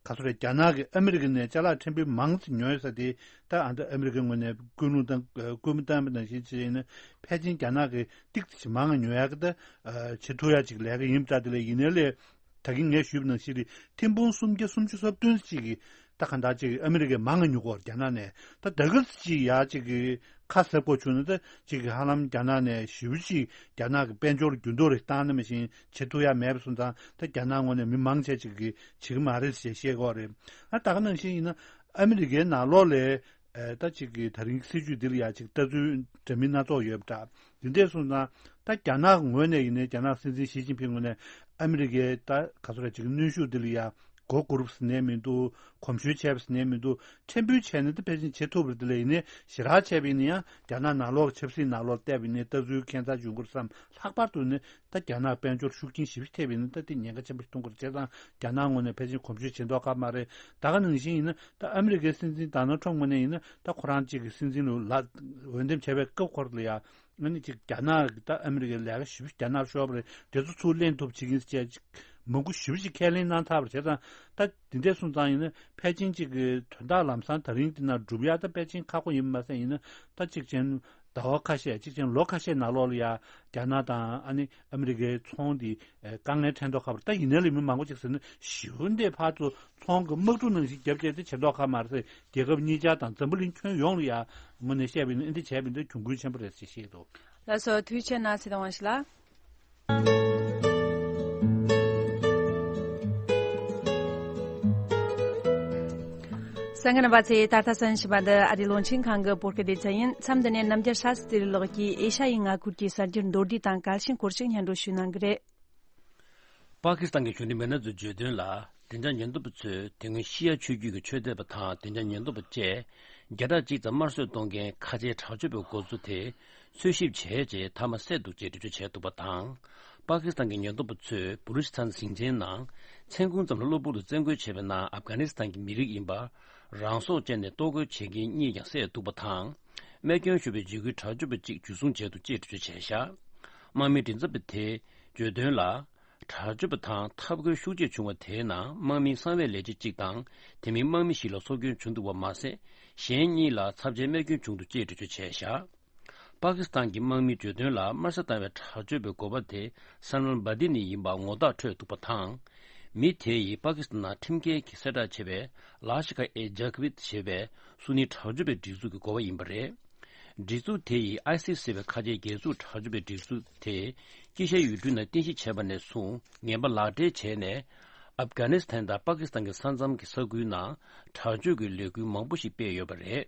ག་ཚོད་རེད། རྒྱ་ནག་གིས་ཨ་མི་རི་ཀ་ནས་ཅ་ལག་ཕྲན་བུ་མང་ཙམ་ཉོས་ཡོད་ས་དེ་ད་ཨ་ད་ཨ་མི་རི་ཀའི་ངོས་ནས་སྐུལ་སློང་བཏང་སྐུལ་མ་བཏང་པ་ནང་བཞིན་བྱས་ཡིན་ན་ཕལ་ཆེར་རྒྱ་ནག་གིས་ཏིག་ཙམ་མང་ང་ཉོ་ཡག་གི་ད་བྱེད་ཐུབ་ཡག་ཅིག་ལས་ཀ་ཡིན་པ་འདྲ། དེ་ལས་ཡིན་ནའི་ལས་ད་གིན་ངས་ཞུས་པ་ནང་བཞིན་རེད། ཐེར་འབུམ་སུམ་བརྒྱ་སུམ་ཅུ་སོ་བདུན་ཅིག་གིས་ད་གང་ལྟར་ཅིག་ཨ་མི་རི་ཀས་མང་ང་ཉོ་གོ་རྒྱ་ནག་ནས། ད་ད་གི་ཅིག་ཡ་ཅིག་གི་ཁ་གསབ་དགོས་བྱུང་ན་ད་ཅིག་གི་ཧ་ལམ་རྒྱ་ནག་ནས་ཞེ་པོ་ཅིག་རྒྱ་ནག་གི་དཔལ་འབྱོར་འགྱུར་ལྡོག་རེ་བཏང་ན་མ་ཞིག་བྱེད་ཐུབ་ཡ་མེད་པ་སོང་ཙང་ད་རྒྱ་ནག་ངོས་ནས་མི་མང་ཆེ་ཅིག་གིས་བྱེད་ཀྱི་མ་རེད་ཅེས་བཤད་ཀྱི་ཡོད་རེད། ཨ་ད་ག་ནང་བཞིན་ཡིན་ན་ཨ་མི་རི་ཀའི་ནང་ལོགས་ལ་ཨ་ད་ཅིག་གི་ད་རིང་སྲིད་བྱུས་འདི་ལ་ཡ་ཅིག་ལྟ་ཚུལ་འདྲ་མིན་སྣ་ཚོགས་ཡོད་པ་འདྲ། འདི་འདྲས་སོང་ཙང་ད་རྒྱ་ནག་ངོས་ནས་ཡིན་ནའི་རྒྱ་ནག་སྲིད་འཛིན་ཞི་ཅིན་ཕིང་ངོས་ནས་ཨ་མི་རི་ཀའི་ད་ག་ཚོད་རེད་ཅིག་གནོན་ཤུགས་འདི་ལ་ཡ་མགོ་སྒུར་བ་ཟེར་ནའི་མི་འདུག། གོམས་ཞུ་བྱས་པ་ཟེར་ནའི་མི་འདུག། ཕྲན་བུ་བྱས་ནས་ད་ཕལ་ཆེར་བྱེད་ཐུབ་པ་རེད། དེ་ལས་ཡིན་ནའི་ཞེ་དྲག་བྱས་པ་ཡིན་ན་ཡང་རྒྱ་ནག་ནང་ལོགས་ཆབ་སྲིད་ནང་ལོགས་བལྟས་པ་ཡིན་ནའི་ལྟ་ཚུལ་ཁྱད་མཚར་འབྱུང་གི་རེད་བསམ། ལྷག་པར་དུ་ནི་ད་རྒྱ་ནག་དཔལ་འབྱོར་ཤུགས་རྐྱེན་ཞེ་པོ་ཅིག་ཐེབས་པ་ཡིན་ན་ད་དེ་ཉེན་ཁ་ཆེན་པོ་ཞིག་མཐོང་གི་རེད། བྱས་ཙང་རྒྱ་ནག་ངོས་ནས་ཕལ་ཆེར་གོམས་ཞུ་བྱེད་མདོག་ཁ་མ་རེད། ད་ག་ནང་བཞིན་ཡིན་ན་ད་ཨ་མི་རི་ཀའི་སྲིད་འཛིན་ཌོ་ནལ་ཊམ་ངོས་ནས་ཡིན་ན་ད་ཁོ་རང་གཅིག་གི་སྲིད་འཛིན་ལ་ལ་འོས་འདེམས་བྱས་པའི་སྐབས་འཁོར་ལ་ཡ་ཨ་ནི་ཅིག་རྒྱ་ནག་གི་ད་ཨ་མི་རི་ཀའི་ལས་ཀ་ཞེ་པོ་ཅིག་རྒྱ་ནག་ཤོར་བ་རེད། དེ་ཚོ་ཚུར་ལེན་ཐུབ་བྱེད་ཀྱིན་ཟེར་བྱས་ཅིག་མང་པོ་ཞེ་པོ་ཅིག་ཁས་ལེན་གནང་ཚར་བ་རེད། བྱས་ཙང་ད་འདི་འདྲས་སོང་ཙང་ཡིན་ན་ཕལ་ཆེར་ཅིག་གི་དོན་དག་ལམ་སང་ད་རིང་འདི་ན་སྒྲུབ་ཡ་ད་ཕལ་ཆེར་ཁག་པོ་ཡིན་པ་མ་ཟད་ཡིན་ན་ད་ཅིག་ཅན་ ཟླ་བ་ཁ་ཤས་གཅིག་ཅན་ལོ་ཁ་ཤས་ནང་ལོགས་ལ་ཡ་རྒྱ་ནག་དང་ཨ་ནི་ཨ་མི་རི་ཀའི་ཚོང་འདི་དཀའ་ངལ་འཕྲད་མདོག་ཁ་པོ་རེད། ད་ཡིན་ནའི་ལས་མི་མང་པོ་ཅིག་ཟེར་ན་ཞེ་པོ་འདི་ཕར་ཚུར་ཚོང་གི་དམག་འཁྲུག་ནང་བཞིན་བརྒྱབ་བྱས་ཏེ་བྱེད་མདོག་ཁ་མ་རེད། རྒྱལ་ཁབ་གཉིས་ཆ་དང་འཛམ་བུ་གླིང་ཁྱོན་ཡོངས་ལ་ཡ་དངོས་གནས་བཤད་པ་ཡིན་ན་འདི་བྱས་པ་ཡིན་ན་གྱོང་གུན་ཆེན་པོ་རེད་ཅེས་བཤད་འདུག་ལགས་སོ། དུས་ཆེན་ན་ཚེ་དང་བ་ཞིག་ལ། གསན་མཁན་རྣམ་པ་ཚོས་ད་ལྟ་གསན་བཞིན་པ་འདི་ཨ་རིའི་རླུང་འཕྲིན་ཁང་གི་བོད་སྐད་སྡེ་ཚན་ཡིན། མཚམས་འདི་ནས་རྣམ་རྒྱལ་ཤཱ་སྟྲི་ལགས་ཀྱིས་ཨེ་ཤ་ཡའི་མངའ་ཁུལ་གྱི་གསར་འགྱུར་མདོར་བསྡུས་དང་གལ་ཆེན་སྐོར་ཞིག་སྙན་སྒྲོན་ཞུ་གནང་གི་རེད། པ་ཀི་སི་ཐན་གྱི་གཞོན་ནུ་མི་སྣ་ཚོས་བརྗོད་དོན་ལ། བདེ་འཇགས་ཉེན་རྟོག་པ་ཚོས་དེ་སྔོན་ཤི་ཡ་ཆོས་བརྒྱུད་ཀྱི་ཆོས་དད་པ་དང་བདེ་འཇགས་ཉེན་རྟོག་པ་བཅས་བརྒྱ་ཕྲག་གཅིག་ཙམ་དམར་གསོད་གཏོང་མཁན་ཁ་ཆེའི་དྲག་སྤྱོད་པའི་འགོ་གཙོ་དེ་འཚོལ་ཞིབ་བྱས་རྗེས་མཐའ་མ་བསད་འདུག་ཅེས་འགྲེལ་བརྗོད་བྱས་འདུག་པ་དང་། པ་ཀི་སི་ཐན་གྱི་ཉེན་རྟོག་པ་ཚོས་བུ་རུ་ཤི་ཐན་ཞིང་ཆེན་ནང་མཚན་གུང་ཙམ་ལ་གློ་བུར་དུ་བཙན་རྒོལ་བྱས་པའི་ནང་ཨབ་གྷ་ནི་སི་ཐན་གྱི་མི་རིགས་ཡིན་པ་རང་སྲོག་བཅད་ནས་གཏོར་རྒོལ་བྱེད་མཁན་གཉིས་ཀྱང་བསད་འདུག་པ་དང་། རྨས་སྐྱོན་ཤོར་བའི་འཇིགས་སྐུལ་དྲག་སྤྱོད་པ་གཅིག་འཇུ་བཟུང་བྱས་འདུག་ཅེས་འགྲེལ་བརྗོད་བྱས་བཞག་དམག་མིའི་མགྲིན་ཚབ་པ་དེས་བརྗོད་དོན་ལ། དྲག་སྤྱོད་པ་དང་འཐབ་རྒོལ་ཤུགས་ཆེ་བྱུང་བ་དེའི་ནང་དམག་མིའི་གསང་བའི་ལས་བྱེད་གཅིག་དང་དེ་མིན་དམག་མི་ཞིག་ལ་སྲོག་སྐྱོན་བྱུང་འདུག་པ་མ་ཟད། གཞན་གཉིས་ལ་ཚབས་ཆེའི་རྨས་སྐྱོན་བྱུང་འདུག་ཅེས་འགྲེལ་བརྗོད་བྱས་བཞག་པ་ཀི་སི་ཐན་གྱི་དམག་མིའི་བརྗོད་དོན་ལ་དམར་གསོད་བཏང་བའི་དྲག་སྤྱོད་པའི་འགོ་པ་དེ་སན་ལན་བྷ་ཏི་ནི་ཡིན་པ་ངོ་རྟགས་འཕྲོད་འདུག་པ་དང་། མི་དེ་ཡིས་པ་ཀི་སི་ཐན་ནང་ཁྲིམས་འགལ་གྱིས་གསལ་བསྒྲགས་བྱས་པའི་ལ་ཤི་ཁ་ཨེ་ཇ་ཀ་བིད་ཞེས་པའི་སུ་ནི་དྲག་སྤྱོད་པའི་སྒྲིག་འཛུགས་ཀྱི་འགོ་པ་ཡིན་པ་རེད། སྒྲིག་འཛུགས་དེ་ཡིས་ཨའི་སི་ཟེར་བའི་ཁ་ཆེའི་སྒེར་ཚུགས་དྲག་སྤྱོད་པའི་སྒྲིག་འཛུགས་དེ་དཀྱིལ་ཤར་ཡུལ་གྲུའི་ནང་རྟེན་གཞི་བྱས་པ་ནས་བཟུང་ངན་པ་ལག་སྦྲེལ་བྱས་ནས། ཨབ་གྷ་ནི་སི་ཐན་དང་པ་ཀི་སི་ཐན་གྱི་ས་མཚམས་ཀྱི་ས་ཁུལ་ནང་དྲག་སྤྱོད་ཀྱི་ལས་འགུལ་མང་པོ་ཞིག་སྤེལ་ཡོད་པ་རེད།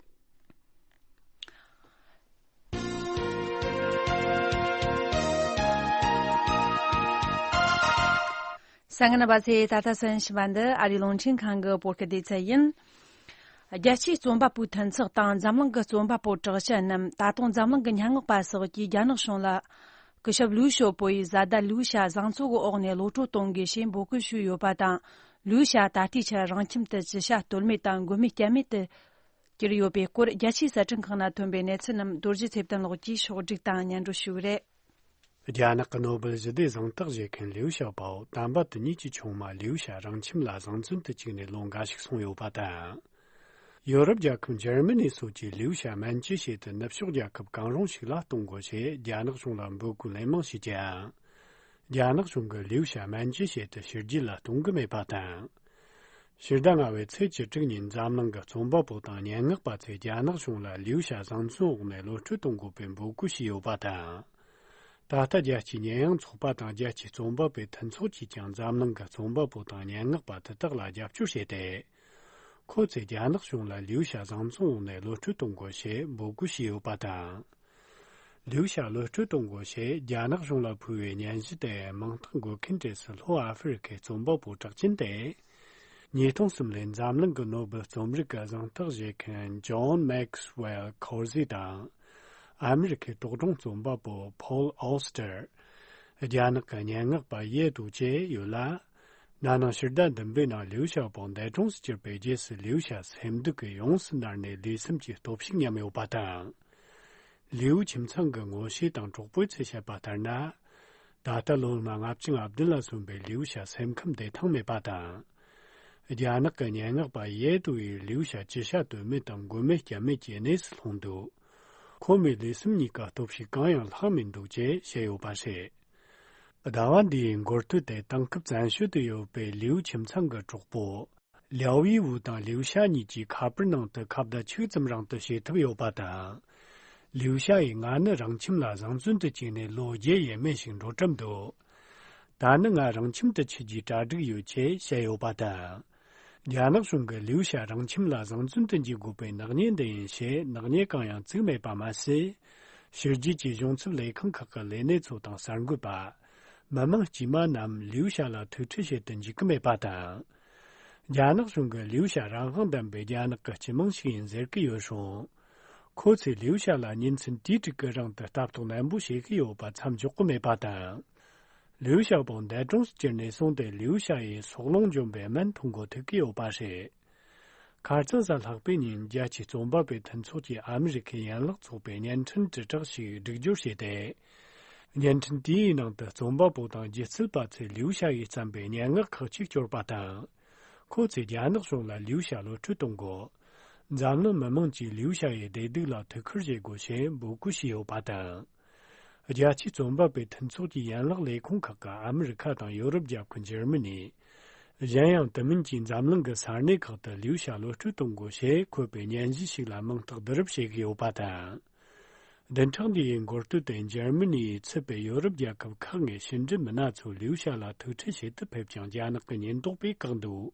གསན་མཁན་རྣམ་པ་ཚོས་ད་ལྟ་གསན་བཞིན་པ་འདི་ཨ་རིའི་རླུང་འཕྲིན་ཁང་གི་བོད་སྐད་སྡེ་ཚན་ཡིན། རྒྱལ་སྤྱིའི་རྩོམ་པ་པོའི་མཐུན་ཚོགས་དང་འཛམ་གླིང་གི་རྩོམ་པ་པོ་དྲག་ཅན་རྣམས་ད་དུང་འཛམ་གླིང་གི་སྙན་ངག་པ་སོགས་ཀྱིས་རྒྱ་ནག་གཞུང་ལ། སྐུ་ཞབས་ལིའུ་ཞའོ་པོ་ཡི་བཟའ་ཟླ་ལིའུ་ཞའི་བཟང་ཚོགས་ཀྱི་འོག་ནས་གློད་གྲོལ་གཏོང་དགོས་ཞེས་འབོད་སྐུལ་ཞུས་ཡོད་པ་དང་། ལིའུ་ཞའི་ད་ལྟའི་ཆར་རང་ཁྱིམ་དུ་ཅི་བྱ་གཏོལ་མེད་དང་མགོན་མེད་རྐྱེན་མེད་དུ་གྱུར་ཡོད་པའི་སྐོར། རྒྱལ་སྤྱིའི་གསར་སྐྲུན་ཁང་ནས་ཐོན་པའི་གནས་ཚུལ་རྣམས་རྡོ་རྗེ་ཚེ་བརྟན་ལགས་ཀྱིས་ཕྱོགས་བསྒྲིགས་དང་སྙན་སྒྲོན་ཞུ་གི་རེད། རྒྱ་ནག་གི་ནོ་སྦེལ་ཞི་བདེའི་གཟེངས་རྟགས་བཞེས་མཁན་ལིའུ་ཞའོ་པོ་དམ་པ་དེ་ཉིད་ཀྱི་ཆུང་མ་ལིའུ་ཞའི་རང་ཁྱིམ་ལ་བཟང་བཙོན་དུ་བཅུག་ནས་ལོ་འགའ་ཞིག་སོང་ཡོད་པ་དང་། ཡོ་རོབ་རྒྱལ་ཁབ་འཇར་མ་ནི་སོགས་ཀྱིས་ལིའུ་ཞའི་སྨན་བཅོས་ཆེད་དུ་ནུབ་ཕྱོགས་རྒྱལ་ཁབ་གང་རུང་ཞིག་ལ་གཏོང་དགོས་ཞེས་རྒྱ་ནག་གཞུང་ལ་འབོད་སྐུལ་ལན་མང་བྱས་ཀྱང་། རྒྱ་ནག་གཞུང་གིས་ལིའུ་ཞའི་སྨན་བཅོས་ཆེད་དུ་ཕྱི་རྒྱལ་ལ་གཏོང་གི་མེད་པ་དང་། ཕྱི་ཟླ་ལྔ་པའི་ཚེས་བཅུ་དྲུག་ཉིན་འཛམ་གླིང་གི་རྩོམ་པ་པོ་དང་སྙན་ངག་པ་ཚོས་རྒྱ་ནག་གཞུང་ལ་ལིའུ་ཞའི་བཟང་བཙོན་འོག་ནས་གློད་གྲོལ་གཏོང་དགོས་པའི་འབོད་སྐུལ་བྱས་ཡོད་པ་དང་། ད་ལྟ་རྒྱལ་སྤྱིའི་ཉེས་ཡངས་ཚོགས་པ་དང་རྒྱལ་སྤྱིའི་རྩོམ་པ་པོའི་མཐུན་ཚོགས་ཀྱིས་ཀྱང་འཛམ་གླིང་གི་རྩོམ་པ་པོ་དང་སྙན་ངག་པ་དེ་དག་ལ་རྒྱབ་སྐྱོར་བྱས་ཏེ། ཁོ་ཚོས་རྒྱ་ནག་གཞུང་ལ་ལིའུ་ཞའི་བཟང་བཙོན་འོག་ནས་གློད་གྲོལ་གཏོང་དགོས་ཞེས་འབོད་སྐུལ་བྱས་ཡོད་པ་དང་། ལིའུ་ཞའི་གློད་གྲོལ་གཏོང་དགོས་ཞེས་རྒྱ་ནག་གཞུང་ལ་ཕུལ་བའི་སྙན་ཞུ་དེ་མིང་རྟགས་འགོད་མཁན་གྲས་སུ་ལྷོ་ཨ་ཧྥེ་རི་ཁའི་རྩོམ་པ་པོ་གྲགས་ཅན་ཏེ། ཉིས་སྟོང་གསུམ་ལོའི་འཛམ་གླིང་གི་ནོ་སྦེལ་རྩོམ་རིག་གི་གཟེངས་རྟགས་བཞེས་མཁན་ཇོན་མེག་སི་ཝེལ་ཁོར་ཟི་དང་། ཨ་མི་རི་ཁའི་དོག་སྒྲུང་རྩོམ་པ་པོ་ཕོལ་ཨོ་སི་ཏར། རྒྱ་ནག་གི་སྙན་ངག་པ་ཡེ་ཏུ་བཅས་ཡོད་ལ། ན་ནིང་ཕྱི་ཟླ་བདུན་པའི་ནང་ལིའུ་ཞའོ་པོ་འདས་གྲོངས་སུ་གྱུར་པའི་རྗེས་སུ་ལིའུ་ཞའི་སེམས་སྡུག་གིས་ཡོངས་སུ་མནར་ནས་ལུས་སེམས་ཀྱི་སྟོབས་ཤུགས་ཉམས་ཡོད་པ་དང་། ལིའུ་ཁྱིམ་ཚང་གི་ངོ་ཤེས་དང་གྲོགས་པོས་ཚུར་བཤད་པ་ལྟར་ན། ད་ལྟ་ལོ་ལྔ་ལྔ་བཅུ་ང་བདུན་ལ་སོན་པའི་ལིའུ་ཞའི་སེམས་ཁམས་བདེ་ཐང་མེད་པ་དང་། རྒྱ་ནག་གི་སྙན་ངག་པ་ཡེ་ཏུ་ཡིས་ལིའུ་ཞའི་ཅི་བྱ་གཏོལ་མེད་དང་མགོན་མེད་རྐྱེན་མེད་ཀྱི་གནས་སུ་ལྷུང་འདུག་ཁོ་མོའི་ལུས་སེམས་གཉིས་ཀ་སྟོབས་ཤུགས་གང་ཡང་ལྷག་མི་འདུག་ཅེས་བཤད་ཡོད་པ་རེད། ཟླ་བ་འདིའི་འགོ་སྟོད་དེ་དེང་སྐབས་བཙན་བྱོལ་དུ་ཡོད་པའི་ལིའུ་ཁྱིམ་ཚང་གི་གྲོགས་པོ། ལིའུ་ཡི་ཝུ་དང་ལིའུ་ཞའི་གཉིས་ཀྱིས་ཁ་པར་ནང་དུ་ཁ་བརྡ་ཆིག་ཙམ་རིང་དུ་བྱེད་ཐུབ་ཡོད་པ་དང་། ལིའུ་ཞའི་ང་ནི་རང་ཁྱིམ་ལ་བཟང་བཙོན་དུ་བཅུག་ནས་ལོ་བརྒྱད་ཡས་མས་ཤིག་འགྲོ་གྲབས་འདུག་ད་ནི་ང་རང་ཁྱིམ་དུ་ཆུད་རྒྱུའི་གྲ་སྒྲིག་ཡོད་ཅེས་བཤད་ཡོད་པ་དང་། རྒྱ་ནག་གཞུང་གིས་ལིའུ་ཞའི་རང་ཁྱིམ་ལ་བཟང་བཙོན་དུ་འཇུག་དགོས་པའི་ནག་ཉེས་འདི་ཡིན་ཞེས་ནག་ཉེས་གང་ཡང་བཙུགས་མེད་པ་མ་ཟད། ཕྱི་རྒྱལ་གྱི་གཞུང་ཚབ་ལས་ཁང་ཁག་གི་ལས་སྣེ་ཚོ་དང་གསར་འགོད་པ། མི་མང་དཀྱུས་མ་རྣམས་ལིའུ་ཞའི་ལ་ཐུག་འཕྲད་བྱེད་དུ་འཇུག་གི་མེད་པ་དང་། རྒྱ་ནག་གཞུང་གིས་ལིའུ་ཞའི་རང་དབང་ལྡན་པའི་རྒྱ་ནག་གི་སྤྱི་དམངས་ཤིག་ཡིན་ཟེར་གྱི་ཡོད་རུང་། ཁོ་ཚོས་ལིའུ་ཞའི་ལ་ཉིན་མཚན་དུས་དྲུག་གི་རིང་དུ་ལྟ་རྟོག་ནན་པོ་བྱེད་ཀྱི་ཡོད་པ་མཚམས་འཇོག་གི་མེད་པ་དང་། ལིའུ་ཞའོ་པོ་འདས་གྲོངས་སུ་གྱུར་ནས་བཟུང་སྟེ་ལིའུ་ཞའི་སྲོག་རླུང་འཇོམས་པའི་སྨན་འཐུང་དགོས་ཐུག་གི་ཡོད་པ་རེད། ཁ་རྩང་གཟའ་ལྷག་པའི་ཉིན་རྒྱལ་སྤྱིའི་རྩོམ་པ་པོའི་མཐུན་ཚོགས་ཀྱིས་ཨ་མི་རི་ཁའི་ཡན་ལག་ཚོགས་པའི་བརྙན་འཕྲིན་དྲིལ་བསྒྲགས་ཤིག་སྒྲིག་སྦྱོར་བྱས་ཏེ། བརྙན་འཕྲིན་དེའི་ནང་དུ་རྩོམ་པ་པོ་དང་སྒྱུ་རྩལ་པ་ཚོས་ལིའུ་ཞའི་བརྩམས་པའི་སྙན་ངག་ཁག་ཅིག་སྐྱོར་པ་དང་། ཁོ་ཚོས་རྒྱ་ནག་གཞུང་ལ་ལིའུ་ཞའི་གློད་གྲོལ་གཏོང་དགོས། འཛམ་གླིང་མི་མང་གིས་ལིའུ་ཞའོ་ཡི་བདེ་སྡུག་ལ་ཐུགས་ཁུར་བཞེས་དགོས་ཞེས་འབོད་སྐུལ་བྱས་ཡོད་པ་དང་། རྒྱལ་སྤྱིའི་རྩོམ་པ་པོའི་མཐུན་ཚོགས་ཀྱི་ཡན་ལག་ལས་ཁུངས་ཁག་གིས་ཨ་མི་རི་ཁ་དང་ཡོ་རོབ་རྒྱལ་ཁབ་འཇར་མ་ནི། གཞན་ཡང་དེ་མིན་གྱིས་འཛམ་གླིང་གི་ས་གནས་ཁག་ཏུ་ལིའུ་ཞའོ་གློད་བཀྲོལ་གཏོང་དགོས་ཞེས་འཁོད་པའི་སྙན་ཞུ་ཞིག་ལ་མིང་རྟགས་བསྡུ་རུབ་བྱེད་ཀྱི་ཡོད་པ་དང་། བདུན་ཕྲག་འདིའི་འགོ་སྟོད་དུ་འཇར་མ་ནི་ཡིས་ཚུད་པའི་ཡོ་རོབ་རྒྱལ་ཁབ་ཁག་ནས་ཕྱི་འབྲེལ་མི་སྣ་ཚོ་ལིའུ་ཞའོ་ལ་ཐུག་འཕྲད་བྱེད་དུ་ཕེབས་ཀྱང་རྒྱ་ནག་གི་ཉེན་རྟོག་པས་བཀག་འདུག་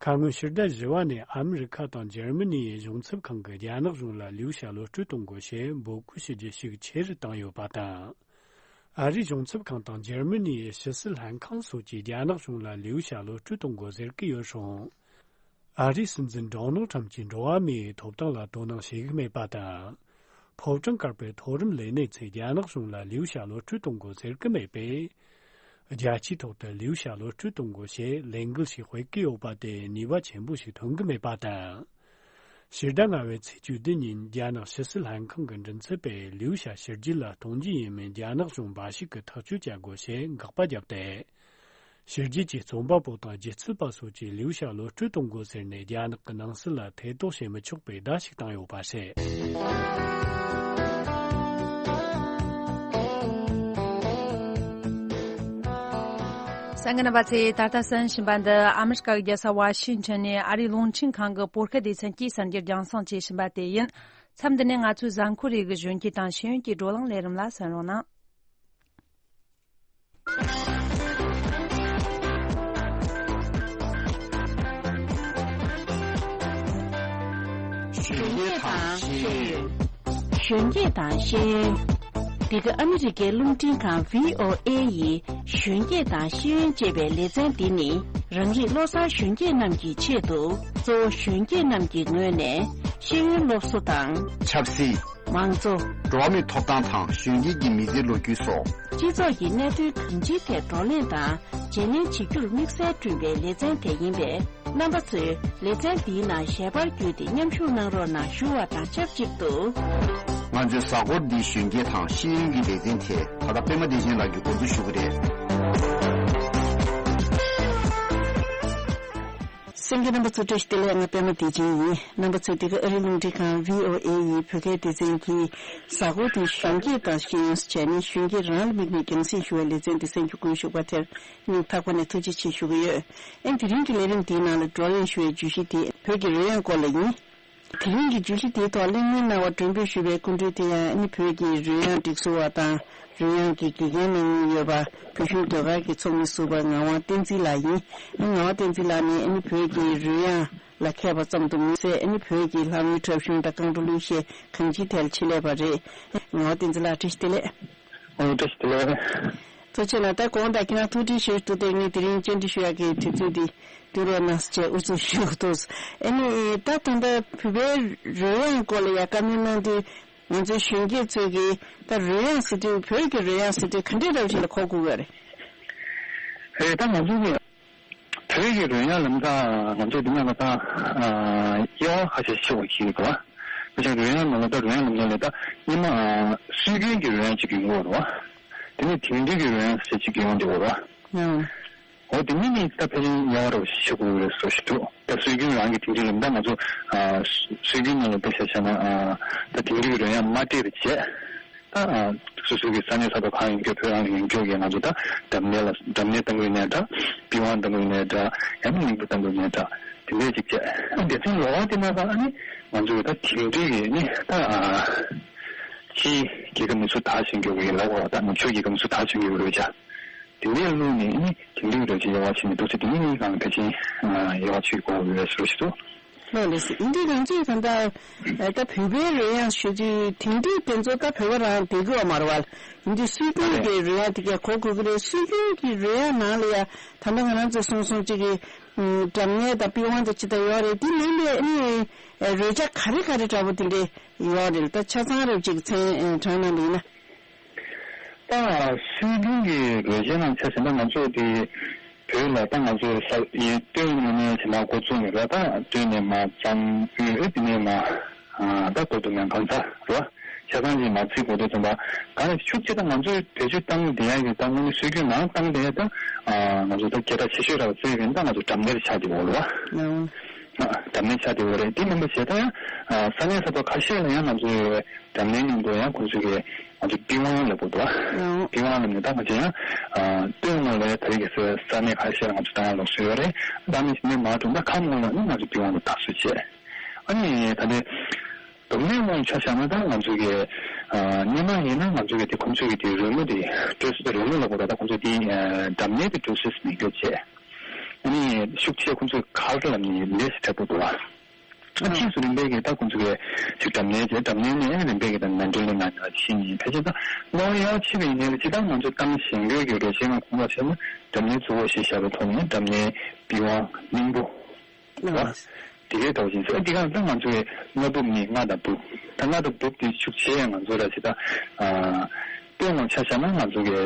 ཁ་སྔོན་ཕྱི་ཟླ་བཞི་པ་ནས་ཨ་མི་རི་ཁ་དང་འཇར་མ་ནི་ཡི་གཞུང་ཚབ་ཁང་གིས་རྒྱ་ནག་གཞུང་ལ་ལིའུ་ཞའོ་གློད་བཀྲོལ་གཏོང་དགོས་ཞེས་འབོད་སྐུལ་ཞུ་རྒྱུ་ཞིག་ཆེ་རུ་བཏང་ཡོད་པ་དང་། ཨ་རིའི་གཞུང་ཚབ་ཁང་དང་འཇར་མ་ནི་ཡི་ཕྱི་སྲིད་ལྷན་ཁང་སོགས་ཀྱིས་རྒྱ་ནག་གཞུང་ལ་ལིའུ་ཞའོ་གློད་བཀྲོལ་གཏོང་དགོས་ཟེར་གྱི་ཡོད་རུང་། ཨ་རིའི་སྲིད་འཛིན་ཌོ་ནལ་ཁྲམ་གྱིས་འགྲོ་བ་མིའི་ཐོབ་ཐང་ལ་དོ་སྣང་བྱེད་ཀྱི་མེད་པ་དང་། ཕོ་བྲང་དཀར་པོའི་མཐོ་རིམ་ལས་སྣེ་ཚོས་རྒྱ་ནག་གཞུང་ལ་ལིའུ་ཞའོ་གློད་བཀྲོལ་གཏོང་དགོས་ཟེར་གྱི་མེད་པས། རྒྱལ་སྤྱིའི་ཐོག་ཏུ་ལིའུ་ཞའོ་གློད་བཀྲོལ་གཏོང་དགོས་ཞེས་ལས་འགུལ་ཞིག་སྤེལ་གྱི་ཡོད་པ་དེ་ནུས་པ་ཆེན་པོ་ཞིག་ཐོན་གྱི་མེད་པ་དང་། ཕྱི་ཟླ་ལྔ་པའི་ཚེས་བཅུ་བདུན་ཉིན་རྒྱ་ནག་ཕྱི་སྲིད་ལྷན་ཁང་གི་མགྲིན་ཚབ་པས་ལིའུ་ཞའོ་ཕྱིར་རྒྱུ་ལ་གཏོང་རྒྱུ་ཡིན་མིན་རྒྱ་ནག་གཞུང་འབའ་ཞིག་གིས་ཐག་གཅོད་བྱ་དགོས་ཞེས་དགག་པ་བརྒྱབ་སྟེ། ཕྱི་རྒྱལ་གྱི་རྩོམ་པ་པོ་དང་སྒྱུ་རྩལ་པ་སོགས་ཀྱིས་ལིའུ་ཞའོ་གློད་བཀྲོལ་གཏོང་དགོས་ཟེར་ནས་རྒྱ་ནག་གི་ནང་སྲིད་ལ་ཐེ་གཏོགས་བྱེད་མི་ཆོག་པའི་བརྡ་ཞིག་བཏང་ཡོད་པ་རེད། གསན་མཁན་རྣམ་པ་ཚོས་ད་ལྟ་གསན་བཞིན་པ་འདི་ཨ་མི་རི་ཀ་གི་རྒྱལ་ས་ཝ་ཤིང་ཊོན་ནས་ཨ་རིའི་རླུང་འཕྲིན་ཁང་གི་བོད་སྐད་སྡེ་ཚན་གྱི་གསར་འགྱུར་རྒྱང་སྲིང་བཅས་བྱིན་པ་དེ་ཡིན། མཚམས་འདི་ནས་ང་ཚོའི་གཟའ་འཁོར་རེ་གི་གཞོན་སྐྱེས་དང་ཤེས་ཡོན་གྱི་བགྲོ་གླེང་ལས་རིམ་ལ་གསན་རོགས་གནང་། གཞོན་སྐྱེས་དང་ཤེས་ཡོན། གཞོན་སྐྱེས་དང་ཤེས་ཡོན། འདི་ག་ཨ་མི་རི་ཀའི་རླུང་འཕྲིན་ཁང་བྷི་ཨོ་ཨེ་ཡི་གཞོན་སྐྱེས་དང་ཤེས་ཡོན་ཅེས་པའི་ལེ་ཚན་འདི་ནི། རང་རིགས་བློ་གསར་གཞོན་སྐྱེས་རྣམས་ཀྱི་ཆེད་དུ། གཙོ་བོ་གཞོན་སྐྱེས་རྣམས་ཀྱི་ངོས་ནས་ཤེས་ཡོན་སློབ་གསོ་དང་། ཆབ་སྲིད། མང་གཙོ། འགྲོ་བ་མིའི་ཐོབ་ཐང་དང་གཞོན་སྐྱེས་ཀྱི་མི་ཚེའི་ལོ་རྒྱུས་སོགས། སྤྱི་ཚོགས་ཀྱི་གནད་དོན་གང་ཅིའི་ཐད་བགྲོ་གླེང་དང་བརྗེ་ལེན་བྱེད་རྒྱུར་དམིགས་བསལ་བསྐྲུན་པའི་ལེ་ཚན་དེ་ཡིན་པས། རྣམ་པ་ཚོས་ལེ་ཚན་འདིའི་ནང་ཞལ་པར་བརྒྱུད་དེ་མཉམ་ཞུགས་གནང་རོགས་གནང་ཞུ་བ་དང་ཆབས་ཅིག་ཏུ། ང་ཚོའི་གཟའ་འཁོར་འདིའི་གཞོན་སྐྱེས་དང་ཤེས་ཡོན་གྱི་ལེ་ཚན་དེ་ད་ལྟ་པད་མ་བདེ་ཆེན་ལགས་ཀྱིས་འགོ་འཛུགས་ཞུ་གི་རེད། གསན་མཁན་རྣམ་པ་ཚོ་བཀྲ་ཤིས་བདེ་ལེགས། ང་པད་མ་བདེ་ཆེན་ཡིན། རྣམ་པ་ཚོས་འདི་ག་ཨ་རིའི་རླུང་འཕྲིན་ཁང་བྷི་ཨོ་ཨེ་ཡི་བོད་སྐད་སྡེ་ཚན་གྱི་གཟའ་འཁོར་དེའི་གཞོན་སྐྱེས་དང་ཤེས་ཡོན་བྱས་ནས་གཞོན་སྐྱེས་རང་ལ་དམིགས་ནས་རྒྱང་སྲིང་ཞུ་བའི་ལེ་ཚན་འདི་གསན་རྒྱུ་དགོངས་ཞུ་བ་དེར་སྙིང་ཐག་པ་ནས་ཐུགས་རྗེ་ཆེ་ཞུ་གི་ཡོད། ཨེ་དེ་རིང་གི་ལས་རིམ་འདིའི་ནང་ལ་བགྲོ་གླེང་ཞུ་བའི་བརྗོད་གཞི་དེ་བོད་ཀྱི་རོལ་དབྱངས་སྐོར་ལ་ཡིན། དེ་རིང་གི་བརྗོད་གཞི་དེའི་ཐོག་གླེང་མོལ་གནང་བར་མགྲོན་འབོད་ཞུས་པའི་སྐུ་མགྲོན་དེ་ཡང་ཨ་ནི་བོད་ཀྱི་རོལ་དབྱངས་སྒྲིག་བཟོ་བ་དང་རོལ་དབྱངས་ཀྱི་དགེ་རྒན་གནང་མྱོང་ཡོད་པ་བོད་གཞུང་ཟློས་གར་གྱི་ཚོགས་མི་ཟུར་པ་ངག་དབང་བསྟན་འཛིན་ལགས་ཡིན། ཨ་ནི་ངག་དབང་བསྟན་འཛིན་ལགས་ནི་ཨ་ནི་བོད་ཀྱི་རོལ་དབྱངས་ལ་མཁས་པ་ཙམ་དུ་མི་ཟད་ཨ་ནི་བོད་ཀྱི་ལྷ་མོའི་འཁྲབ་གཞུང་དང་རྐང་བྲོ་གླུ་གཞས་གང་ཅིའི་ཐད་ལ་ཆེད་ལས་པ་རེད། ངག་དབང་བསྟན་འཛིན་ལགས་བཀྲ་ཤིས་བདེ་ལེགས། ཨོ་བཀྲ་ཤིས་བདེ་ལེགས། ཐུགས་རྗེ་ཆེ་གནང་། ད་དགོངས་དག་ཁྱེད་རང་ཐུགས་འཕྲད་ཞུ་ཐུབ་སྟེ་ངས་དེ་རིང་བཅར་འདྲི་ཞུ་ཡག་གི་དུས་ཚོད་འདི་བསྟུན་རོགས་གནང་ཞེས་ཨུ་ཚུགས་ཞུ་གི་འདུག་ཨ་ནི་ད་ད་ལྟ་བོད་པའི་རོལ་དབྱངས་སྐོར་ལ་ཡ་བཀའ་མོལ་གནང་དུས་ང་ཚོའི་གཞོན་སྐྱེས་ཚོས་ཀྱི་ད་རོལ་དབྱངས་ཟེར་དུས་བོད་ཀྱི་རོལ་དབྱངས་ཟེར་དུས་ག་འདྲའི་འདྲ་བ་ཞིག་ལ་གོ་དགོས་ཀྱི་རེད། རེད། ད་ང་ཚོ་གི་བོད་ཀྱི་རོལ་དབྱངས་ལབ་ན་ད་ང་ཚོ་འདི་ནང་ལ་ད་དབྱེ་བ་ཁ་ཤས་ཕྱེ་བ་ཞིག་ཡོད་པ། ཁ་ཤས་རོལ་དབྱངས་ནང་ལ་ད་རོལ་དབྱངས་ལབ་ན་ལས་ད་སྔོན་མ་སྲོལ་རྒྱུན་གྱི་རོལ་དབྱངས་ཅིག་ཡོང་གི་ཡོད་རེད་བ། དེ་ནས་དེང་དུས་ཀྱི་རོལ་དབྱངས་ཟེར་ཅིག་ཡོང་བསྡད་ཡོད་རེད་བ། འོ་དེ་གཉིས་ནི་ད་ཕལ་ཆེར་དབྱེ་བ་འདྲ་བོ་ཞིག་ཕྱེ་དགོས་ཀྱི་རེད་བཟོ་ཞིག་འདུག་ད་སྲོལ་རྒྱུན་རང་གི་དེང་དུས་ལབ་ད་ང་ཚོ་སྲོལ་རྒྱུན་ནང་ལ་ད་བཤད་བྱས་ན་ད་དེང་དུས་ཀྱི་རོལ་དབྱངས་མ་སྤྲད་པ་བྱས། ད་ཨ་སོ་སོ་གི་ས་གནས་ས་ཐོག་གང་ཡིན་གྱི་བོད་རང་ལ་ཡིན་གྱི་ང་ཚོ་ད་སྒྲ་སྙན་ལ་སྒྲ་སྙན་གཏང་གི་ཡིན་ནའི་འདྲ། པི་ཝང་གཏང་གི་ཡིན་ནའི་འདྲ། ཡང་ན་མིང་པོ་གཏང་གི་ཡིན་ནའི་འདྲ། དེ་འདྲས་ཅིག་བྱས། སྡེ་ཚན་ལོགས་དེ་ནང་ལ་ཨ་ནི་ང་ཚོ་གི་ད་དེང་དུས་ཀྱི་ནི་ད་ཕྱིའི་རྒྱལ་ཁབ་མི་ཚོ་དར་ཕྱིན་གྱི་ཡོད་ལ་འོ་ད་ནུབ་ཕྱོགས་རྒྱལ་ཁབ་མི་ཚོ་དར་ཕྱིན་གྱི་ཡོད་ལ་ད་དེ་འདྲས་བླུགས་ནས་ནི་དེང་དུས་རེ་ཅིག་དབྱེ་བ་ཕྱེ་ནས་འདུག་ཟེར་དེ་ནི་གནས་སྟངས་ཕལ་ཆེར་དབྱེ་བ་ཕྱེ་དགོས་ཡོད་ཟེར་ཞུ་དོ། ལགས་ལགས་སོ། ཡིན་དུས་ང་ཚོས་ད་ལྟ་ད་བོད་པའི་རོལ་དབྱངས་ཞུ་དུས་དེང་དུས་དེ་ཚོ་ད་བོད་པ་རང་བསྡད་ཀྱི་ཡོད་མ་རེད་བ། ཡིན་དུས་སྲོལ་རྒྱུན་གྱི་རོལ་དབྱངས་དེ་གས་གོ་དགོས་ཀྱི་རེད། སྲོལ་རྒྱུན་གྱི་རོལ་དབྱངས་ནང་ལ་ཡ་ད་ལྟ་ང་རང་ཚོས་གསུངས་སོང་གཅིག་གི་སྒྲ་སྙན་དང་པི་ཝང་དང་ཅི་ལྟར་ཡོད་རེད། དེ་མིན་པའི་ཨ་ནི་རོལ་ཆ་ག་རེ་ག་རེ་འདྲ་པོ་དེ་འདྲས་ཡོད་རེད། ད་ཆ་ཚང་རེ་ཅིག་མཚན་དྲངས་གནང་པ་ཡིན་ན། ད་སྲོལ་རྒྱུན་གྱི་རོལ་ཆ་ནང་ཆ་བཞག་ན་ང་ཚོ་དེ་བོད་ལ་ད་ང་ཚོ་ས་ཡི་སྟོད་ནས་ནས་བྱེད་ན་འགོ་བཙུགས་ནས་ར་ད་སྟོད་ནས་མ་གཙང་དབུས་ཨེ་དེ་ནས་མ་ད་མདོ་སྟོད་སྨད་གང་ས་ར་ཆ་ཚང་གི་མ་ཚིག་གོ་དོ་ཙམ་པ་ག་རེ་ཤུགས་ཆེ་ད་ང་ཚོའི་བེད་སྤྱོད་བཏང་བསྡད་ཡ་གི་ད་དངོས་གནས་སྲོལ་རྒྱུན་ནང་བཏང་བསྡད་ཡ་ད་ང་ཚོ་ད་སྐད་གྲགས་ཆེ་ཤོས་ར་བརྩི་ཡ་ད་ང་ཚོ་སྒྲ་སྙན་ཆགས་བསྡད་ཡོད་རེད་བ། འགྲམ་ནས་ཆགས་བསྡད་ཡོད་རེད། དེ་མིན་པ་བྱས་ད་ཡང་ས་གནས་ས་ཐོག་ཁ་ཤས་ལ་ཡང་ང་ཚོའི་འགྲམ་ནས་མཉམ་དུ་ཡང་ཁོང་ཚོས་ཀྱི་ང་ཚོ་པི་ཝང་ལབ་དགོས་འདུག་ཨ། པི་ཝང་ལབ་ནས་ད་ང་ཚོ་ཡང་སྟོད་ངོས་ལ་ད་རེས་ཀྱི་ས་གནས་ཁ་ཤས་ལ་ང་ཚོ་ད་ཡང་ལུགས་སྲོལ་ཡོད་རེད། ད་ནི་ནས་མར་འགྲོ་ན་ཁམས་ངོས་ལ་ནི་ང་ཚོ་པི་ཝང་ལ་དར་སྲོལ་བྱས། ཨ་ནི་ད་ལྟའི་མདོ་སྨད་ངོས་ཆ་བཞག་ན་ད་ང་ཚོ་གི་སྔོན་མ་ཡིན་ན་ང་ཚོ་གི་དེ་ཁོང་ཚོ་གི་དེ་རོལ་མོ་དེ་སྤྲོད་སྲོལ། རོལ་མོ་ལབ་དགོས་རེད། ད་ཁོང་ཚོ་དེ་འགྲམ་ནས་དེ་སྤྲོད་སྲོལ་མེད་རྒྱུ་བྱས། ཨ་ནི་ཤུགས་ཆེ་ཁོང་ཚོས་གར་ལབ་ནས་ལས་སུ་འཁྲབ་པོ་འདུག་ཨ། ཨ་ཕྱིས་སུ་རིམ་པས་ཀྱི་ད་ཁོང་ཚོ་གི་ཅིག་འགྲམ་ནས་བྱས། འགྲམ་ནས་ནས་རིམ་པས་ཀྱི་ད་ནན་ཏུ་ལི་ང་ཉོ་ཕྱིན་ནས་ཕལ་ཆེར་ད་ལོ་ཡག་ཕྱི་པའི་ནས་ལ་ཅི་ད་ང་ཚོ་གཏམ་གཞན་དགོས་ཀྱི་རོལ་ཆའི་ངང་ཁོང་ཁ་བྱས་ན་འགྲམ་ནས་གཙོ་བོ་ཞེས་བྱ་བའི་ཐོག་ནས་འགྲམ་ནས་པི་ཝང་གླིང་བུ། ཨ། དེ་གའི་ལྟ་བུ་ཅན་ཟེར། དེ་ག་ད་ང་ཚོའི་རྔ་སྦུབ་ནི་རྔ་དང་སྦུབ། ད་རྔ་དང་སྦུབ་དེ་ཤུགས་ཆེ་ང་ཚོ་ར་ཅི་ད་ཨ་སྟོད་ངོས་ཆ་བཞག་ན་ང་ཚོ་གི་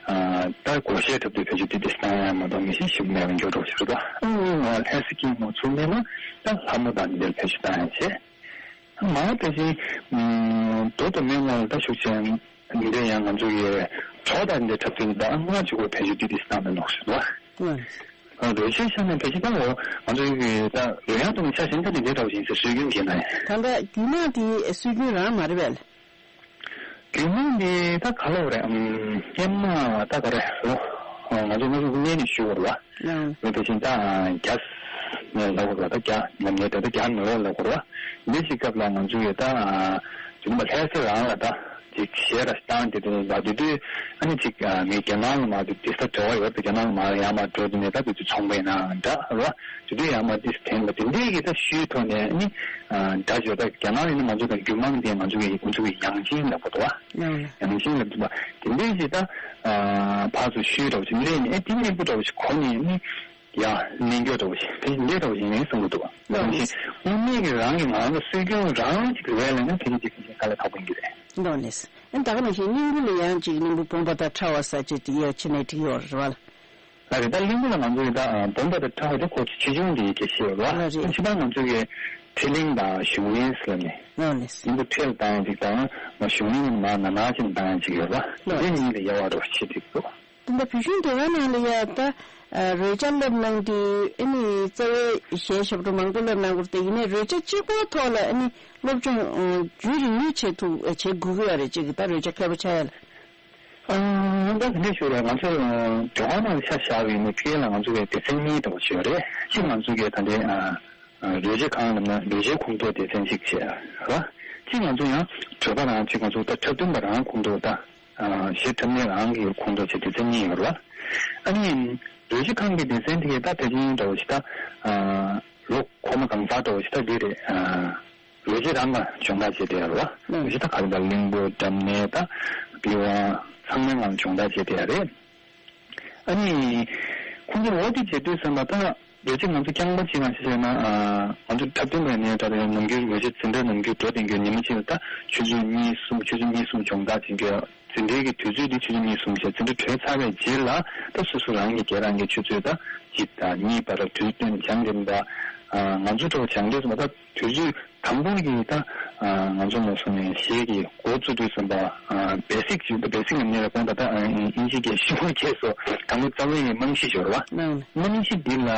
ཨ་ད་སྒོར་གཞས་འཁྲབ་དུས་ཕལ་ཆེར་དེ་དེ་སྟངས་ཡང་མ་གཏོགས་མི་ཤེས་ཤིག་མེད་པ་འགྱུར་འགྲོ་ཞིག་རེད་པ། ཨ་ནི་ང་ལྷ་ས་སྐྱིད་ངོ་ཚུགས་མེད་ན་ད་ལྷ་མོ་དང་འདིར་ཕལ་ཆེར་བཏང་ཡང་བྱེད། མ་ཕལ་ཆེར་མདོ་དང་སྨད་ངོས་ལ་ད་ཤུགས་ཆེ་འདི་འདྲ་ཡང་ང་ཚོ་གི་གྲོགས་དང་འདི་འཁྲབ་དུས་ད་ལྔ་གཅིག་གོ་ཕལ་ཆེར་དེ་དེ་སྟངས་མེད་ནོག་ཞིག་རེད་པ། རོལ་ཆས་ཤ་ནས་ཕལ་ཆེར་ད་འོ་ང་ཚོའི་གི་ད་རོལ་དབྱངས་གཏོང་གི་ཆ་ཞིང་ད་དེ་འདྲའི་འདྲ་བ་ཞིག་ཟེར་སྲོལ་རྒྱུན་གྱི་ན་ཡང་། ད་ལྟ་རྒྱུད་མང་དེ་སྲོལ་རྒྱུན་རང་མ་རེད་པས། རྒྱུད་མང་དེ་ད་ག་ལ་བ་རེད། ཨམ་སྔོན་མ་ད་ག་རེ་ལོ་ང་ཚོ་ང་ཚོ་སྔོན་ནས་ཞུ་བར་བ། ལོ་ཕལ་ཆེར་ད་བརྒྱ་ནས་ལ་བ་ར་ད་བརྒྱ་ནས་ངས་ད་ལྟ་བརྒྱ་ནས་ལ་བ་ར་འདི་ཞིག་སྐབས་ལ་ང་ཚོ་ཡོད་ད་རྒྱུད་མ་ལྷ་ས་རང་ལ་ད། ཅིག་གཞས་ར་བཏང་དེ་དེ་ལ་དེ་དུས་ཨ་ནི་ཅིག་ཨ་ངའི་རྒྱ་ནག་ལ་མ་དེ་དེ་ས་བྲེལ་བ་ཡོད་པའི་རྒྱ་ནག་ལ་མ་ཡར་མར་འགྲོ་དེ་ནས་ད་དེ་དུས་ཚོང་པ་ཡིན་ནའང་འདྲ་ར་དེ་དུས་ཡར་མར་དེ་དེ་ལ་དེ་འདྲའི་གི་ད་ཤུལ་ཐོག་ནས་ཨ་ནི་ཨ་འདྲ་བརྗོད་ད་རྒྱ་ནག་ཡིན་ན་ང་ཚོ་དང་རྒྱུད་མང་དེ་ང་ཚོ་གི་ང་ཚོ་གི་ཡང་ཅིན་ལབ་པ་འདུག་བ། ཡང་ཅིན་ལབ་འདུག་བ། དེ་འདྲའི་གི་ད་ཨ་ཕར་ཚུར་ཤུལ་འདྲ་བོ་ཅིག་སླེབས་ནས་ཨེ་དེ་སྙན་པོ་འདྲ་བོ་ཞིག་གོ་ནས་ཨ་ནི། ཡང་གནས་འགྱོ་འདྲ་བོ་ཞིག་དེ་འདྲ་འདྲ་བོ་ཞིག་ཡིན་བསམ་གྱི་འདུག་ལགས་ནས། དངོས་གནས་ཀྱི་རང་གི་ང་རང་གི་སྲོལ་རྒྱུན་རང་ཅིག་རེད་ལབ་ན་དེ་འདྲ་ཅིག་གི་དཀའ་ལས་ཁག་པོ་ཡིན་གྱི་རེད། ལགས་ནས། ཨ་ད་ག་ནང་བཞིན་གླིང་བུ་ལ་ཡང་ཅིག་གླིང་བུ་བུམ་པ་དང་ཕྲ་བ་ཟེར་ཅིག་དེ་ཡར་ཕྱི་ནས་བྲིས་ཡོད་རེད་བ། ལགས་རེད། ད་གླིང་བུ་ལ་ང་ཚོ་གི་ད་བུམ་པ་དང་ཕྲ་བ་དེ་ཁོ་ཆེ་ཆུང་དེ་ཡི་གེ་ཤེས་ཡོད་རེད་བ། ལགས་རེད། ད་ཕྱི་ནང་ང་ཚོ་གི་འཕྲེད་གླིང་དང་གཞུང་གླིང་ཟེར་ནས། ལགས་ནས། གླིང་བུ་འཕྲེད་ལ་བཏང་ཡ་ཅིག་དང་གཞུང་གླིང་ནི་མར་ན་ན་ཅིག་བཏང་ཡ་ཅིག་ཡོད་རེད་བ། ལགས་འདི་གཉིས་ལ་དབྱེ་བ་འདྲ་བོ་ཕྱེ་བསྡད་འདུག་དེ་འདྲ་བོད་གཞུང་ཟློས་གར་ནང་ལ་ཡ་ད་རོལ་ཆ་བསླབ་གནང་དུས་ཨ་ནི་རྩ་བའི་གཞས་ཞབས་བྲོ་མང་པོ་བསླབ་གནང་དགོས་རེད། དེ་ཡིན་ནའི་རོལ་ཆ་གཅིག་པོའི་ཐོག་ལ་ཨ་ནི་སློབ་སྦྱོང་རྒྱུན་རིང་མོ་བྱེད་ཐུབ་བྱེད་དགོས་ཀྱི་ཡོད་རེད། ཅིག་ད་རོལ་ཆ་མཁས་པོ་ཆགས་ཡ་ལ། ཨ་ད་དེ་འདྲ་ཞུ་རེད། ང་ཚོ་ཟློས་གར་ནང་ལ་ཆ་བཞག་པ་ཡིན་ན་ཕ་གི་ལ་ང་ཚོ་གི་སྡེ་ཚན་གཉིས་འདྲ་བོ་ཞིག་ཡོད་རེད། གཅིག་ང་ཚོ་གི་ད་ལྟའི་རོལ་ཆ་ཁང་ལབ་ན་རོལ་ཆའི་ཁོངས་གཏོགས་སྡེ་ཚན་གཅིག་བྱས་རེད། གཅིག་ང་ཚོ་ཡང་བགྲོད་པ་རང་གཅིག་ང་ཚོ་ད་འཁྲབ་སྟོན་པ་རང་ཁོངས་གཏོགས་ད། གཞས་འཁྲབ་མཁན་རང་གི་ཁོངས་གཏོགས་བྱས་སྡེ་ཚན་གཉིས་ཡོད་རེད་བ། ཨ་ནི། རོལ་ཆ་ཁང་གི་སྡེ་ཚན་དེ་གའི་ད་ཕལ་ཆེར་འདྲ་བོ་ཞིག་ད། ལོ་འཁོར་མ་གང་ཟག་འདྲ་བོ་ཞིག་ད་འདི་རེད། རོལ་ཆ་རང་ལ་སྦྱོང་བརྡར་བྱས་བསྡད་ཡོད་རེད་བ། རོལ་ཆ་ད་ག་རེ་ད་གླིང་བུ་འགྲམ་ནས་ད་པི་ཝང་ཚང་མའི་ངང་སྦྱོང་བརྡར་བྱས་བསྡད་ཡོད་རེད། ཨ་ནི། ཁོང་ཚོ་འོ་དེ་བྱེད་དུས་ཙམ་པ་ད། རོལ་ཆ་ང་ཚོ་རྐྱང་པ་གཅིག་ནང་བཞིན་བྱས་ན། ང་ཚོ་འཁྲབ་སྟོན་པ་ཡིན་ནའི་ད་ནམ་རྒྱུན་རོལ་ཆ་འཛིན་གྲྭ་ནམ་རྒྱུན་འགྲོ་བསྡད་རྒྱུ་ཉི་མ་གཅིག་ལ་ད་ཆུ་ཚོད་གཉིས་གསུམ་ཆུ་ཚོད་གཉིས་གསུམ་སྦྱོང་བརྡར་བྱེད་རྒྱུ། འཛིན་གྲྭའི་གི་དུས་ཚོད་འདི་ཆུ་ཚོད་གཉིས་གསུམ་བྱས། འཛིན་གྲྭ་གྲོལ་ཚར་བའི་རྗེས་ལ་ད་སོ་སོ་རང་གི་སྒེར་རང་གི་ཆུ་ཚོད་ད་གཅིག་དང་གཉིས་བར་དུས་སྟོན་སྦྱང་གིན་པ། ང་ཚོ་འགྲོ་སྦྱང་དུས་ཙམ་པ་ད་དུས་ཚོད་དང་པོ་གི་ད་ང་ཚོ་ལ་སོང་ནས་གཞས་ཀྱི་འགོ་བཙུགས་དུས་ཙམ་པ་བེ་སིག་ཅིག་ད་བེ་སིག་ལ་ཉེ་བའི་དགོངས་དག་ད་ཨིན་ཇི་སྐད་ཤུགས་རྒྱས་སོ་དང་པོ་རྩ་བའི་རྨང་གཞི་ཤོར་བ། རྨང་གཞི་འདི་ལ་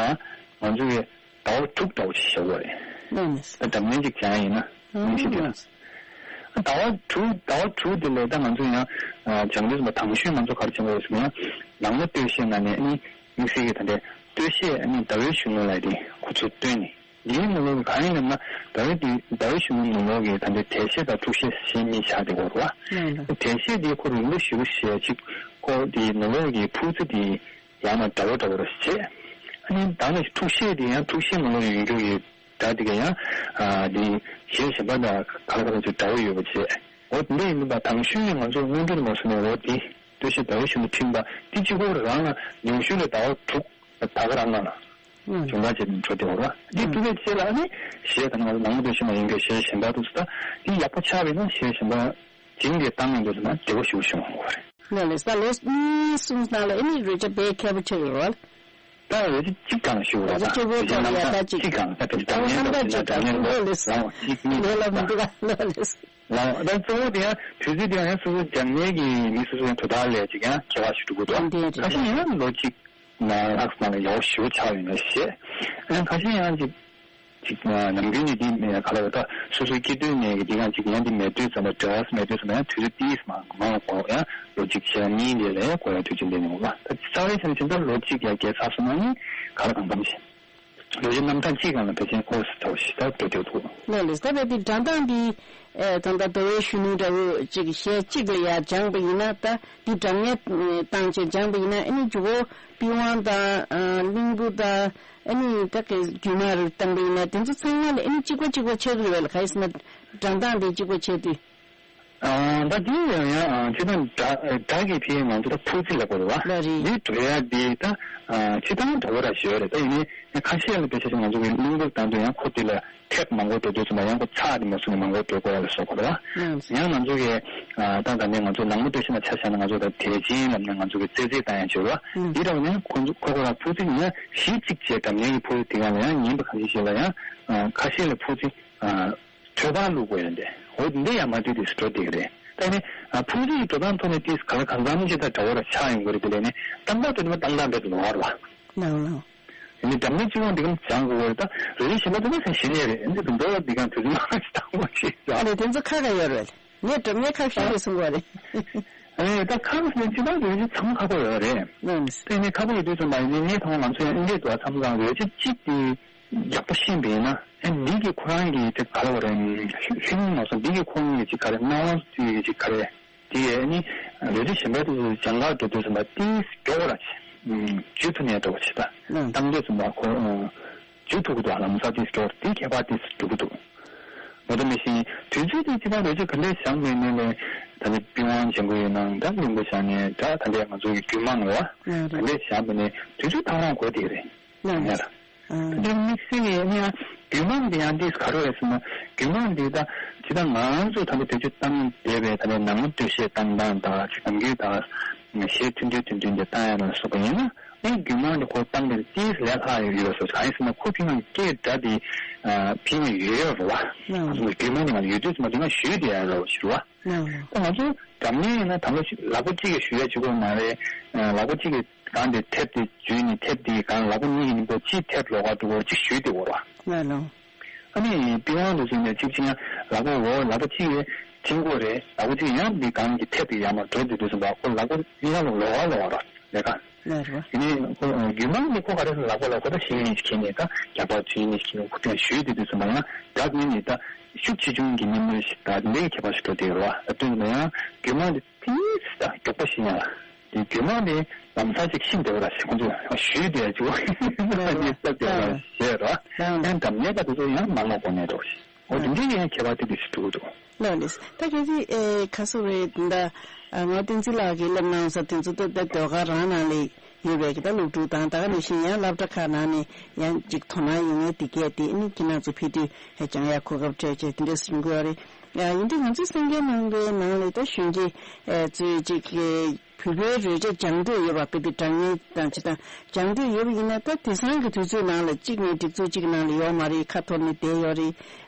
ང་ཚོ་གི་ཟླ་བ་དྲུག་ལྟ་བུ་ཞིག་བཞག་དགོས་རེད། ལགས་ནས། ད་འགྲམ་ནས་ཅིག་སྦྱང་ཡིན་ན་ཨང་། གནམ་གཤིས་དེ་ལ། ལགས། ཟླ་བ་དྲུག་ཟླ་བ་དྲུག་དེ་ལས་ད་ང་ཚོ་ཡང་སྦྱང་དུས་ཙམ་པ་དང་ཤོས་ང་ཚོ་ག་རེ་སྦྱང་དགོས་ཟེར་ན་ཡང་ནང་ལ་སྟོད་གཞས་ནང་ནས་ཨ་ནི་དམིགས་བསལ་གྱི་ད་ལྟའི་སྟོད་གཞས་ཨ་ནི་ཟླ་བའི་གཞོན་ནུ་ལབ་དེ་ཁོ་ཚོ་བཏོན་ནས། འདིའི་ནང་ལོགས་ཀྱི་གང་ཡིན་ལབ་ན་ཟླ་བའི་དེ་ཟླ་བའི་གཞོན་ནུ་ནང་ལོགས་ཀྱི་ད་ལྟའི་གྲལ་གཞས་དང་འཁྲུག་གཞས་ཞེས་གཉིས་ཆགས་བསྡད་ཡོད་རེད་བ། ལགས་ལགས། གྲལ་གཞས་དེ་ཁོ་རིང་པོ་ཞེ་པོ་ཞིག་ཅིག་ཁོ་དེའི་ནང་ལོགས་ཀྱི་ཕུགས་རྩ་དེ། ཡང་ན་འདྲ་བོ་འདྲ་བོ་ར་བྱས། ཨ་ནི་ད་ནི་འཁྲུག་གཞས་དེ་ཡང་འཁྲུག་གཞས་མ་ལོ་ཡོད་རྒྱུ་ཡི་སྒྲ་དེ་ག་ཡང་ཨ་དེ་གཞས་གཞན་པ་དང་ག་ལ་ག་ལ་ཚོ་འདྲ་བོ་ཡོད་པ་བྱས། འོ་དེ་འདྲ་ཡིན་པ་དང་ཤོས་ཡིན་ང་ཚོ་སྔོན་འགྲོ་ནས་མ་སོང་ནས་འོ་དེ་སྟོད་གཞས་ཟླ་བའི་གཞོན་ནུ་ཁྲིད་པ་དེ་གཅིག་པོ་རང་ལ་ཉུང་ཤོས་ལ་ཟླ་བ་དྲུག་ད་ག་རང་ལ་སྦྱོང་བརྡར་བྱས་ནས་འགྲོ་བསྡད་པ་ར། དེ་ཐུག་པའི་རྗེས་ལ་ཨ་ནི་གཞས་ད་ནང་ལ་ནང་སྟོད་གཞས་མ་ཡིན་པའི་གཞས་གཞན་པ་དུ་ད་དེ་ཡག་པོ་ཆགས་པས་ན་གཞས་གཞན་པ། བྱིངས་ཏེ་བཏང་ཡོང་དུས་ན་བདེ་བོ་ཞེ་པོ་བྱུང་བ་རེད། ལགས་ལགས། ད་ལོ་གཉིས་གསུམ་ནང་ལ་ཨ་ནི་རོལ་ཆ་དཔེ་མཁས་པོ་ཆགས་ཡོད་རེད། ད་རོལ་ཆ་གཅིག་གང་ཞུ་བ་རོལ་ཆ་གཅིག་པོ་ལ་ཡ་ད་གཅིག་གཅིག་གང་ད་དེ་ཨ་ནི་ལ་ལ་མི་འདུག་ལགས་ལགས། ལགས་ད་གཙོ་བོ་དེ་ཡང་དུས་ཚོད་དེ་ཡང་སོ་སོ་སྦྱང་མཁན་གྱི་མི་སོ་སོ་ཡང་དོ་བདག་ལས་གཅིག་ཡང་ཁྱད་པར་ཞིག་འགྲོ་གི་འདུག་ཁ་ཤས་ཡང་ལོ་གཅིག་ན་ལྷག་ཙམ་ལ་ཡག་པོ་ཞེ་པོ་ཆགས་ཡོད་ན་ཞེས། ཨ་ནི་ཁ་ཤས་ཡང་གཅིག་ཅིག་ནམ་རྒྱུན་ནས་འདི་ག་ལ་བ་ད་སོ་སོའི་སྐྱིད་སྡུག་ནས་འདི་གང་ཅིག་ཡང་འདི་མེད་དུས་ཙམ་པ་འབྲེལ་བ་མེད་དུས་ཙམ་པ་ཡང་དུས་ཚོད་ཏིས་མང་མང་བ་ཡང་ལོ་གཅིག་བྱས་གཉིས་འདི་ལས་གོ་ཡ་དུས་ཚོད་འདི་ནས་འོང་ལ། ད་རྩ་བའི་ཆ་ནས་ཅི་འདྲ་ལོ་གཅིག་ཡ་བརྒལ་ཚར་སོང་ན་ནི་ག་ལ་གང་འཚམ་ཞིག་ལོ་རྒྱུས་རྣམ་གྲངས་གཅིག་སྒང་ལ་ཕལ་ཆེར་ཨོ་སི་ཐོག་ཞིག་ད་འགྲོ་འདོད་འདུག་ལགས་ལགས། ད་བས་འདི་སྒྲ་གདངས་འདི་ད་ལྟ་ཟླ་བའི་གཞོན་ནུ་འདྲ་བོ་ཅིག་གཞས་གཅིག་ལ་ཡ་སྦྱངས་པ་ཡིན་ན། ད་འདི་སྒྲ་སྙན་བཏང་བྱས་སྦྱངས་པ་ཡིན་ན་ཨ་ནི་མཇུག་གུ་པི་ཝང་དང་གླིང་བུ་དང་ཨ་ནི་ད་གི་རྒྱུད་མང་རུ་བཏང་པ་ཡིན་ན་དེ་ཚོ་ཚང་མ་ལ་ཨ་ནི་གཅིག་པ་གཅིག་པ་ཆགས་ཀྱི་རེད་པས་ལགས། ག་ཡིན་ཟེར་ན་སྒྲ་གདངས་འདི་གཅིག་པ་ཆགས་དུས། ཨ་ད་དེ་ཡང་ཡང་ཨ་སྤྱིར་བཏང་སྒྲ་སྒྲ་གི་ཕི་ང་ཚོ་ད་འཕུར་རྩེ་ལབ་དགོས་རེད་པ། ལགས་རེད། འདི་འགྲོ་ཡ་འདི་ད་ཨ་སྤྱིར་བཏང་འདྲ་བོ་ར་ཞོལ་རེད། ད་ཡིན་ནའི་ཁ་ཤས་ལ་དཔེ་ཆ་ཞིག་ང་ཚོ་གི་གླིང་བུ་བཏང་དུས་ཡང་ཁོ་འདི་ལ་ཐེབས་མང་པོ་འགྲོ་དུས་ཙམ་པ་ཡང་ཁོ་ཚགས་དེ་མ་སུ་ནས་མང་པོ་འགྲོ་དགོས་ཡ་ལ་སོགས་པ་རེད་པ། ལགས་རེད། ཡང་ང་ཚོ་གི་ཨ་ད་ད་ནས་ང་ཚོ་ནང་མི་སྟོད་ཤིན་ན་ཆ་བཞག་ན་ང་ཚོ་ད་དད་ཅན་ལབ་ནས་ང་ཚོ་གི་རྩེད་རྩེད་བཏང་ཡ་ཞོལ་རེད་པ། ལགས། འདི་འདྲ་བ་ནས་ཁོ་ཚོ་ཁོ་ཁོ་ར་འཕུར་རྩེ་ཡིན་ན་གཞི་གཅིག་བྱས་འགྲམ་ལྷན་གྱི་འཕུར་རྩེ་དེ་ག་ལ་ཡང་ཉིན་པ་གང་ཞིག་ཞིག་ལ་ཡང་ཨ་ཁ་ཤས་ལ་འཕུར་རྩེ་ཨ། གྲོད་པ་བླུགས་དགོས་ཡོད་འདི། འོ་འདི་ཡང་མ་བསྡུས་ཏེ་འགྲོ་བསྡད་ཀྱི་རེད། ད་ནི་ཨ་འཕུར་རྩེ་གི་འགྲོ་སྟངས་ཐོག་ནས་ཏིས་ག་ལ་གང་འཚམ་ཅིག་ད་འདྲ་བོ་ར་ཆགས་ཡོང་གི་རེད། དེ་ལས་ནི་ཏག་ཏག་འགྲོ་ནི་མ་ཏག་ཏག་འགྲོ་དུ་ལོག་ར་བ། ནང་ལོ། ཡིན་ནི་འགྲམ་ནས་སྤྱི་དབང་འདི་གམ་སྦྱང་དགོས་རེད། ད་རེ་རེ་བཞིན་པ་དེ་ནི་སེམས་ཤེས་ནས་རེད། འདི་དུ་འགྲོ་བ་འདི་གམ་དུས་ཚོད་མ་ཅིག་བཏང་དགོས་ཞེས་བྱ། ཨ་ལས་དེ་ཚོ་ཁ་ཁ་ཡོད་རེད། ངས་སྒྲུབ་ངས་ཁ་ཤས་རེད་གསུང་དགོས་རེད། ཨ་ད་ཁ་ཁ་ཡོད་ཅི་ད་རེ་རེ་ཚང་ཁ་ཁ་ཡོད་རེད། ནམ། དེ་ནི་ཁ་ཁ་ཡོད་དུས་ཚོད་མ་ཡིན་ནི་ངས་ཐོག་ང་ཚོ་ཡང་ཨིན་སྐད་དུ་མཚམས་སྒང་རེ་ཅིག་གཅིག་དེ། ཡག་པོ་ཤེས་པ་ཡིན་ན་ཨ་འདི་གི་ཁོ་རང་གི་དེ་ག་རེ་བ་རེད། ལྷིང་མ་སོང་འདི་གི་ཁོ་རང་གི་ཅིག་ག་རེ་སྣང་བ་ཚོ་ཡོད་ཀྱི་ཅིག་ག་རེ། དེ་ཡས་ནི་ལུས་རྩལ་གཞན་པའི་དུ་སྦྱང་གར་འགྲོ་དུས་ཙམ་པ་ཏིས་མགྱོགས་ར་ཆེ། འཇུ་ཐུབ་ནས་འགྲོ་བ་ཆེ་ད། ནང་། བཏང་འདོད་ཙམ་པ་ཁོ་འཇུ་ཐུབ་ཀྱི་འདུག་ལམ་སང་ཏིས་མགྱོགས་དེ་ཁྱད་པར་ཏིས་འགྲོ་གི་འདུག་མ་གཏོགས་མི་ཤེས། དུས་ཚོད་དེ་ཅི་ད་ལུས་རྩལ་ག་འདྲས་སྦྱང་དགོས་ནས་ལས་ད་ནི་པི་ཝང་སྦྱང་དགོས་ཡོད་ནའང་འདྲ་གླིང་བུ་སྦྱང་ནས་འདྲ་ད་ལས་ང་ཚོ་གི་རྒྱུད་མང་ལ་ག་འདྲས་སྦྱང་དགོས་ནས་དུས་ཚོད་ཐག་རང་དགོས་དེ་རེད། ནང་། ཡ། ཨ། དེ་དམིགས་བསལ་གྱི་ཨ་ནི་ཡང་རྒྱུད་མང་འདི་ཡང་འདི་ག་རེ་རེད་ཟེར་ན་རྒྱུད་མང་འདི་ད་ཇི་ལྟར་ང་རང་ཚོ་ད་ལྟ་བེད་སྤྱོད་བཏང་བསྡད་པའི་ད་ལྟའི་ནང་མི་སྟོད་གཞས་བཏང་སྟངས་དང་ཅིག་ནམ་རྒྱུན་ད་གཞས་ཐུང་ཐུང་ཐུང་ཐུང་འདི་བཏང་ཡ་ལ་སོགས་པ་ཡིན་ན་ཨེ་རྒྱུད་མང་འདི་ཁོ་བཏང་བསྡད་ཏིས་ལས་སླ་ཡོད་ཡོད་ལ་སོགས་གང་ཡིན་ཟེར་ན་ཁོ་ཕི་མ་སྐད་སྒྲ་འདི་ཨ་ཕི་མ་ཡོད་ཡོད་རེད་བ། ནང་། རྒྱུད་མང་འདི་ང་ཡོད་དུས་ཙམ་པ་འདི་ང་ཞུས་བསྡད་ཡ་རེད་བ་ཞུ་བ། ནང་། ད་ང་ཚོ་འཛམ་གླིང་ཡིན་ན་དང་པོ་ལག་པ་གཅིག་གིས་ཞུ་ཡ་གཅིག་པོ་མ་རེད། ལག་པ་གཅིག་གིས་གང་དེ་ཐེབས་དེ་འཇུས་ནས་ཐེབས་དེ་གང་ལག་པ་གཉིས་ཀྱི་ནི་པོ་གཅིག་ཐེབས་ལོག་ག་འགྲོ་གོ་གཅིག་ཞུས་དེ་འོར་བ། ང་ལོ། ཨ་ནི་པི་ཝང་དུ་བཟུང་ནས་གཅིག་གཅིག་ཡང་ལག་པ་འོ་ལག་པ་གཅིག་གིས་ཆིང་གོ་རེད། ལག་པ་གཅིག་ཡང་འདི་གང་གི་ཐེབས་དེ་ཡང་མ་འགྲོ་དེ་དུས་ཙམ་པ་ཁོ་ལག་པ་གཉིས་ཀ་ལོག་ལོག་ག་ལོག་ག་ར་ལས་ཀ། ལགས་རེད་བ། དེ་ནས་ཁོ་རྒྱུད་མང་གི་ཁོ་ག་རེ་ལག་པ་ལ་ཁོ་ད་ཤིང་ནས་ཁྱེར་ནས་ད་རྒྱག་པ་ཆུ་ནས་ཁྱེར་ནས་ཁོ་ཀྱང་ཞུས་དེ་དུས་ཙམ་པ་ཡང་ད་ནི་ནི་ད་ཤུགས་ཆེ་ཆུང་གི་ཉམས་ལེན་ཞིག་ད་འདི་ཁྱད་པར་ཞིག་འགྲོ་དེ་རེད་བ། ད་དུས་ཙམ་པ་ཡང་རྒྱུད་མང་དེ། ཏིས་ད་མགྱོགས་པོ་ཞིག་ཡང་དེ་རྒྱུད་མང་དེ་ལམ་སང་ཅིག་ཤི་འདེབས་ར་ཞིག་ཁོང་ཚོས་ཞུས་དེ་ཅིག་ནི་སྟབས་བདེ་བ་ཞེས་ར་ཡང་འགྲམ་ནས་ད་དེ་ཚོ་ཡང་མ་ལོག་གོ་ནས་འགྲོ་ཞིག་འོ་དེ་འདྲའི་ཡང་ཁྱད་པར་དེ་དེ་ཞིག་འགྲོ་གི་འདུག་ལགས་ལགས། ད་གལ་སྲིད་ཨེ་ཁ་སོ་རེད་ད་ང་བསྟན་འཛིན་ལགས་ཀྱིས་སླེབས་གནང་ས་དེ་ཚོ་ད་ད་ཟློས་གར་རང་ནང་ལས་ཡོད་པའི་གི་ད་སློབ་ཕྲུག་དང་ད་ག་ནང་བཞིན་ཡང་སློབ་གྲྭ་ཁག་ནང་ནས་ཡང་ཅིག་དོ་སྣང་ཡོད་མཁན་དེ་གས་དེ་ནི་ཁྱེད་རང་ཚོ་ཕེབས་དུས་ཧེ་ཅང་ཡག་གོ་སྐབས་སྤྲད་བྱས་དེ་འདྲས་སུ་ཡོང་གི་ཡོད་རེད། ཡིན་དུས་ང་ཚོའི་གསན་མཁན་རྣམ་པའི་ནང་ལས་ད་གཞོན་སྐྱེས་ཚོས་ཅིག་བོད་པའི་རོལ་ཆ་སྦྱང་འདོད་ཡོད་པ་དཔེ་དེ་སྒྲ་སྙན་དང་ཅི་དང་སྦྱང་འདོད་ཡོད་པ་ཡིན་ན་ད་དེང་སང་གི་དུས་ཚོད་ནང་ལ་གཅིག་ནས་སྒྲིག་འཛུགས་གཅིག་ནང་ལ་ཡོད་མ་རེད། ཁ་འཐོར་ནས་བསྡད་ཡོད་རེད།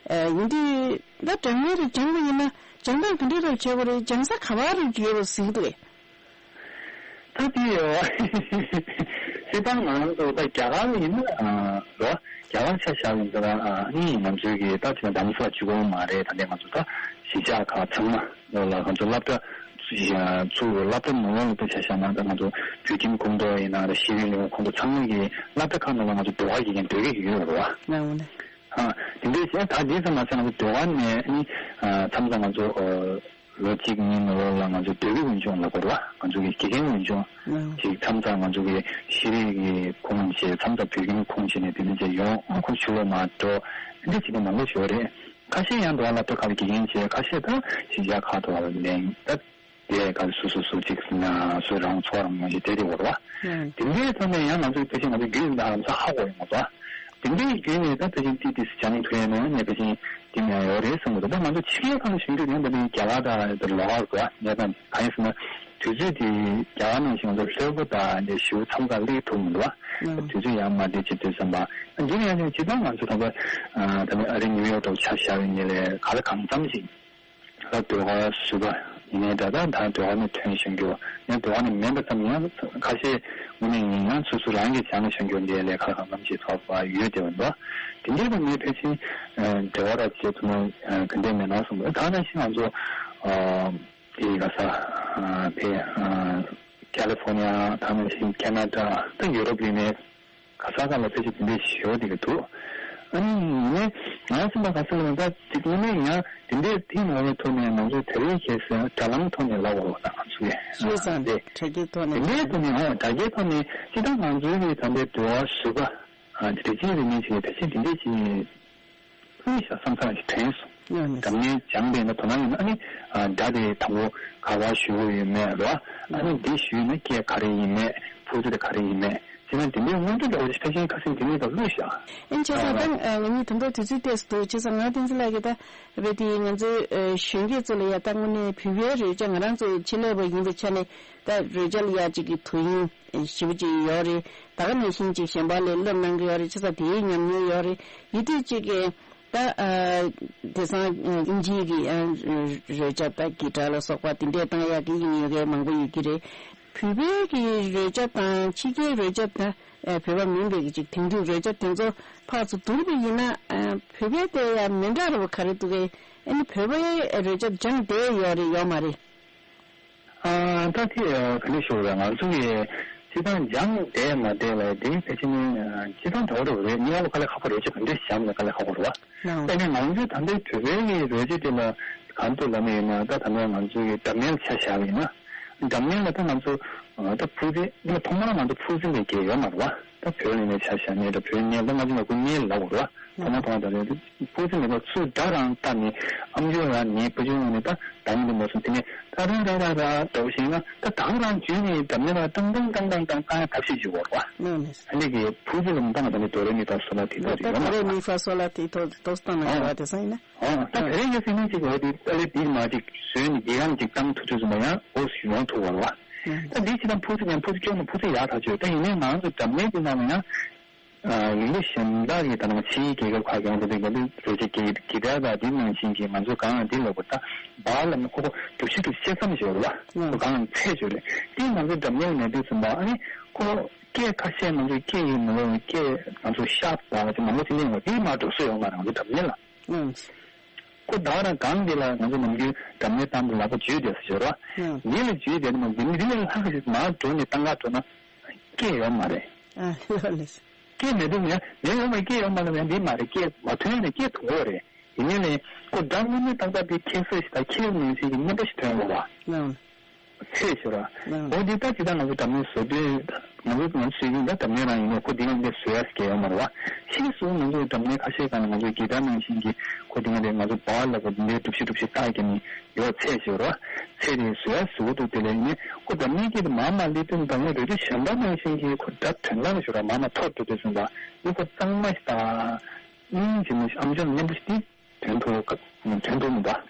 ཡིན་དུས་ད་སྒྲ་སྙན་རེ་སྦྱང་དགོས་ཡིན་ན་སྦྱང་སྟངས་ག་འདྲས་རེ་བྱེད་དགོས་རེད། སྦྱང་ས་ག་པར་རེ་ཡོད་པ་གཟིགས་འདུག་གས། ད་དེ་ཡོད་སྤྱིར་བཏང་ང་རང་ཚོ་ད་རྒྱ་གར་ཡིན་ན་རོ་རྒྱ་གར་ཆ་བཞག་ཡིན་ཙང་ཨ་ནི་ང་ཚོའི་གི་ད་ཅི་ན་གདམ་ས་གཅིག་པོ་མ་རེད། ད་ལྟ་ང་ཚོ་ད་གཞིས་ཆགས་ཁག་ཚང་མ་ལོ་ལ་ང་ཚོ་སློབ་གྲྭ་ཚུགས་སློབ་གྲྭ་ནང་ལོགས་ལ་ད་ཆ་བཞག་ན་ད་ང་ཚོ་བོད་ཁྱིམ་ཁོངས་གཏོགས་ཡིན་ན་ད་ཤེས་རིག་ལས་ཁུངས་ཁོངས་གཏོགས་ཚང་མ་གི་སློབ་གྲྭ་ཁག་ནང་ལ་ང་ཚོ་ཟློས་གར་དགེ་རྒན་སྡོད་ཀྱི་ཡོད་རེད་བ། ང་འོ་ནས། ཨ་དེ་འདྲའི་བྱས་ད་དེ་ཙམ་མ་ཟད་ང་ཚོ་ཟློས་གར་ནས་ཨ་ནི་མཚམས་མཚམས་ང་ཚོ། ལོ་གཅིག་གཉིས་ནང་ལོགས་ལ་ང་ཚོ་ཟློས་གར་འོས་སྦྱོང་ལབ་དགོས་རེད་བ། ང་ཚོ་གི་དགེ་རྒན་འོས་སྦྱོང་ཅིག་མཚམས་མཚམས་ང་ཚོ་གི་ཤེས་རིག་གི་ཁོངས་བྱས། མཚམས་མཚམས་བོད་ཁྱིམ་ཁོངས་བྱས་ནས་དེ་འདྲ་བྱས་ཡོང་། ཁོ་ཕྱི་ལོགས་མར་འགྲོ། འདི་བྱེད་མཁན་མང་པོ་ཞིག་ཡོད་རེད། ཁ་ཤས་ཡང་འགྲོ་བ་སློབ་གྲྭ་ཁག་ལ་དགེ་རྒན་བྱས། ཁ་ཤས་ད་གཞིས་ཆགས་ཁག་ཏུ་བ་ལ་ལེན་ད་དེ་ག་སོ་སོ་སོ་ཅིག་སོ་སོའི་རང་ཚོགས་རང་ངོས་ཀྱི་དེ་རེད་བ། དེ་འདྲའི་ཐོག་ནས་ཡང་ང་ཚོའི་ཕལ་ཆེར་ང་ཚོ་རྒྱུད་འདི་ཧ་ལམ་ས་ཧ་གོ་ཡོང་བ། དེ་འདྲའི་བརྒྱུད་ནས་ད་ཕལ་ཆེར་ཏི་ཏི་སྦྱང་ཐུབ་ཡ་ནས་ནས་ཕལ་ཆེར་དེ་ནས་ཡོད་རེད་བསམ་གི་འདུག་ད་ང་ཚོ་ཕྱི་རྒྱལ་ཁག་ལ་བཞུགས་དུས་ཡང་ད་ནི་རྒྱ་གར་དང་ལོགས་ཀ་ཡ་ད་གང་ཡིན་ཟེར་ན་དུས་ཚོད་དེ་རྒྱ་གར་ནང་བཞིན་ང་ཚོ་ལྷོད་པོ་དང་ནས་ཞུ་མཚམས་ཁག་སླེབས་ཐུབ་མི་འདུག་བ། དུས་ཚོད་ཡང་མ་བདེ་བྱེད་དུས་བསམ་པ་འདི་ནས་ཡང་ཅིག་ད་ང་ཚོ་ད་ད་ནི་ཨ་རི་ནིའུ་ཡོག་ཏུ་ཆ་བཞག་པའི་ཉིན་ལས་ག་ལ་གང་འཚམ་ཞིག་ད་ཟློས་གར་བཟོས་པ། ཡིན་ནའི་འདྲ། ད་ད་འགྲོ་བ་མི་ཐོན་བཞིན་རྒྱུ་ཡང་འགྲོ་བ་མི་མེད་པ་ཙམ་ཡང་ཁ་ཤས་དངོས་གནས་ཡིན་ཡང་སོ་སོ་རང་གི་བྱང་ལ་བཞིན་རྒྱུ་འདི་ལས་ཁ་ཁ་ལམ་ཞིག་ཚོགས་པ་ཡོད་དེ་བ་འདུག་དེ་འདྲའི་བ་ངས་ཕལ་ཆེར་འབྲེལ་བ་ར་བྱེད་ཐུབ་ན་ག་འདྲས་མེད་ན་བསམ་གི། ད་ནང་བཞིན་ང་ཚོ་དེ་ག་ས་དེ་ཀ་ལི་ཧྥོ་ནི་ཡ། ད་ནང་བཞིན་ཁེ་ན་ཌ། ད་ཡུ་རོབ་ཡིན་ནའི་ག་ས་ག་ལ་ཕལ་ཆེར་དེ་འདྲའི་ཞེ་པོ་དེ་ག་འདུག་ཨ་ནི་ངས་ང་སེམས་པ་ག་ས་ལ་ད་ཅིག་དངོས་གནས་ཡང་དེ་འདྲའི་ཐེངས་མང་བའི་ཐོག་ནས་ང་ཚོ་དེ་རིང་ཁྱེད་ཟེར་དྲ་ལམ་ཐོག་ནས་ལབ་པ་རོགས་ད་ང་ཚོ་གི་ཤེས་ཙང་དེ་དྲ་རྒྱའི་ཐོག་ནས་དེ་འདྲའི་ཐོག་ནས་ཨ་དྲ་རྒྱའི་ཐོག་ནས་ཅི་ད་ང་ཚོའི་གི་ད་འདྲའི་འབྲེལ་བ་ཞུ་ག་ཨ་དེ་ཅི་རེད་མིན་ཅིག་ཕལ་ཆེར་དེ་འདྲའི་ཅིག་ཕུལ་ཤག་བསམ་ཚར་ཞིག་དྲན་སོང་། ཡང་ནི་འཛམ་གླིང་སྦྱངས་པའི་ན་དོ་སྣང་ཡོད་ན་ཨ་ནི་ཨ་སྒྲ་དེ་དང་པོ་ག་པར་ཞུ་དགོས་ཡོད་མེད་རོ། ཨ་ནི་འདི་ཞུས་ན་སྐད་ག་རེ་ཡིན་མེད། ཕུར་ཚུགས་དེ་ག་རེ་ཡིན་མེད། བྱས་ན་དེ་འདྲའི་སྔོན་འགྲོ་འདྲ་བོ་ཞིག་ཕལ་ཆེར་ཁ་སང་དེ་ནས་ཀྱང་བླུགས་ཤག་ཨེ་བྱས་ཙང་ད་ང་གཉིས་ད་དུང་དུས་ཚོད་ཏོག་ཙམ་འདུག་བྱས་ཙང་ང་བསྟན་འཛིན་ལགས་ཀྱིས་ད་རྦད་དེ་ང་ཚོའི་གཞོན་སྐྱེས་ཚོ་ལ་ཡ་ད་དངོས་གནས་བོད་པའི་རོལ་ཆ་ང་རང་ཚོ་ཆེད་ལས་པ་ཡིན་པའི་ཆ་ནས་ད་རོལ་ཆ་ལ་ཡ་གཅིག་གི་དོ་དབྱིངས་ཞེ་པོ་ཅིག་ཡོད་རེད། ད་ག་ནང་བཞིན་ཅིག་གཞན་པ་ལས་བསླབ་གནང་གི་ཡོད་རེད། བྱས་ཙང་དེའི་ཉམས་མྱོང་ཡོད་རེད། ཡིན་དུས་ཅིག་གི་ད་ཨ་དེང་སང་ཨ་དབྱིན་ཇིའི་གི་ཨ་རོལ་ཆ་དང་གི་ཊར་ལ་སོགས་པ་དེ་འདྲས་བཏང་ཡག་གི་དབྱིངས་ཡོད་མཁན་མང་པོ་ཡོད་ཀྱི་རེད། བོད་པའི་གི་རོལ་ཆ་དང་ཕྱི་རྒྱལ་རོལ་ཆ་དང་ཨ་བོད་པ་མིན་པའི་གི་ཅིག་དེང་དུས་རོལ་ཆ་དེ་ཚོ་ཕར་ཚུར་བསྡུར་བ་ཡིན་ན་ཨ་བོད་པའི་དེ་ཡང་མི་འདྲ་ར་བ་ག་རེ་འདུག་གས། ཨ་ནི་བོད་པའི་རོལ་ཆ་སྦྱངས་བསྡད་ཡོད་རེད་ཡོད་མ་རེད། ཨ་ད་དེ་ག་འདྲ་ཞུ་དགོས་རེད། ང་ཚོ་གི་སྤྱི་བཏང་སྦྱངས་བསྡད་མ་བསྡད་ལ་དེ་ཕལ་ཆེར་ནི་སྤྱི་བཏང་འདྲ་བོ་རེད་པ། རེད་ནི་ཨ་ལོ་དཀའ་ལས་ཁག་པོ་རེད། ཅིག་ག་འདྲ་སྦྱངས་ནས་དཀའ་ལས་ཁག་པོ་རེད་པ། ལགས། ཨ་ནི་ང་ཚོའི་ད་ལྟའི་བོད་པའི་གི་རོལ་ཆ་དེ་ལ་གང་འདུག་ལབ་ནི་ཡིན་ན། ད་ད་ལྟ་ང་ཚོའི་གི་སྒྲ་སྙན་ལ་ཆ་བཞག་པ་ཡིན་ན། སྒྲ་སྙན་ལ་ད་ང་ཚོ་ད་ཕུར་རྩེན་ནི་ཐོག་མར་ང་ཚོ་ཕུར་རྩེན་ལས་སྐྱེས་ཡོད་མ་རེད་པ། ད་བོད་ལ་ནས་ཆ་བཞག་ནས་ད་བོད་སྙན་ད་ང་ཚོ་ལ་ཁུ་སྙན་ལབ་དགོས་རེད་པ། ཐོག་མ་ཐོག་མ་ད་རེད། ཕུར་ཚུགས་མེད་པར་ཚུར་སྒྲ་རང་བཏགས་ནས་ཨམ་ཅོག་རང་ཉན། བུ་ཆུང་ངོ་ནས་ད་ད་ཉིན་དུ་མ་སོང་དེ་ནས་ད་རང་ར་ར་ར་འདྲ་བོ་ཞིག་ན་ད་ད་ག་རང་བརྗོད་ནས་འགྲམ་ནས་ར་ཏང་ཏང་ཏང་ཏང་ཏང་ཐབས་ཤེས་བྱེད་དགོས་རེད་པ། ཨ་ནི་གི་ཕུར་ཚུགས་ལ་མི་ད་ང་ད་ནི་དོ་རེ་མི་ཕ་སོ་ལ་དེ་ད་ད་ད་ཡོད་མ་དོ་རེ་རེད། མི་ཕ་སོ་ལ་དེ་ཐོག་ཏོག་ཙམ་བཏང་ན་འགྲོ་བ་དེ་སང་ཡིན་ན། ཨོ་ད་དེ་རེ་ཡོད་སྲིད་ན་ཅིག་འོ་དེ་ཏ་ལེ་དེ་མ་ཅིག་བཟོས་ནས་དེ་རང་ཅིག་བཏང་ཐུབ་ཐུབ་སོང་ན་ཡང་འོ་ཡོང་ཐུབ་པ་རེད་པ། ད་འདི་ཅི་ད་ཕུར་ཚུགས་ཀྱང་ཕུར་ཚུགས་སྐྱོ་ན་ཕུར་ཚུགས་ཡག་ཐག་ཆོད། ད་ཡིན་ནའི་ང་ཚོ་འགྲམ་ནས་དེ་ནང་ལ་ཡང་ཡིན་པ་གཞན་དག་གི་ད་ནང་ཕྱིའི་རྒྱལ་ཁབ་ཁག་ཡོང་དུས་དེ་ག་དུས་རོལ་ཆ་གི་གི་ཊར་དང་དེ་ནང་བཞིན་གྱི་ང་ཚོ་གང་ལ་དེ་ལབ་དགོས། ད་བར་ལ་ནི་ཁོ་ཁོ་གྲུ་བཞི་གྲུ་བཞི་བྱས་ཙམ་ཞིག་ཡོད་རེད་པ། ཁོ་གང་ལ་ཚད་ཅིག་ཡོད་རེད། དེ་ང་ཚོ་འགྲམ་ནས་མེད་དུས་ཙམ་པ་ཨ་ནི་ཁོ་སྐད་ཁ་ཤས་ང་ཚོ་སྐད་ཡིག་མི་ལོ་སྐད་ང་ཚོ་ཤ་དང་ང་ཚོ་མང་པོ་ཅིག་གླེང་བ་དེ་མར་འགྲོ་སྲོལ་ཡོད་མ་རེད་ང་ཚོ་འགྲམ་ནས་ལ། ཁོ་ད་ག་རང་སྒང་འདི་ལ་ང་ཚོ་ནམ་རྒྱུན་འགྲམ་ནས་བཏང་དུས་ལག་པ་འཇུས་བསྡད་ས་ཞོར་བ། ཡང་། འདི་ལ་འཇུས་བསྡད་ནས་མ་འདི་འདི་ལས་ལྷག་ཞིག་མར་འགྲོ་ནས་བཏང་ག་འགྲོ་ན་སྐད་ཡོད་མ་རེད། ཨ་ལོ་ལེ། སྐད་མེད་དུས་ཡང་མེད་ཡོད་མ་སྐད་ཡོད་མ་ལབ་ཡང་འདི་མ་རེད། སྐད་མ་ཐོན་ནས་སྐད་ཐོན་གོ་རེད། ཡིན་ནའི་ལས་ཁོ་སྒྲ་དངོས་གནས་ཏག་ཏག་འདི་ཁྱེད་སོ་ཞིག་དང་ཁྱེད་ནང་བཞིན་གྱི་སྙན་པོ་ཞིག་ཐོན་གོ་བ། ལོ། ཚད་ཞོར་བ། ལོ། འོ་འདི་ལྟ་ཅི་ད་ང་ཚོ་འགྲམ་ནས་བཟོ་དུས་ང་ཚོ་ང་ཚོ་སྲོལ་རྒྱུན་ད་འགྲམ་ནས་རང་ཡིན་ནའི་ཁོ་འདི་ནང་འདི་བཟོ་ཡ་སྐད་ཡོད་མ་རེད་བ། ཕྱིས་སུ་ང་ཚོ་འགྲམ་ནས་ཁ་ཤས་སྒང་ལ་ང་ཚོ་གི་ཊར་ནང་བཞིན་གྱི་ཁོ་འདི་ང་འདི་ང་ཚོ་བར་ལ་ཁོ་འདི་འདྲའི་གྲུ་བཞི་གྲུ་བཞི་བཏགས་ཀྱི་ནི་ཡོད་ཚད་ཞིག་རོ། ཚད་དེ་བཟོ་ཡ་བཟོ་གི་འདུག་དེ་ལས་ནི་ཁོ་འགྲམ་ནས་སྐད་དེ་མར་མར་སླེབས་དུས་འགྲམ་ནས་རོལ་ཆ་གཞན་པ་ནང་བཞིན་གྱི་ཁོ་སྒྲ་དོན་དག་ཞིག་རོ་མར་མར་ཐོར་འགྲོ་དུས་ཙམ་པ་ནི་ཁོ་གཙང་མ་ཞིག་དང་སྙིང་རྗེ་མོ་ཞིག་ཨམ་ཅོག་སྙན་པོ་ཞིག་དེ་དོན་དུ་དོན་དུ་མི་འདུག་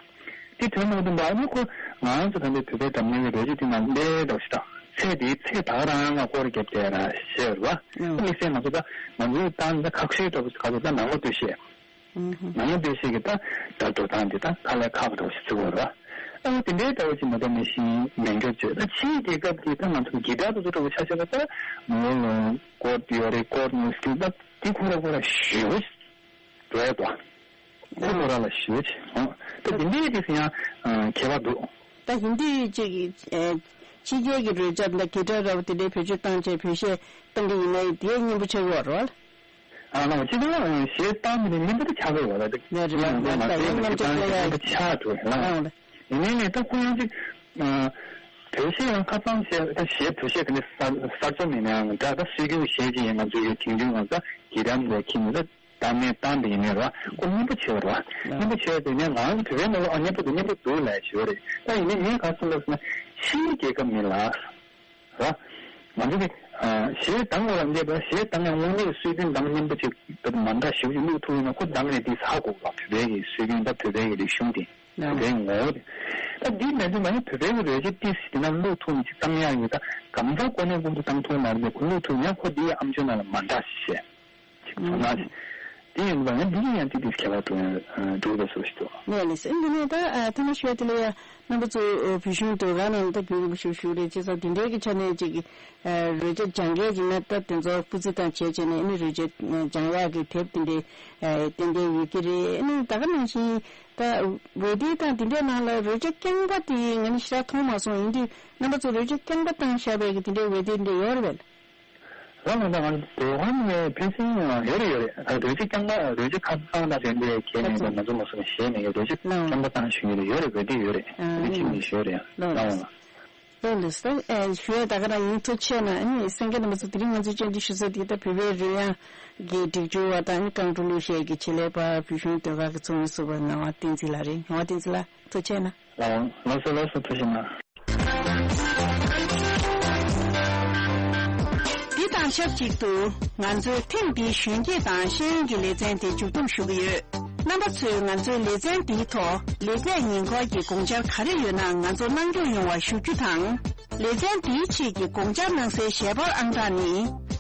དེ་དོན་དུ་མི་འདུག་ཨ་ནི་ཁོ་ང་ཚོ་ད་ལྟའི་བོད་པའི་འགྲམ་ནས་རོལ་ཆ་དེ་ནང་ལས་འདྲ་ཞིག་དང་ཚད་དེ་ཚད་ད་ག་རང་ང་སྐོར་རྒྱབ་བསྡད་ར་ཞེས་ར་བ། དམིགས་བསལ་ང་ཚོ་ད་ང་ཚོའི་ཏང་ད་ཁག་ཤོས་འདྲ་བོ་ཞིག་ག་ཚོད་ད་ནང་ལོགས་སྟོད་གཞས། ནང་ལོགས་སྟོད་གཞས་ཀྱི་ད་སྒྲ་འགྲོ་སྟངས་དེ་ད་དཀའ་ལས་ཁག་འདྲ་བོ་ཞིག་བརྩི་དགོས་ར། ཨ་ནི་དེ་འདྲའི་འདྲ་བོ་ཞིག་མ་གཏོགས་མེད་བཞིན་མེད་འགྱུར་བྱས། ད་ཕྱིའི་རྒྱལ་ཁབ་ཀྱི་ད་ང་ཚོ་གི་ཊར་དེ་ཚོ་འདྲ་བོ་ཆ་བཞག་ན་ད་ངོ་ལ་ཀོར་ཌི་ཡོད་རེད། ཀོར་ཌི་ནས་སྐྱིད་ད་དེ་ཁོ་ར་ཁོ་ར་ཞེ་པོ་ཞིག་འགྲོ་ཡ་འདུག་ཁོ་ཁོ་ར་ལ་ཞེ་པོ་ཅིག་ཧོ། ད་དེ་འདྲའི་རིགས་ཡང་ཁྱད་པར་འདུག་ད་ཧིན་དི་ཅིག་ཨེ་ཕྱི་རྒྱལ་གྱི་རོལ་ཆ་འདི་གི་ཊར་འདྲ་བོ་དེ་འདྲའི་བེད་སྤྱོད་བཏང་བྱས་བེད་སྤྱོད་གཏོང་གི་ཡིན་ན་དེ་སྙན་པོ་ཆགས་ཀྱི་ཡོད་རེད་བ། ཨ་ལགས་སྤྱི་བཏང་གཞས་བཏང་མི་དེ་སྙན་པོ་དེ་ཆགས་ཀྱི་ཡོད་རེད། དེ་ནས་རེད་བ། ང་ད་ཡང་སྙན་པོ་ཆགས་ཀྱི་ཡོད་རེད། སྙན་པོ་ཆགས་འགྲོ་ལ། ཨ་ལགས། ཡིན་ནའི་ནི་ད་ཁོ་ཡང་ཅིག་བོད་གཞས་ཡང་ཁ་ཚང་གཞས་ད་གཞས་བོད་གཞས་ག་ནས་གསར་གསར་རྩོམ་ཡིན་ན་ཡང་འདྲ། ད་སྲོལ་རྒྱུན་གཞས་ཅིག་ཡིན་ང་ཚོའི་ཡོད་དེང་དུས་ང་ཚོ་གི་ཊར་ནས་ཁྱེར་ནས་ད། བཏང་ནས་བཏང་པ་ཡིན་ནའི་ར་ཁོ་སྙན་པོ་ཆེ་བ་ར། སྙན་པོ་ཆེ་བ་དེ་ནས་ང་རང་གི་བོད་པའི་ནང་ལོགས་ཨ་སྙན་པོ་འདུག་སྙན་པོ་འདུག་ལབ་ཞུ་བ་རེད། ད་ཡིན་ནའི་ངས་ག་རེ་ཟེར་ལབ་ཟེར་ན་ཕྱིའི་རྒྱལ་ཁབ་མི་ལ་ར། ང་ཚོ་གི་གཞས་བཏང་བ་ལ་འདས་པ་གཞས་བཏང་ཡང་དངོས་གནས་སྲོལ་རྒྱུན་དང་སྙན་པོ་ཅིག་མ་འདྲ་ཞེ་པོ་ཅིག་བླུག་ཐུབ་ཡོད་ན་ཁོ་བཏང་ནས་འདི་ཟ་དགོས་པ། བོད་པའི་གི་སྲོལ་རྒྱུན་དང་བོད་པའི་གི་རིག་གཞུང་དེ་བོད་པའི་ངོ་བོ་དེ། ད་འདི་མེད་དུས་མ་ནི་བོད་པའི་གི་རོལ་ཆ་ཏིས་དེ་ན་བླུག་ཐུབ་ནས་ཅིག་བཏང་ཡག་ཡོད། ད་གང་ཟག་གོ་གནས་ཀུན་ཏུ་བཏང་ཐུབ་མ་རེད་པས། ཁོ་བླུག་ཐུབ་ཡང་ཁོ་འདི་ཡི་ཨམ་ཅོག་ནང་ལ་མ་འདྲ་ཞིག་བཤད། ཅིག་ཚོར་སྣང་ཞིག་དེ་ཡིན་པ་ཡང་འདི་ནི་ཡང་ཏིག་ཏིག་ཁྱད་པར་འགྲོ་ཡང་འགྲོ་གི་བཟོ་ཞིག་འདུག་ལགས་ལགས་སོ། འདི་ནས་ད་ཐ་མ་ཞུ་བ་དེ་ལ་ཡང་རྣམ་པ་ཚོ་བོད་གཞུང་ཟློས་གར་ནང་ད་བོད་རིག་པ་ཞུ་ཞུ་རེད། བྱས་ཙང་དེ་འདྲའི་གི་ཆ་ནས་ཅིག་རོལ་ཆ་སྦྱང་མཁན་ཅིག་ན་ད་དེ་ཚོ་སྐུ་ཚེ་དང་བྱས་བྱས་ནས་ཨ་ནི་རོལ་ཆ་སྦྱང་ཡག་གི་དེབ་དེ་འདྲའི་ཏན་ཏན་ཡོད་ཀྱི་རེད། ཨ་ནི་ད་ག་ནང་བཞིན་ད་འོད་སྡེར་དང་དེ་འདྲའི་ནང་ལ་རོལ་ཆ་རྐྱང་པ་དེ་ང་ནི་ཞེ་དྲག་མཐོང་མ་སོང་། ཡིན་དུས་རྣམ་པ་ཚོ་རོལ་ཆ་རྐྱང་པ་བཏང་བཞག་པའི་གི་དེ་འདྲའི་འོད་སྡེར་དེ་འདྲ་ཡོད་རེད་པས། ལགས་ལགས། ད་ང་ཟློས་གར་ནས་ཕལ་ཆེར་ཡོད་རེད་ཡོད་རེད། ཨ། རོལ་ཆ་རྐྱང་པ་རོལ་ཆ་ཁ་སང་དང་དེ་འདྲའི་ཁྱེད་ནས་ད་ང་ཚོ་མ་སོང་ཞེས་ནས་རོལ་ཆ་རྐྱང་པ་བཏང་ཞུ་ཡོད་རེད། ཡོད་རེད། འོད་སྡེར་ཡོད་རེད། ཨ། འོད་སྡེར་ཁྱེད་ནས་ཞུ་ཡོད་རེད། ལགས་ལགས། ལགས་ལགས། ད་ཨེ་ཞུ་ཡ་ད་ག་རང་ཡིན། ཐུགས་རྗེ་གནང་། ཨ་ནི་གསན་མཁན་རྣམ་པ་ཚོ་དེ་རིང་ང་ཚོས་བཅར་འདྲི་ཞུ་ས་དེ་ད་བོད་པའི་རོལ་དབྱངས་ཀྱི་སྒྲིག་སྦྱོར་བ་དང་ཨ་ནི་རྐང་བྲོ་གླུ་གཞས་ཀྱི་ཆེད་ལས་པ་བོད་གཞུང་ཟློས་གར་གྱི་ཚོགས་མི་ཟུར་པ་ངག་དབང་བསྟན་འཛིན་ལགས་རེད། ངག་དབང་བསྟན་འཛིན་ལགས་ཐུགས་རྗེ་གནང་། ལགས་ལགས་སོ། ལགས་སོ། ཐུགས་རྗེ་གནང་། འདི་དང་ཆབས་ཅིག་ཏུ་ང་ཚོའི་ཐེངས་འདིའི་གཞོན་སྐྱེས་དང་ཤེས་ཡོན་གྱི་ལེ་ཚན་དེ་མཇུག་བསྡོམས་ཞུ་གི་ཡོད། རྣམ་པ་ཚོས་ང་ཚོའི་ལེ་ཚན་འདིའི་ཐོག་ལེགས་སྤེལ་ཉེ་འཁོར་གྱི་དགོངས་འཆར་ག་རེ་ཡོད་ན་ང་ཚོར་གནང་སྐྱོང་ཡོང་བ་ཞུ་རྒྱུ་དང་། ལེ་ཚན་འདིའི་ཆེད་ཀྱི་དགོངས་འཆར་གནང་སའི་ཞལ་པར་ཨང་གྲངས་ནི།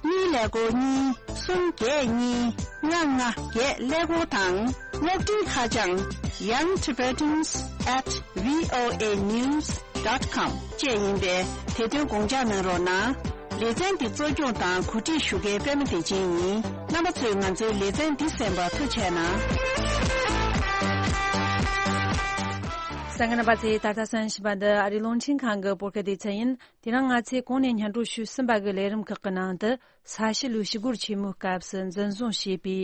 གཉིས་ཀླད་ཀོར་གཉིས། གསུམ་བརྒྱད་གཉིས། ལྔ་ལྔ་བརྒྱད་ཀླད་ཀོར་དང་། གློག་འཕྲིན་ཁ་བྱང་Young Tibetans at V O A news dot com བཅས་ཡིན་པས་དེ་དོན་དགོངས་འཇགས་གནང་རོགས་གནང་། ལེ་ཚན་འདི་གཙོ་སྐྱོང་དང་གོ་སྒྲིག་ཞུ་མཁན་པད་མ་བདེ་ཆེན་ཡིན། རྣམ་པ་ཚོས་ང་ཚོའི་ལེ་ཚན་འདི་གསན་པར་ཐུགས་རྗེ་གནང་། གསན་མཁན་རྣམ་པ་ཚོས་ད་ལྟ་གསན་བཞིན་པ་འདི་ཨ་རིའི་རླུང་འཕྲིན་ཁང་གི་བོད་སྐད་སྡེ་ཚན་ཡིན། དེ་རིང་ང་ཚོས་གོང་ནས་སྙན་སྒྲོན་ཞུས་ཟིན་པ་གི་ལས་རིམ་ཁག་གི་ནང་དུ། ས་གཞི་ལུའུ་ཞི་རྒོལ་ཆེན་མོའི་སྐབས་སུ་འཛིན་བཟུང་བྱས་པའི་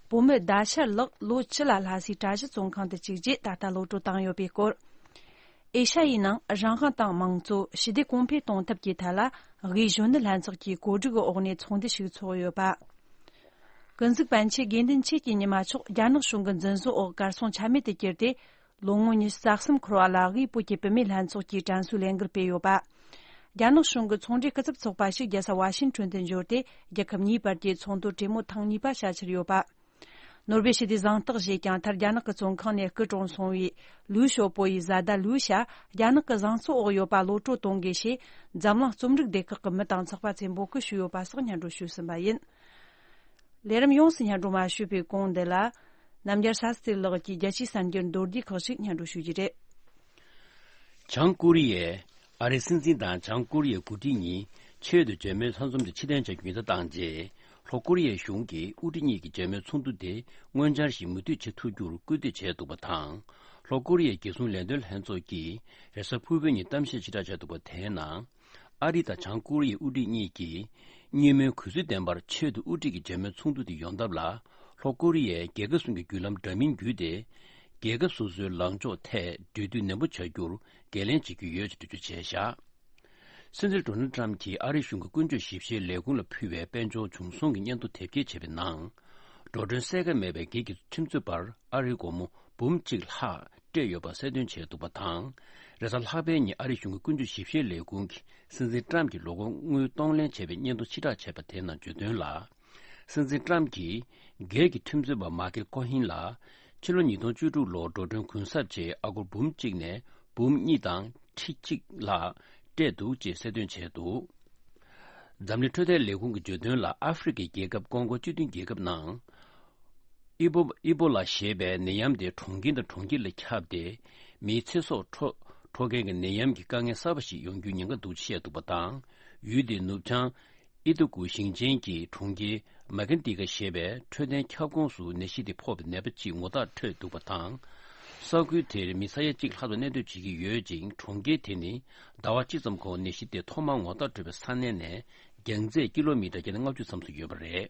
བུ་མོ་ཟླ་ཤར་ལགས་ལོ་བཅུ་ལ་ལྷག་སའི་གྲྭ་བཞི་བཙོན་ཁང་དུ་བཅུག་རྗེས་ད་ལྟ་གློད་གྲོལ་བཏང་ཡོད་པའི་སྐོར། ཨེ་ཤ་ཡའི་ནང་རང་དབང་དང་དམངས་གཙོ་ཞི་བདེ་གོང་འཕེལ་གཏོང་ཐབས་ཀྱི་ཐད་ལ་དབུས་གཞོན་ནུ་ལྷན་ཚོགས་ཀྱི་གོ་སྒྲིག་འོག་ནས་ཚོགས་འདུ་ཞིག་ཚོགས་ཡོད་པ། ཀུན་གཟིགས་པཎ་ཆེན་དགེ་འདུན་ཆོས་ཀྱི་ཉི་མ་མཆོག་རྒྱ་ནག་གཞུང་གི་འཛིན་བཟུང་འོག་གར་སོང་ཆ་མེད་དུ་གྱུར་ཏེ། ལོ་ངོ་ཉི་ཤུ་རྩ་གསུམ་འཁོར་བ་ལ་དབུས་བོད་ཀྱི་བུད་མེད་ལྷན་ཚོགས་ཀྱིས་དྲན་གསོའི་ལས་འགུལ་སྤེལ་ཡོད་པ། རྒྱ་ནག་གཞུང་གི་ཚོང་འབྲེལ་སྐུ་ཚབ་ཚོགས་པ་ཞིག་རྒྱལ་ས་ཝ་ཤིང་ཊོན་དུ་འབྱོར་ཏེ། རྒྱལ་ཁབ་གཉིས་བར་གྱི་ཚོགས་འདུ་གྲོས་མོལ་ཐེངས་གཉིས་པ་བྱ་འཆར་ཡོད་པ། ནོར་ཝེ་ཞི་བདེའི་གཟེངས་རྟགས་བཞེས་ཀྱང་མཐར་རྒྱ་ནག་གི་བཙོན་ཁང་ནས་སྐུ་གྲོངས་སོང་བའི་ལུའུ་ཞའོ་པོ་ཡི་བཟའ་ཟླ་ལུའུ་ཞ་རྒྱ་ནག་གི་བཟང་ཚོགས་འོག་ཡོད་པ་གློད་གྲོལ་གཏོང་དགོས་ཞེས་འཛམ་གླིང་རྩོམ་རིག་སྡེ་ཁག་གི་མི་དང་ཚགས་པར་ཚོས་འབོད་སྐུལ་ཞུས་ཡོད་པ་སོགས་སྙན་སྒྲོན་ཞུས་ཟིན་པ་ཡིན། ལས་རིམ་ཡོངས་སུ་སྙན་སྒྲོན་མ་ཞུས་པའི་གོང་འདི་ལ། རྣམ་རྒྱལ་ས་སྟེར་ལགས་ཀྱིས་རྒྱལ་སྤྱིའི་གསར་འགྱུར་མདོར་བསྡུས་ཁག་ཅིག་སྙན་སྒྲོན་ཞུ་རྒྱུ་རེད། བྱང་ཀོ་རི་ཡས་ཨ་རིའི་སྲིད་འཛིན་དང་བྱང་ཀོ་རི་ཡའི་འགོ་ཁྲིད་གཉིས་ཆེད་དུ་མཇལ་མོལ་ཚང་འཛོམས་དེ་ཕྱིར་འཐེན་བྱ་རྒྱུ་ཉེན་བརྡ་བཏང་རྗེས། ལྷོ་ཀོ་རི་ཡའི་གཞུང་གིས་དབུ་ཁྲིད་གཉིས་ཀྱི་མཇལ་མོལ་ཚོགས་འདུ་དེ་སྔོན་འཆར་བཞིན་མུ་མཐུད་བྱེད་ཐུབ་རྒྱུར་སྐུལ་འདེད་བྱས་འདུག་པ་དང་། ལྷོ་ཀོ་རི་ཡའི་རྒྱལ་སྲུང་ལས་དོན་ལྷན་ཚོགས་ཀྱིས་རེས་གཟའ་ཕུར་བུའི་ཉིན་གཏམ་བཤད་ཞིག་གྲ་བྱས་འདུག་པ་དེའི་ནང་། ཨ་རི་དང་བྱང་ཀོ་རི་ཡའི་དབུ་ཁྲིད་གཉིས་ཀྱིས་སྙན་མོལ་གུས་བསུའི་བདེན་པར་ཆེད་དུ་དབུ་ཁྲིད་ཀྱི་མཇལ་མོལ་ཚོགས་འདུ་དེ་ཡོང་ཐབས་ལ། ལྷོ་ཀོ་རི་ཡས་རྒྱལ་ཁབ་གསུམ་གྱི་བརྒྱུད་ལམ་འདྲ་མིན་བརྒྱུད་དེ། རྒྱལ་ཁབ་སོ་སོའི་ལངས་ཕྱོགས་ཐད་འབྲེལ་མཐུད་ནན་པོ་བྱ་རྒྱུར་འགན་ལེན་བྱེད་ཀྱི་ཡོད་ཅེས་འགྲེལ་བརྗོད་བྱས་བཞག། སྲིད་འཛིན་ཌོ་ནལ་ཊམ་གྱིས་ཨ་རིའི་གཞུང་གི་ཀུན་སྤྱོད་ཞིབ་བཤེར་ལས་ཁུངས་ལ་ཕུལ་བའི་དཔལ་འབྱོར་བྱུང་སོང་གི་སྙན་ཐོ་དེབ་སྐྱེལ་བྱས་པའི་ནང་། འགྲོ་གྲོན་གསལ་ཁ་མེད་པའི་སྒེར་གྱི་ཁྲིམས་རྩོད་པར་ཨ་རིའི་སྒོར་མོ་འབུམ་གཅིག་ལྷག་སྤྲད་ཡོད་པ་གསལ་སྟོན་བྱས་འདུག་པ་དང་། རེས་གཟའ་ལྷག་པའི་ཉིན་ཨ་རིའི་གཞུང་གི་ཀུན་སྤྱོད་ཞིབ་བཤེར་ལས་ཁུངས་ཀྱིས་སྲིད་འཛིན་ཊམ་གྱི་ལོ་འཁོར་དངུལ་གཏོང་ལེན་བྱས་པའི་སྙན་ཐོ་ཕྱིར་བསྒྲགས་བྱས་པ་དེའི་ནང་བརྗོད་དོན་ལ། སྲིད་འཛིན་ཊམ་གྱིས་སྒེར་གྱི་ཁྲིམས་རྩོད་པ་མཱ་ཀེལ་ཀོ་ཧིན་ལ། ཕྱི་ལོ་ཉིས་སྟོང་བཅུ་དྲུག་ལོར་འགྲོ་གྲོན་གུན་གསབ་ཆེད་ཨ་སྒོར་འབུམ་གཅིག་ནས་འབུམ་གཉིས་དང་ཁྲི་གཅིག་ལྷག་སྤྲད་འདུག་ཅེས་གསལ་སྟོན་བྱས་འདུག། འཛམ་གླིང་འཕྲོད་བསྟེན་ལས་ཁུངས་ཀྱིས་བརྗོད་དོན་ལ། ཨ་ཧྥེ་རི་ཁའི་རྒྱལ་ཁབ་ཀོང་ཀོ་སྤྱི་མཐུན་རྒྱལ་ཁབ་ནང་། ཨི་པོ་ཨི་པོ་ལ་ཞེས་པའི་ནད་ཡམས་དེ་གྲོང་ཁྱེར་དང་གྲོང་ཁྱེར་ལ་ཁྱབ་སྟེ། མིའི་ཚེ་སྲོག་འཕྲོག་འཕྲོག་མཁན་གྱི་ནད་ཡམས་ཀྱི་དཀའ་ངལ་གསར་པ་ཞིག་ཡོང་རྒྱུའི་ཉེན་ཁ་འདུག་ཅེས་བཤད་འདུག་པ་དང་། ཡུལ་དེའི་ནུབ་བྱང་ཨི་ཏུ་ཀུ་ཞིང་ཆེན་གྱི་གྲོང་ཁྱེར་མ་ཀན་ཏི་ཀ་ཞེས་པའི་འཕྲོད་བསྟེན་ཁྱབ་ཁོངས་སུ་ནད་གཞི་དེ་ཕོག་པའི་ནད་པ་གཅིག་ངོ་རྟགས་འཕྲོད་འདུག་པ་དང་། ས་ཁུལ་དེར་མི་ས་ཡ་གཅིག་ལྷག་ཙམ་གནས་སྡོད་བྱེད་ཀྱི་ཡོད་ཅིང་། གྲོང་ཁྱེར་དེ་ནི་ཟླ་བ་གཅིག་ཙམ་གོང་ནད་གཞི་དེ་ཐོག་མར་ངོ་རྟགས་འཕྲོད་པའི་ས་གནས་ནས་རྒྱང་ཚད་ཀི་ལོ་མི་ཊར་བརྒྱ་དང་ལྔ་བཅུ་ཙམ་དུ་ཡོད་པ་རེད།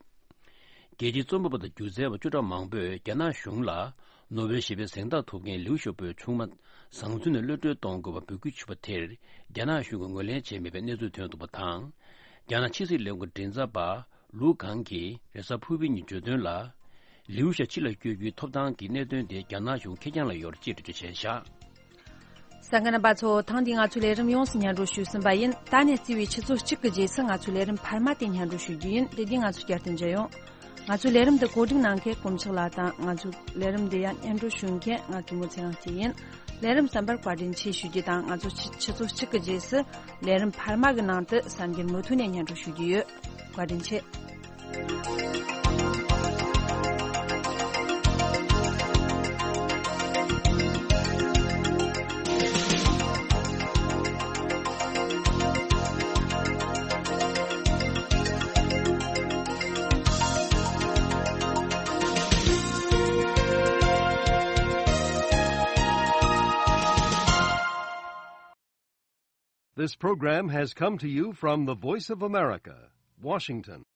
རྒྱལ་སྤྱིའི་རྩོམ་པ་པོ་དང་སྒྱུ་རྩལ་བ་བཅུ་ཕྲག་མང་པོས་རྒྱ་ནག་གཞུང་ལ་ནོ་བེལ་ཞི་བདེའི་གཟེངས་རྟགས་ཐོབ་མཁན་ལིའུ་ཞའོ་པོའི་ཆུང་མ་བཟང་བཙོན་ནས་གློད་གྲོལ་གཏོང་དགོས་པར་འབོད་སྐུལ་ཞུས་པ་དེར་རྒྱ་ནག་གཞུང་གིས་ངོས་ལེན་བྱས་མེད་པའི་གནས་ཚུལ་ཐོན་འདུག་པ་དང་། རྒྱ་ནག་ཕྱི་སྲིད་ལས་ཁུངས་མགྲིན་ཚབ་པ་ལུའུ་ཁང་གིས་རེས་གཟའ་ཕུར་བུའི་ཉིན་བརྗོད་དོན་ལ། ལིའུ་ཞའོ་ཕྱི་ལ་བསྐྱོད་རྒྱུའི་ཐོབ་ཐང་གི་གནད་དོན་དེ་རྒྱ་ནག་གཞུང་ཁེར་རྐྱང་ལ་ཡོད་ཅེས་འགྲེལ་བརྗོད་བྱས་བཞག། གསན་མཁན་རྣམ་པ་ཚོ། ཐེངས་འདིའི་ང་ཚོའི་ལས་རིམ་ཡོངས་སུ་སྙན་སྒྲོན་ཞུས་ཟིན་པ་ཡིན། ད་ནས་རྩིས་པའི་ཆུ་ཚོད་གཅིག་གི་རྗེས་སུ་ང་ཚོའི་ལས་རིམ་འཕར་མ་དེ་སྙན་སྒྲོན་ཞུ་རྒྱུ་ཡིན། དེ་དུས་ང་ཚོ་བསྐྱར་དུ་མཇལ་ཡོང་། ང་ཚོའི་ལས་རིམ་འདི་གོ་སྒྲིག་གནང་མཁན་དཀོན་མཆོག་ལགས་དང་། ང་ཚོའི་ལས་རིམ་འདི་ཡང་སྙན་སྒྲོན་ཞུ་མཁན་ང་གི་མོ་ཚེ་རིང་སྐྱིད་ཡིན། ལས་རིམ་གསན་པར་བཀའ་དྲིན་ཆེ་ཞུ་རྒྱུ་དང་། ང་ཚོ་ཆུ་ཆུ་ཚོད་གཅིག་གི་རྗེས་སུ་ལས་རིམ་འཕར་མ་གི་ནང་དུ་གསར་འགྱུར་མུ་མཐུད་ནས་སྙན་སྒྲོན་ཞུ་རྒྱུ་ཡོད། བཀའ་དྲིན་ཆེ། This program has come to you from the Voice of America, Washington.